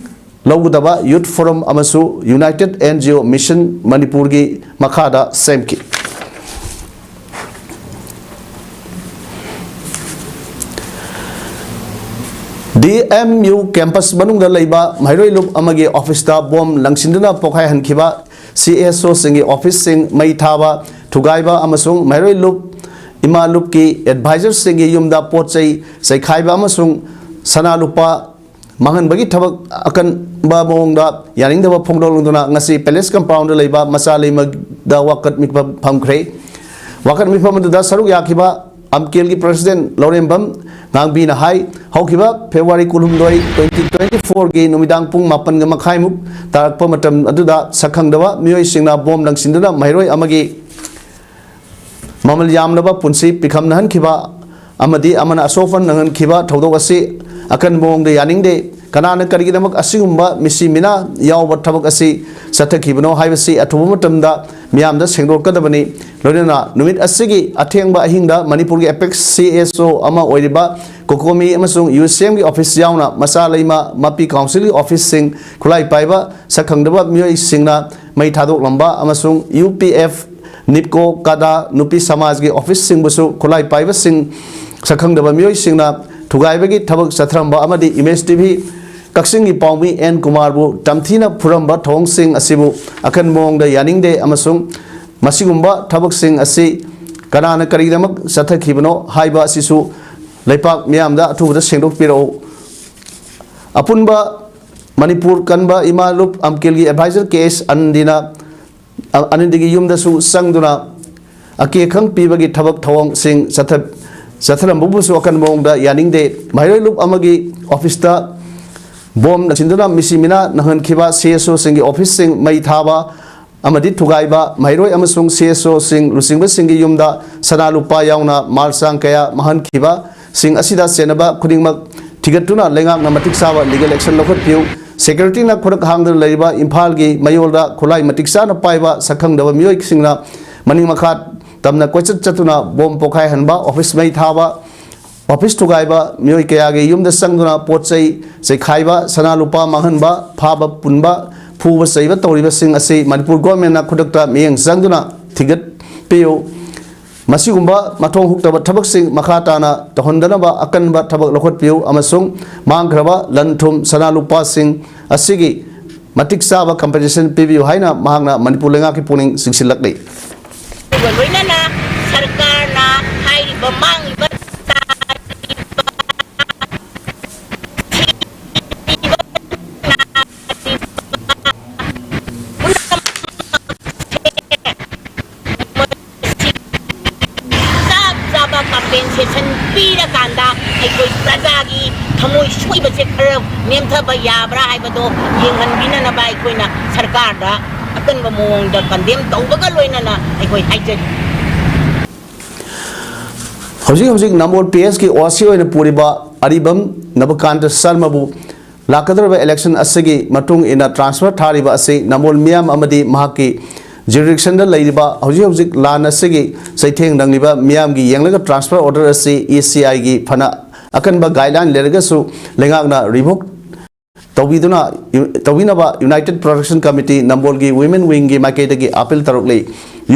ꯂꯧꯒꯗꯕ youth forum ꯑꯃꯁꯨ United NGO Mission ꯃꯅꯤꯄꯨꯔꯒꯤ ꯃꯈꯥꯗ ꯁꯦꯝꯈꯤ꯫ ꯗꯤ ꯑꯦꯝ ꯌꯨ ꯀꯦꯝꯄꯁ ꯃꯅꯨꯡꯗ ꯂꯩꯕ ꯃꯍꯩꯔꯣꯏ ꯂꯨꯞ ꯑꯃꯒꯤ ꯑꯣꯐꯤꯁꯇ ꯕꯣꯝ ꯂꯪꯁꯤꯟꯗꯨꯅ ꯄꯣꯈꯥꯏꯍꯟꯈꯤꯕ, ꯁꯤ ꯑꯦꯁ ꯑꯣꯁꯤꯡꯒꯤ ꯑꯣꯐꯤꯁꯁꯤꯡ ꯃꯩ ꯊꯥꯕ, ꯊꯨꯒꯥꯏꯕ ꯑꯃꯁꯨꯡ ꯃꯍꯩꯔꯣꯏ ꯂꯨꯞ, ꯏꯃꯥ ꯂꯨꯞꯀꯤ ꯑꯦꯗꯚꯥꯏꯖꯔꯁꯤꯡꯒꯤ ꯌꯨꯝꯗ ꯄꯣꯠ ꯆꯩ ꯆꯩꯈꯥꯏꯕ ꯑꯃꯁꯨꯡ ꯁꯅꯥ ꯂꯨꯄꯥ ꯃꯥꯡꯍꯟꯕꯒꯤ ꯊꯕꯛ ꯑꯀꯟꯕ ꯃꯑꯣꯡꯗ ꯌꯥꯅꯤꯡꯗꯕ ꯐꯣꯡꯗꯣꯛꯂꯗꯨꯅ ꯉꯁꯤ ꯄꯦꯂꯦꯁ ꯀꯝꯄꯥꯎꯟꯗ ꯂꯩꯕ ꯃꯆꯥ ꯂꯩꯃꯗ ꯋꯥꯀꯠ ꯃꯤꯐꯝ ꯐꯝꯈ꯭ꯔꯦ꯫ ꯋꯥꯀꯠ ꯃꯤꯐꯝ ꯑꯗꯨꯗ ꯁꯔꯨꯛ ꯌꯥꯈꯤꯕ ꯑꯝꯀꯦꯜꯒꯤ ꯄ꯭ꯔꯁꯤꯗꯦꯟ ꯂꯧꯔꯦꯝꯕꯝ ꯉꯥꯡꯕꯤꯅ ꯍꯥꯏ, ꯍꯧꯈꯤꯕ ꯐꯦꯕ꯭ꯔꯨꯋꯥꯔꯤ ꯀꯨꯟꯍꯨꯝꯗꯣꯏ, ꯇ꯭ꯋꯦꯟꯇꯤ ꯇ꯭ꯋꯦꯟꯇꯤ ꯐꯣꯔꯒꯤ ꯅꯨꯃꯤꯗꯥꯡ ꯄꯨꯡ ꯃꯥꯄꯟꯒ ꯃꯈꯥꯏꯃꯨꯛ ꯇꯥꯔꯛꯄ ꯃꯇꯝ ꯑꯗꯨꯗ ꯁꯛꯈꯪꯗꯕ ꯃꯤꯑꯣꯏꯁꯤꯡꯅ ꯕꯣꯝ ꯂꯪꯁꯤꯟꯗꯨꯅ ꯃꯍꯩꯔꯣꯏ ꯑꯃꯒꯤ ꯃꯃꯜ ꯌꯥꯝꯂꯕ ꯄꯨꯟꯁꯤ ꯄꯤꯈꯝꯅꯍꯟꯈꯤꯕ ꯑꯃꯗꯤ ꯑꯃꯅ ꯑꯁꯣꯛ ꯑꯄꯟ ꯅꯪꯍꯟꯈꯤꯕ ꯊꯧꯗꯣꯛ ꯑꯁꯤ ꯑꯀꯟꯕ ꯃꯑꯣꯡꯗ ꯌꯥꯅꯤꯡꯗꯦ꯫ ꯀꯅꯥꯅ ꯀꯔꯤꯒꯤꯗꯃꯛ ꯑꯁꯤꯒꯨꯝꯕ ꯃꯤꯁꯤ ꯃꯤꯅꯥ ꯌꯥꯎꯕ ꯊꯕꯛ ꯑꯁꯤ ꯆꯠꯊꯈꯤꯕꯅꯣ ꯍꯥꯏꯕꯁꯤ ꯑꯊꯨꯕ ꯃꯇꯝꯗ ꯃꯤꯌꯥꯝꯗ ꯁꯦꯡꯗꯣꯛꯀꯗꯕꯅꯤ꯫ ꯂꯣꯏꯅꯅ ꯅꯨꯃꯤꯠ ꯑꯁꯤꯒꯤ ꯑꯊꯦꯡꯕ ꯑꯍꯤꯡꯗ ꯃꯅꯤꯄꯨꯔꯒꯤ ꯑꯦꯄꯦꯛꯁ ꯁꯤ ꯑꯦꯁ ꯑꯣ ꯑꯃ ꯑꯣꯏꯔꯤꯕ ꯀꯣꯀꯣꯃꯤ ꯑꯃꯁꯨꯡ ꯌꯨ ꯁꯤ ꯑꯦꯝꯒꯤ ꯑꯣꯐꯤꯁ ꯌꯥꯎꯅ ꯃꯆꯥ ꯂꯩꯃ ꯃꯄꯤ ꯀꯥꯎꯟꯁꯤꯜꯒꯤ ꯑꯣꯐꯤꯁꯁꯤꯡ, ꯈꯨꯠꯂꯥꯏ ꯄꯥꯏꯕ ꯁꯛꯈꯪꯗꯕ ꯃꯤꯑꯣꯏꯁꯤꯡꯅ ꯃꯩ ꯊꯥꯗꯣꯛꯂꯝꯕ ꯑꯃꯁꯨꯡ ꯌꯨ ꯄꯤ ꯑꯦꯐ, ꯅꯤꯞꯀꯣ, ꯀꯥꯗꯥ, ꯅꯨꯄꯤ ꯁꯃꯥꯖꯒꯤ ꯑꯣꯐꯤꯁꯁꯤꯡꯕꯨꯁꯨ ꯈꯨꯠꯂꯥꯏ ꯄꯥꯏꯕꯁꯤꯡ ꯁꯛꯈꯪꯗꯕ ꯃꯤꯑꯣꯏꯁꯤꯡꯅ ꯊꯨꯒꯥꯏꯕꯒꯤ ꯊꯕꯛ ꯆꯠꯊꯔꯝꯕ ꯑꯃꯗꯤ ꯏꯃꯦꯖ ꯇꯤ ꯚꯤ ꯀꯛꯆꯤꯡꯒꯤ ꯄꯥꯎꯃꯤ ꯑꯦꯟ ꯀꯨꯃꯥꯔꯕꯨ ꯇꯝꯊꯤꯅ ꯐꯨꯔꯝꯕ ꯊꯧꯑꯣꯡꯁꯤꯡ ꯑꯁꯤꯕꯨ ꯑꯀꯟꯕ ꯃꯑꯣꯡꯗ ꯌꯥꯅꯤꯡꯗꯦ ꯑꯃꯁꯨꯡ ꯃꯁꯤꯒꯨꯝꯕ ꯊꯕꯛꯁꯤꯡ ꯑꯁꯤ ꯀꯅꯥꯅ ꯀꯔꯤꯒꯤꯗꯃꯛ ꯆꯠꯊꯈꯤꯕꯅꯣ ꯍꯥꯏꯕ ꯑꯁꯤꯁꯨ ꯂꯩꯄꯥꯛ ꯃꯤꯌꯥꯝꯗ ꯑꯊꯨꯕꯗ ꯁꯦꯡꯗꯣꯛꯄꯤꯔꯛꯎ꯫ ꯑꯄꯨꯟꯕ ꯃꯅꯤꯄꯨꯔ ꯀꯟꯕ ꯏꯃꯥ ꯂꯨꯞ ꯑꯝꯀꯦꯜꯒꯤ ꯑꯦꯗꯚꯥꯏꯖꯔ ꯀꯦ ꯑꯦꯁ ꯑꯅꯟꯗꯤꯅ ꯑꯅꯤꯗꯒꯤ ꯌꯨꯝꯗꯁꯨ ꯆꯪꯗꯨꯅ ꯑꯀꯦ ꯑꯈꯪ ꯄꯤꯕꯒꯤ ꯊꯕꯛ ꯊꯧꯑꯣꯡꯁꯤꯡ ꯆꯠꯊ-, ꯆꯠꯊꯔꯝꯕꯕꯨꯁꯨ ꯑꯀꯟꯕ ꯃꯑꯣꯡꯗ ꯌꯥꯅꯤꯡꯗꯦ꯫ ꯃꯍꯩꯔꯣꯏ ꯂꯨꯞ ꯑꯃꯒꯤ ꯑꯣꯐꯤꯁꯇ ꯕꯣꯝ ꯂꯪꯁꯤꯟꯗꯨꯅ ꯃꯤꯁꯤ ꯃꯤꯅꯥ ꯅꯪꯍꯟꯈꯤꯕ ꯁꯤ ꯑꯦꯁ ꯑꯣꯁꯤꯡꯒꯤ ꯑꯣꯐꯤꯁꯁꯤꯡ ꯃꯩ ꯊꯥꯕ ꯑꯃꯗꯤ ꯊꯨꯒꯥꯏꯕ, ꯃꯍꯩꯔꯣꯏ ꯑꯃꯁꯨꯡ ꯁꯤ ꯑꯦꯁ ꯑꯣꯁꯤꯡ ꯂꯨꯆꯤꯡꯕꯁꯤꯡꯒꯤ ꯌꯨꯝꯗ ꯁꯅꯥ ꯂꯨꯄꯥ ꯌꯥꯎꯅ ꯃꯥꯜ ꯆꯥꯡ ꯀꯌꯥ ꯃꯥꯡꯍꯟꯈꯤꯕ, ꯁꯤꯡ ꯑꯁꯤꯗ ꯆꯦꯟꯅꯕ ꯈꯨꯗꯤꯡꯃꯛ ꯊꯤꯒꯠꯇꯨꯅ ꯂꯩꯉꯥꯛꯅ ꯃꯇꯤꯛ ꯆꯥꯕ ꯂꯤꯒꯦꯜ ꯑꯦꯛꯁꯟ ꯂꯧꯈꯠꯄꯤꯌꯨ꯫ ꯁꯦꯀ꯭ꯌꯨꯔꯤꯇꯤꯅ ꯈꯨꯔꯛ ꯍꯥꯡꯗꯨꯅ ꯂꯩꯔꯤꯕ ꯏꯝꯐꯥꯜꯒꯤ ꯃꯌꯣꯜꯗ ꯈꯨꯠꯂꯥꯏ ꯃꯇꯤꯛ ꯆꯥꯅ ꯄꯥꯏꯕ ꯁꯛꯈꯪꯗꯕ ꯃꯤꯑꯣꯏꯁꯤꯡꯅ ꯃꯅꯤꯡ ꯃꯈꯥ ꯇꯝꯅ ꯀꯣꯏꯆꯠ ꯆꯠꯇꯨꯅ ꯕꯣꯝ ꯄꯣꯈꯥꯏꯍꯟꯕ, ꯑꯣꯐꯤꯁ ꯃꯩ ꯊꯥꯕ, ꯑꯣꯐꯤꯁ ꯊꯨꯒꯥꯏꯕ, ꯃꯤꯑꯣꯏ ꯀꯌꯥꯒꯤ ꯌꯨꯝꯗ ꯆꯪꯗꯨꯅ ꯄꯣꯠ ꯆꯩ ꯆꯩꯈꯥꯏꯕ, ꯁꯅꯥ ꯂꯨꯄꯥ ꯃꯥꯡꯍꯟꯕ, ꯐꯥꯕ ꯄꯨꯟꯕ, ꯐꯨꯕ ꯆꯩꯕ ꯇꯧꯔꯤꯕꯁꯤꯡ ꯑꯁꯤ ꯃꯅꯤꯄꯨꯔ ꯒꯣꯔꯃꯦꯟꯅ ꯈꯨꯗꯛꯇ ꯃꯤꯠꯌꯦꯡ ꯆꯪꯗꯨꯅ ꯊꯤꯒꯠꯄꯤꯌꯨ꯫ ꯃꯁꯤꯒꯨꯝꯕ ꯃꯊꯣꯡ ꯍꯨꯛꯇꯕ ꯊꯕꯛꯁꯤꯡ ꯃꯈꯥ ꯇꯥꯅ ꯇꯧꯍꯟꯗꯅꯕ ꯑꯀꯟꯕ ꯊꯕꯛ ꯂꯧꯈꯠꯄꯤꯌꯨ ꯑꯃꯁꯨꯡ ꯃꯥꯡꯈ꯭ꯔꯕ ꯂꯟ ꯊꯨꯝ, ꯁꯅꯥ ꯂꯨꯄꯥꯁꯤꯡ ꯑꯁꯤꯒꯤ ꯃꯇꯤꯛ ꯆꯥꯕ compensation ꯄꯤꯕꯤꯌꯨ ꯍꯥꯏꯅ ꯃꯍꯥꯛꯅ ꯃꯅꯤꯄꯨꯔ ꯂꯩꯉꯥꯛꯀꯤ ꯄꯨꯛꯅꯤꯡ ꯆꯤꯡꯁꯤꯜꯂꯛꯂꯤ꯫ ꯑꯗꯨꯒ ꯂꯣꯏꯅꯅ ꯁꯔꯀꯥꯔꯅ ꯍꯥꯏꯔꯤꯕ ꯃꯥꯡꯂꯤꯕ ꯆꯞ ꯆꯥꯕ compensation ꯄꯤꯔꯀꯥꯟꯗ ꯑꯩꯈꯣꯏ ꯄ꯭ꯔꯖꯥꯒꯤ ꯊꯃꯣꯏ ꯁꯣꯏꯕꯁꯦ ꯈꯔ ꯅꯦꯝꯊꯕ ꯌꯥꯕ꯭ꯔꯥ ꯍꯥꯏꯕꯗꯣ ꯌꯦꯡꯍꯟꯕꯤꯅꯅꯕ ꯑꯩꯈꯣꯏꯅ ꯁꯔꯀꯥꯔꯗ ꯑꯀꯟꯕ ꯃꯑꯣꯡꯗ condemn ꯇꯧꯕꯒ ꯂꯣꯏꯅꯅ ꯑꯩꯈꯣꯏ ꯍꯥꯏꯖꯔꯤ꯫ ꯍꯧꯖꯤꯛ ꯍꯧꯖꯤꯛ ꯅꯝꯕꯣꯜ P S ꯀꯤ OC ꯑꯣꯏꯅ ꯄꯨꯔꯤꯕ ꯑꯔꯤꯕꯝ ꯅꯕꯀꯥꯟꯇ ꯁꯔꯃꯕꯨ ꯂꯥꯛꯀꯗꯧꯔꯤꯕ election ꯑꯁꯤꯒꯤ ꯃꯇꯨꯡ ꯏꯟꯅ transfer ꯊꯥꯔꯤꯕ ꯑꯁꯤ ꯅꯝꯕꯣꯜ ꯃꯤꯌꯥꯝ ꯑꯃꯗꯤ ꯃꯍꯥꯛꯀꯤ jurisdiction ꯗ ꯂꯩꯔꯤꯕ ꯍꯧꯖꯤꯛ ꯍꯧꯖꯤꯛ ꯂꯥꯟ ꯑꯁꯤꯒꯤ ꯆꯩꯊꯦꯡ ꯅꯪꯂꯤꯕ ꯃꯤꯌꯥꯝꯒꯤ ꯌꯦꯡꯂꯒ transfer order ꯑꯁꯤ ECI ꯒꯤ ꯐꯅ ꯑꯀꯟꯕ guideline ꯂꯩꯔꯒꯁꯨ ꯂꯩꯉꯥꯛꯅ revoke ꯇꯧꯕꯤꯗꯨꯅ, ꯇꯧꯕꯤꯅꯕ United Production Committee ꯅꯝꯕꯣꯜꯒꯤ Women Wing ꯒꯤ ꯃꯥꯏꯀꯩꯗꯒꯤ appeal ꯇꯧꯔꯛꯂꯤ꯫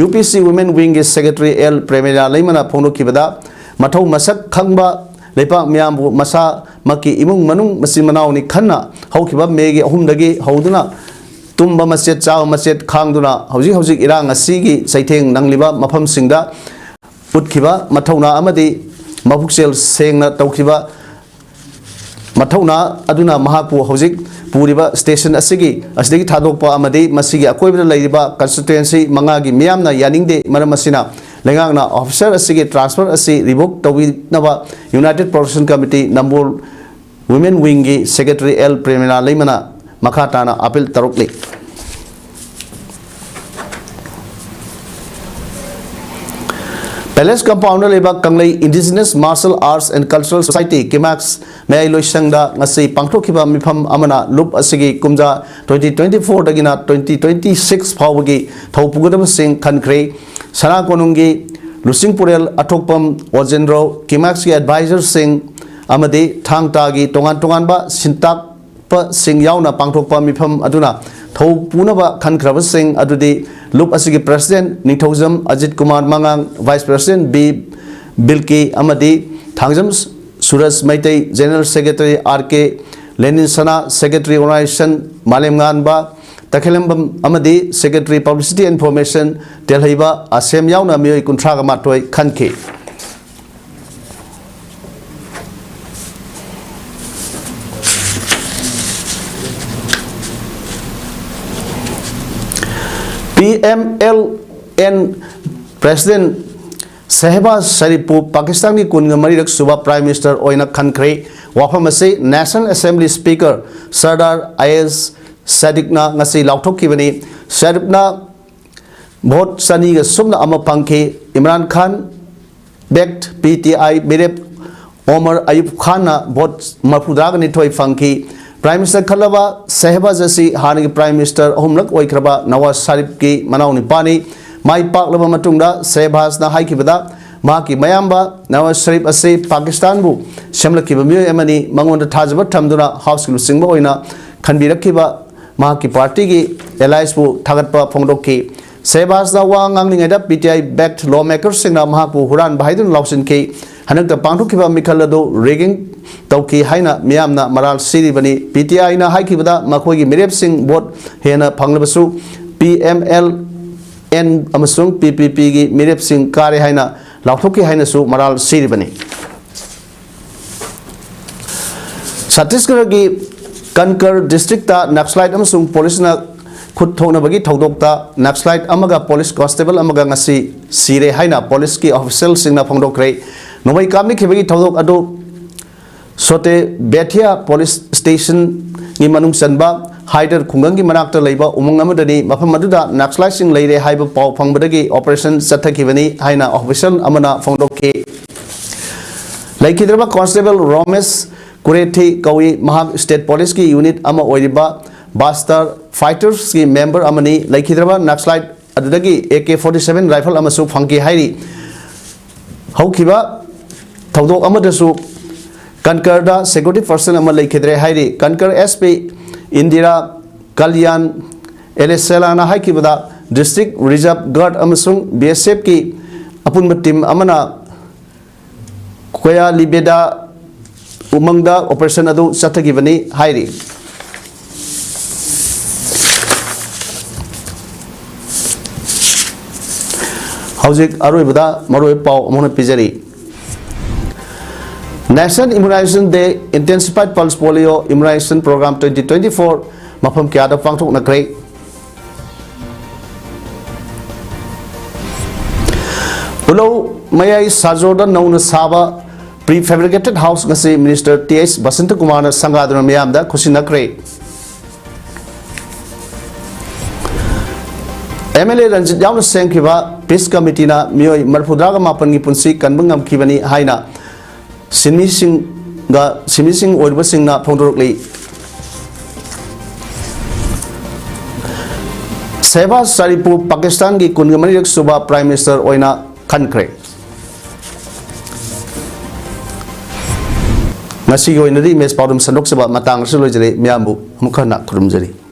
UPC Women Wing ꯒꯤ secretary L ꯄ꯭ꯔꯦꯃꯤꯂꯥ ꯂꯩꯃꯅ ꯐꯣꯡꯗꯣꯛꯈꯤꯕꯗ, ꯃꯊꯧ ꯃꯁꯛ ꯈꯪꯕ ꯂꯩꯄꯥꯛ ꯃꯤꯌꯥꯝꯕꯨ ꯃꯁꯥꯃꯛꯀꯤ ꯏꯃꯨꯡ ꯃꯅꯨꯡ ꯃꯆꯤꯟ ꯃꯅꯥꯎꯅꯤ ꯈꯟꯅ ꯍꯧꯈꯤꯕ ꯃꯦꯒꯤ ꯑꯍꯨꯝꯗꯒꯤ ꯍꯧꯗꯨꯅ ꯇꯨꯝꯕ ꯃꯆꯦꯠ ꯆꯥꯕ ꯃꯆꯦꯠ ꯈꯥꯡꯗꯨꯅ ꯍꯧꯖꯤꯛ ꯍꯧꯖꯤꯛ ꯏꯔꯥꯡ ꯑꯁꯤꯒꯤ ꯆꯩꯊꯦꯡ ꯅꯪꯂꯤꯕ ꯃꯐꯝꯁꯤꯡꯗ ꯎꯠꯈꯤꯕ ꯃꯊꯧꯅꯥ ꯑꯃꯗꯤ ꯃꯄꯨꯛꯆꯦꯜ ꯁꯦꯡꯅ ꯇꯧꯈꯤꯕ ꯃꯊꯧꯅꯥ ꯑꯗꯨꯅ ꯃꯍꯥꯛꯄꯨ ꯍꯧꯖꯤꯛ ꯄꯨꯔꯤꯕ station ꯑꯁꯤꯒꯤ, ꯑꯁꯤꯗꯒꯤ ꯊꯥꯗꯣꯛꯄ ꯑꯃꯗꯤ ꯃꯁꯤꯒꯤ ꯑꯀꯣꯏꯕꯗ ꯂꯩꯔꯤꯕ constituency ꯃꯉꯥꯒꯤ ꯃꯤꯌꯥꯝꯅ ꯌꯥꯅꯤꯡꯗꯦ꯫ ꯃꯔꯝ ꯑꯁꯤꯅ ꯂꯩꯉꯥꯛꯅ officer ꯑꯁꯤꯒꯤ transfer ꯑꯁꯤ revoke ꯇꯧꯕꯤꯅꯕ United Production Committee ꯅꯝꯕꯣꯜ Women Wing ꯒꯤ secretary L ꯄ꯭ꯔꯦꯃꯤꯂꯥ ꯂꯩꯃꯅ ꯃꯈꯥ ꯇꯥꯅ appeal ꯇꯧꯔꯛꯂꯤ꯫ Palace Compound ꯗ ꯂꯩꯕ ꯀꯪꯂꯩ Indigenous Martial Arts and Cultural Society, KIMARCS, ꯃꯌꯥꯏ ꯂꯣꯏꯁꯪꯗ ꯉꯁꯤ ꯄꯥꯡꯊꯣꯛꯈꯤꯕ ꯃꯤꯐꯝ ꯑꯃꯅ ꯂꯨꯞ ꯑꯁꯤꯒꯤ ꯀꯨꯝꯖꯥ twenty twenty-four ꯗꯒꯤꯅ twenty twenty-six ꯐꯥꯎꯕꯒꯤ ꯊꯧ ꯄꯨꯒꯗꯕꯁꯤꯡ ꯈꯟꯈ꯭ꯔꯦ꯫ ꯁꯅꯥ ꯀꯣꯅꯨꯡꯒꯤ ꯂꯨꯆꯤꯡꯄꯨꯔꯦꯜ ꯑꯊꯣꯛꯄꯝ ꯑꯣꯖꯦꯟꯗ꯭ꯔꯣ, KIMARCS ꯀꯤ advisor ꯁꯤꯡ ꯑꯃꯗꯤ ꯊꯥꯡ ꯇꯥꯒꯤ ꯇꯣꯉꯥꯟ ꯇꯣꯉꯥꯟꯕ ꯁꯤꯟꯇꯥꯛ ꯄꯁꯤꯡ ꯌꯥꯎꯅ ꯄꯥꯡꯊꯣꯛꯄ ꯃꯤꯐꯝ ꯑꯗꯨꯅ ꯊꯧ ꯄꯨꯅꯕ ꯈꯟꯈ꯭ꯔꯕꯁꯤꯡ ꯑꯗꯨꯗꯤ ꯂꯨꯞ ꯑꯁꯤꯒꯤ ꯄ꯭ꯔꯁꯤꯗꯦꯟ ꯅꯤꯡꯊꯧꯖꯝ ꯑꯖꯤꯠ ꯀꯨꯃꯥꯔ ꯃꯉꯥꯡ, ꯚꯥꯏꯁ ꯄ꯭ꯔꯁꯤꯗꯦꯟ ꯕꯤ ꯕꯤꯜꯀꯤ ꯑꯃꯗꯤ Thangjam Suraj Meitei, general secretary R K Lenin ꯁꯅꯥ, ꯁꯦꯀ꯭ꯔꯦꯇꯔꯤ ꯑꯣꯔꯒꯅꯥꯏꯖꯦꯁꯟ ꯃꯥꯂꯦꯝꯉꯥꯟꯕ ꯇꯈꯦꯂꯝꯕꯝ ꯑꯃꯗꯤ ꯁꯦꯀ꯭ꯔꯦꯇꯔꯤ ꯄꯕ꯭ꯂꯤꯁꯤꯇꯤ ꯏꯟꯐꯣꯔꯃꯦꯁꯟ ꯇꯦꯜꯍꯩꯕ ꯑꯁꯦꯝ ꯌꯥꯎꯅ ꯃꯤꯑꯣꯏ ꯀꯨꯟꯊ꯭ꯔꯥꯒ ꯃꯥꯊꯣꯏ ꯈꯟꯈꯤ꯫ P M L N president Shehbaz ꯁꯔꯤꯐꯄꯨ ꯄꯥꯀꯤꯁꯇꯥꯟꯒꯤ ꯀꯨꯟꯒ ꯃꯔꯤꯔꯛ ꯁꯨꯕ ꯄ꯭ꯔꯥꯏꯝ ꯃꯤꯅꯤꯁꯇꯔ ꯑꯣꯏꯅ ꯈꯟꯈ꯭ꯔꯦ꯫ ꯋꯥꯐꯝ ꯑꯁꯤ national assembly speaker Sardar Ayaz ꯁꯥꯗꯤꯛꯅ ꯉꯁꯤ ꯂꯥꯎꯊꯣꯛꯈꯤꯕꯅꯤ꯫ ꯁꯔꯤꯐꯅ ꯚꯣꯠ ꯆꯅꯤꯒ ꯁꯨꯞꯅ ꯑꯃ ꯐꯪꯈꯤ꯫ ꯏꯝꯔꯥꯟ ꯈꯥꯟ ꯕꯦꯛ ꯄꯤ ꯇꯤ ꯑꯥꯏ ꯃꯤꯔꯦꯞ ꯑꯣꯃꯔ ꯑꯌꯨꯕ ꯈꯥꯟꯅ ꯚꯣꯠ ꯃꯔꯐꯨꯇꯔꯥꯒ ꯅꯤꯊꯣꯏ ꯐꯪꯈꯤ꯫ ꯄ꯭ꯔꯥꯏꯝ ꯃꯤꯅꯤꯁꯇꯔ ꯈꯜꯂꯕ ꯁꯦꯍꯕꯥꯖ ꯑꯁꯤ ꯍꯥꯟꯅꯒꯤ ꯄ꯭ꯔꯥꯏꯝ ꯃꯤꯅꯤꯁꯇꯔ ꯑꯍꯨꯝꯂꯛ ꯑꯣꯏꯈ꯭ꯔꯕ ꯅꯋꯥꯖ ꯁꯔꯤꯐꯀꯤ ꯃꯅꯥꯎꯅꯨꯄꯥꯅꯤ꯫ ꯃꯥꯏ ꯄꯥꯛꯂꯕ ꯃꯇꯨꯡꯗ ꯁꯦꯍꯕꯥꯖꯅ ꯍꯥꯏꯈꯤꯕꯗ ꯃꯍꯥꯛꯀꯤ ꯃꯌꯥꯝꯕ ꯅꯋꯥꯖ ꯁꯔꯤꯐ ꯑꯁꯤ ꯄꯥꯀꯤꯁꯇꯥꯟꯕꯨ ꯁꯦꯝꯂꯛꯈꯤꯕ ꯃꯤꯑꯣꯏ ꯑꯃꯅꯤ, ꯃꯉꯣꯟꯗ ꯊꯥꯖꯕ ꯊꯝꯗꯨꯅ ꯍꯥꯎꯁꯀꯤ ꯂꯨꯆꯤꯡꯕ ꯑꯣꯏꯅ ꯈꯟꯕꯤꯔꯛꯈꯤꯕ ꯃꯍꯥꯛꯀꯤ ꯄꯥꯔꯇꯤꯒꯤ ꯑꯦꯂꯥꯏꯁꯄꯨ ꯊꯥꯒꯠꯄ ꯐꯣꯡꯗꯣꯛꯈꯤ꯫ ꯁꯦꯍꯕꯥꯖꯅ ꯋꯥ ꯉꯥꯡꯂꯤꯉꯩꯗ ꯄꯤ ꯇꯤ ꯑꯥꯏ ꯕꯦꯛ ꯂꯣ ꯃꯦꯀꯔꯁꯤꯡꯅ ꯃꯍꯥꯛꯄꯨ ꯍꯨꯔꯥꯟꯕ ꯍꯥꯏꯗꯨꯅ ꯂꯥꯎꯁꯤꯟꯈꯤ꯫ ꯍꯟꯗꯛꯇ ꯄꯥꯡꯊꯣꯛꯈꯤꯕ ꯃꯤꯈꯜ ꯑꯗꯨ ꯔꯤꯒꯤꯡ ꯇꯧꯈꯤ ꯍꯥꯏꯅ ꯃꯤꯌꯥꯝꯅ ꯃꯔꯥꯜ ꯁꯤꯔꯤꯕꯅꯤ꯫ ꯄꯤ ꯇꯤ ꯑꯥꯏꯅ ꯍꯥꯏꯈꯤꯕꯗ ꯃꯈꯣꯏꯒꯤ ꯃꯤꯔꯦꯞꯁꯤꯡ ꯚꯣꯠ ꯍꯦꯟꯅ ꯐꯪꯂꯕꯁꯨ ꯄꯤ ꯑꯦꯝ ꯑꯦꯜ ꯑꯦꯟ ꯑꯃꯁꯨꯡ ꯄꯤ ꯄꯤ ꯄꯤꯒꯤ ꯃꯤꯔꯦꯞꯁꯤꯡ ꯀꯥꯔꯦ ꯍꯥꯏꯅ ꯂꯥꯎꯊꯣꯛꯈꯤ ꯍꯥꯏꯅꯁꯨ ꯃꯔꯥꯜ ꯁꯤꯔꯤꯕꯅꯤ꯫ ꯁꯠꯇꯤꯁꯒꯔꯒꯤ ꯀꯟꯀꯔ ꯗꯤꯁꯇ꯭ꯔꯤꯛꯇ ꯅꯛꯁꯂꯥꯏꯠ ꯑꯃꯁꯨꯡ ꯄꯨꯂꯤꯁꯅ ꯈꯨꯠ ꯊꯣꯛꯅꯕꯒꯤ ꯊꯧꯗꯣꯛꯇ ꯅꯛꯁꯂꯥꯏꯠ ꯑꯃꯒ ꯄꯨꯂꯤꯁ ꯀꯣꯟꯁꯇꯦꯕꯜ ꯑꯃꯒ ꯉꯁꯤ ꯁꯤꯔꯦ ꯍꯥꯏꯅ ꯄꯨꯂꯤꯁꯀꯤ ꯑꯣꯐꯤꯁꯤꯌꯦꯜꯁꯤꯡꯅ ꯐꯣꯡꯗꯣꯛꯈ꯭ꯔꯦ꯫ ꯅꯣꯡꯃꯩ ꯀꯥꯞꯅꯈꯤꯕꯒꯤ ꯊꯧꯗꯣꯛ ꯑꯗꯨ ꯁꯣꯇꯦ ꯕꯦꯊꯤꯌꯥ ꯄꯨꯂꯤꯁ ꯁ꯭ꯇꯦꯁꯟꯒꯤ ꯃꯅꯨꯡ ꯆꯟꯕ ꯍꯥꯏꯗꯔ ꯈꯨꯡꯒꯪꯒꯤ ꯃꯅꯥꯛꯇ ꯂꯩꯕ ꯎꯃꯪ ꯑꯃꯗꯅꯤ꯫ ꯃꯐꯝ ꯑꯗꯨꯗ ꯅꯛꯁꯂꯥꯏꯠꯁꯤꯡ ꯂꯩꯔꯦ ꯍꯥꯏꯕ ꯄꯥꯎ ꯐꯪꯕꯗꯒꯤ ꯑꯣꯄꯔꯦꯁꯟ ꯆꯠꯊꯈꯤꯕꯅꯤ ꯍꯥꯏꯅ ꯑꯣꯐꯤꯁꯤꯌꯦꯜ ꯑꯃꯅ ꯐꯣꯡꯗꯣꯛꯈꯤ꯫ ꯂꯩꯈꯤꯗ꯭ꯔꯕ ꯀꯣꯟꯁꯇꯦꯕꯜ ꯔꯣꯃꯦꯁ ꯀꯨꯔꯦꯊꯤ ꯀꯧꯏ꯫ ꯃꯍꯥꯛ ꯁ꯭ꯇꯦꯠ ꯄꯨꯂꯤꯁꯀꯤ ꯌꯨꯅꯤꯠ ꯑꯃ ꯑꯣꯏꯔꯤꯕ ꯕꯥꯁꯇꯔ ꯐꯥꯏꯇꯔꯁꯀꯤ ꯃꯦꯝꯕꯔ ꯑꯃꯅꯤ꯫ ꯂꯩꯈꯤꯗ꯭ꯔꯕ ꯅꯛꯁꯂꯥꯏꯠ ꯑꯗꯨꯗꯒꯤ A K forty seven rifle ꯑꯃꯁꯨ ꯐꯪꯈꯤ ꯍꯥꯏꯔꯤ꯫ ꯍꯧꯈꯤꯕ ꯊꯧꯗꯣꯛ ꯑꯃꯗꯁꯨ ꯀꯟꯀꯔꯗ ꯁꯦꯀ꯭ꯌꯨꯔꯤꯇꯤ ꯄꯔꯁꯟ ꯑꯃ ꯂꯩꯈꯤꯗ꯭ꯔꯦ ꯍꯥꯏꯔꯤ꯫ ꯀꯟꯀꯔ S P Indira Kalyan ꯑꯦꯂꯦꯁꯦꯂꯥꯅ ꯍꯥꯏꯈꯤꯕꯗ, District Reserve Guard ꯑꯃꯁꯨꯡ B S Fꯀꯤ ꯑꯄꯨꯟꯕ team ꯑꯃꯅ ꯀꯣꯌꯥꯂꯤꯕꯦꯗꯥ ꯎꯃꯪꯗ operation ꯑꯗꯨ ꯆꯠꯊꯈꯤꯕꯅꯤ ꯍꯥꯏꯔꯤ꯫ ꯍꯧꯖꯤꯛ ꯑꯔꯣꯏꯕꯗ ꯃꯔꯨꯑꯣꯏꯕ ꯄꯥꯎ ꯑꯃꯨꯛ ꯍꯟꯅ ꯄꯤꯖꯔꯤ꯫ National Immunization Day, Intensified Pulse Polio Immunization Program twenty twenty-four ꯃꯐꯝ ꯀꯌꯥꯗ ꯄꯥꯡꯊꯣꯛꯅꯈ꯭ꯔꯦ꯫ ꯎꯂꯧ ꯃꯌꯥꯏ ꯁꯥꯖꯣꯔꯗ ꯅꯧꯅ ꯁꯥꯕ prefabricated house ꯉꯁꯤ Minister T H ꯕꯁꯟꯇ ꯀꯨꯃꯥꯔꯅ ꯁꯪꯒꯥꯗꯨꯅ ꯃꯤꯌꯥꯝꯗ ꯈꯨꯠꯁꯤꯟꯅꯈ꯭ꯔꯦ꯫ M L A ꯔꯟꯖꯤꯠ ꯌꯥꯎꯅ ꯁꯦꯝꯈꯤꯕ Peace Committeeꯅ ꯃꯤꯑꯣꯏ ꯃꯔꯤꯐꯨꯇꯔꯥꯒ ꯃꯥꯄꯟꯒꯤ ꯄꯨꯟꯁꯤ ꯀꯟꯕ ꯉꯝꯈꯤꯕꯅꯤ ꯍꯥꯏꯅ ꯁꯤꯟꯃꯤꯁꯤꯡꯒ, ꯁꯤꯟꯃꯤꯁꯤꯡ ꯑꯣꯏꯔꯤꯕꯁꯤꯡꯅ ꯐꯣꯡꯗꯣꯔꯛꯂꯤ꯫ ꯁꯦꯍꯕꯥꯖ ꯁꯔꯤꯐꯄꯨ ꯄꯥꯀꯤꯁꯇꯥꯟꯒꯤ ꯀꯨꯟꯒ ꯃꯔꯤꯔꯛ ꯁꯨꯕ Prime Minister ꯑꯣꯏꯅ ꯈꯟꯈ꯭ꯔꯦ꯫ ꯉꯁꯤꯒꯤ ꯑꯣꯏꯅꯗꯤ ꯃꯦꯁ ꯄꯥꯎꯗꯝ ꯁꯟꯗꯣꯛꯆꯕ ꯃꯇꯥꯡ ꯑꯁꯤꯗ ꯂꯣꯏꯖꯔꯦ꯫ ꯃꯤꯌꯥꯝꯕꯨ ꯑꯃꯨꯛ ꯍꯟꯅ ꯈꯨꯔꯨꯝꯖꯔꯤ꯫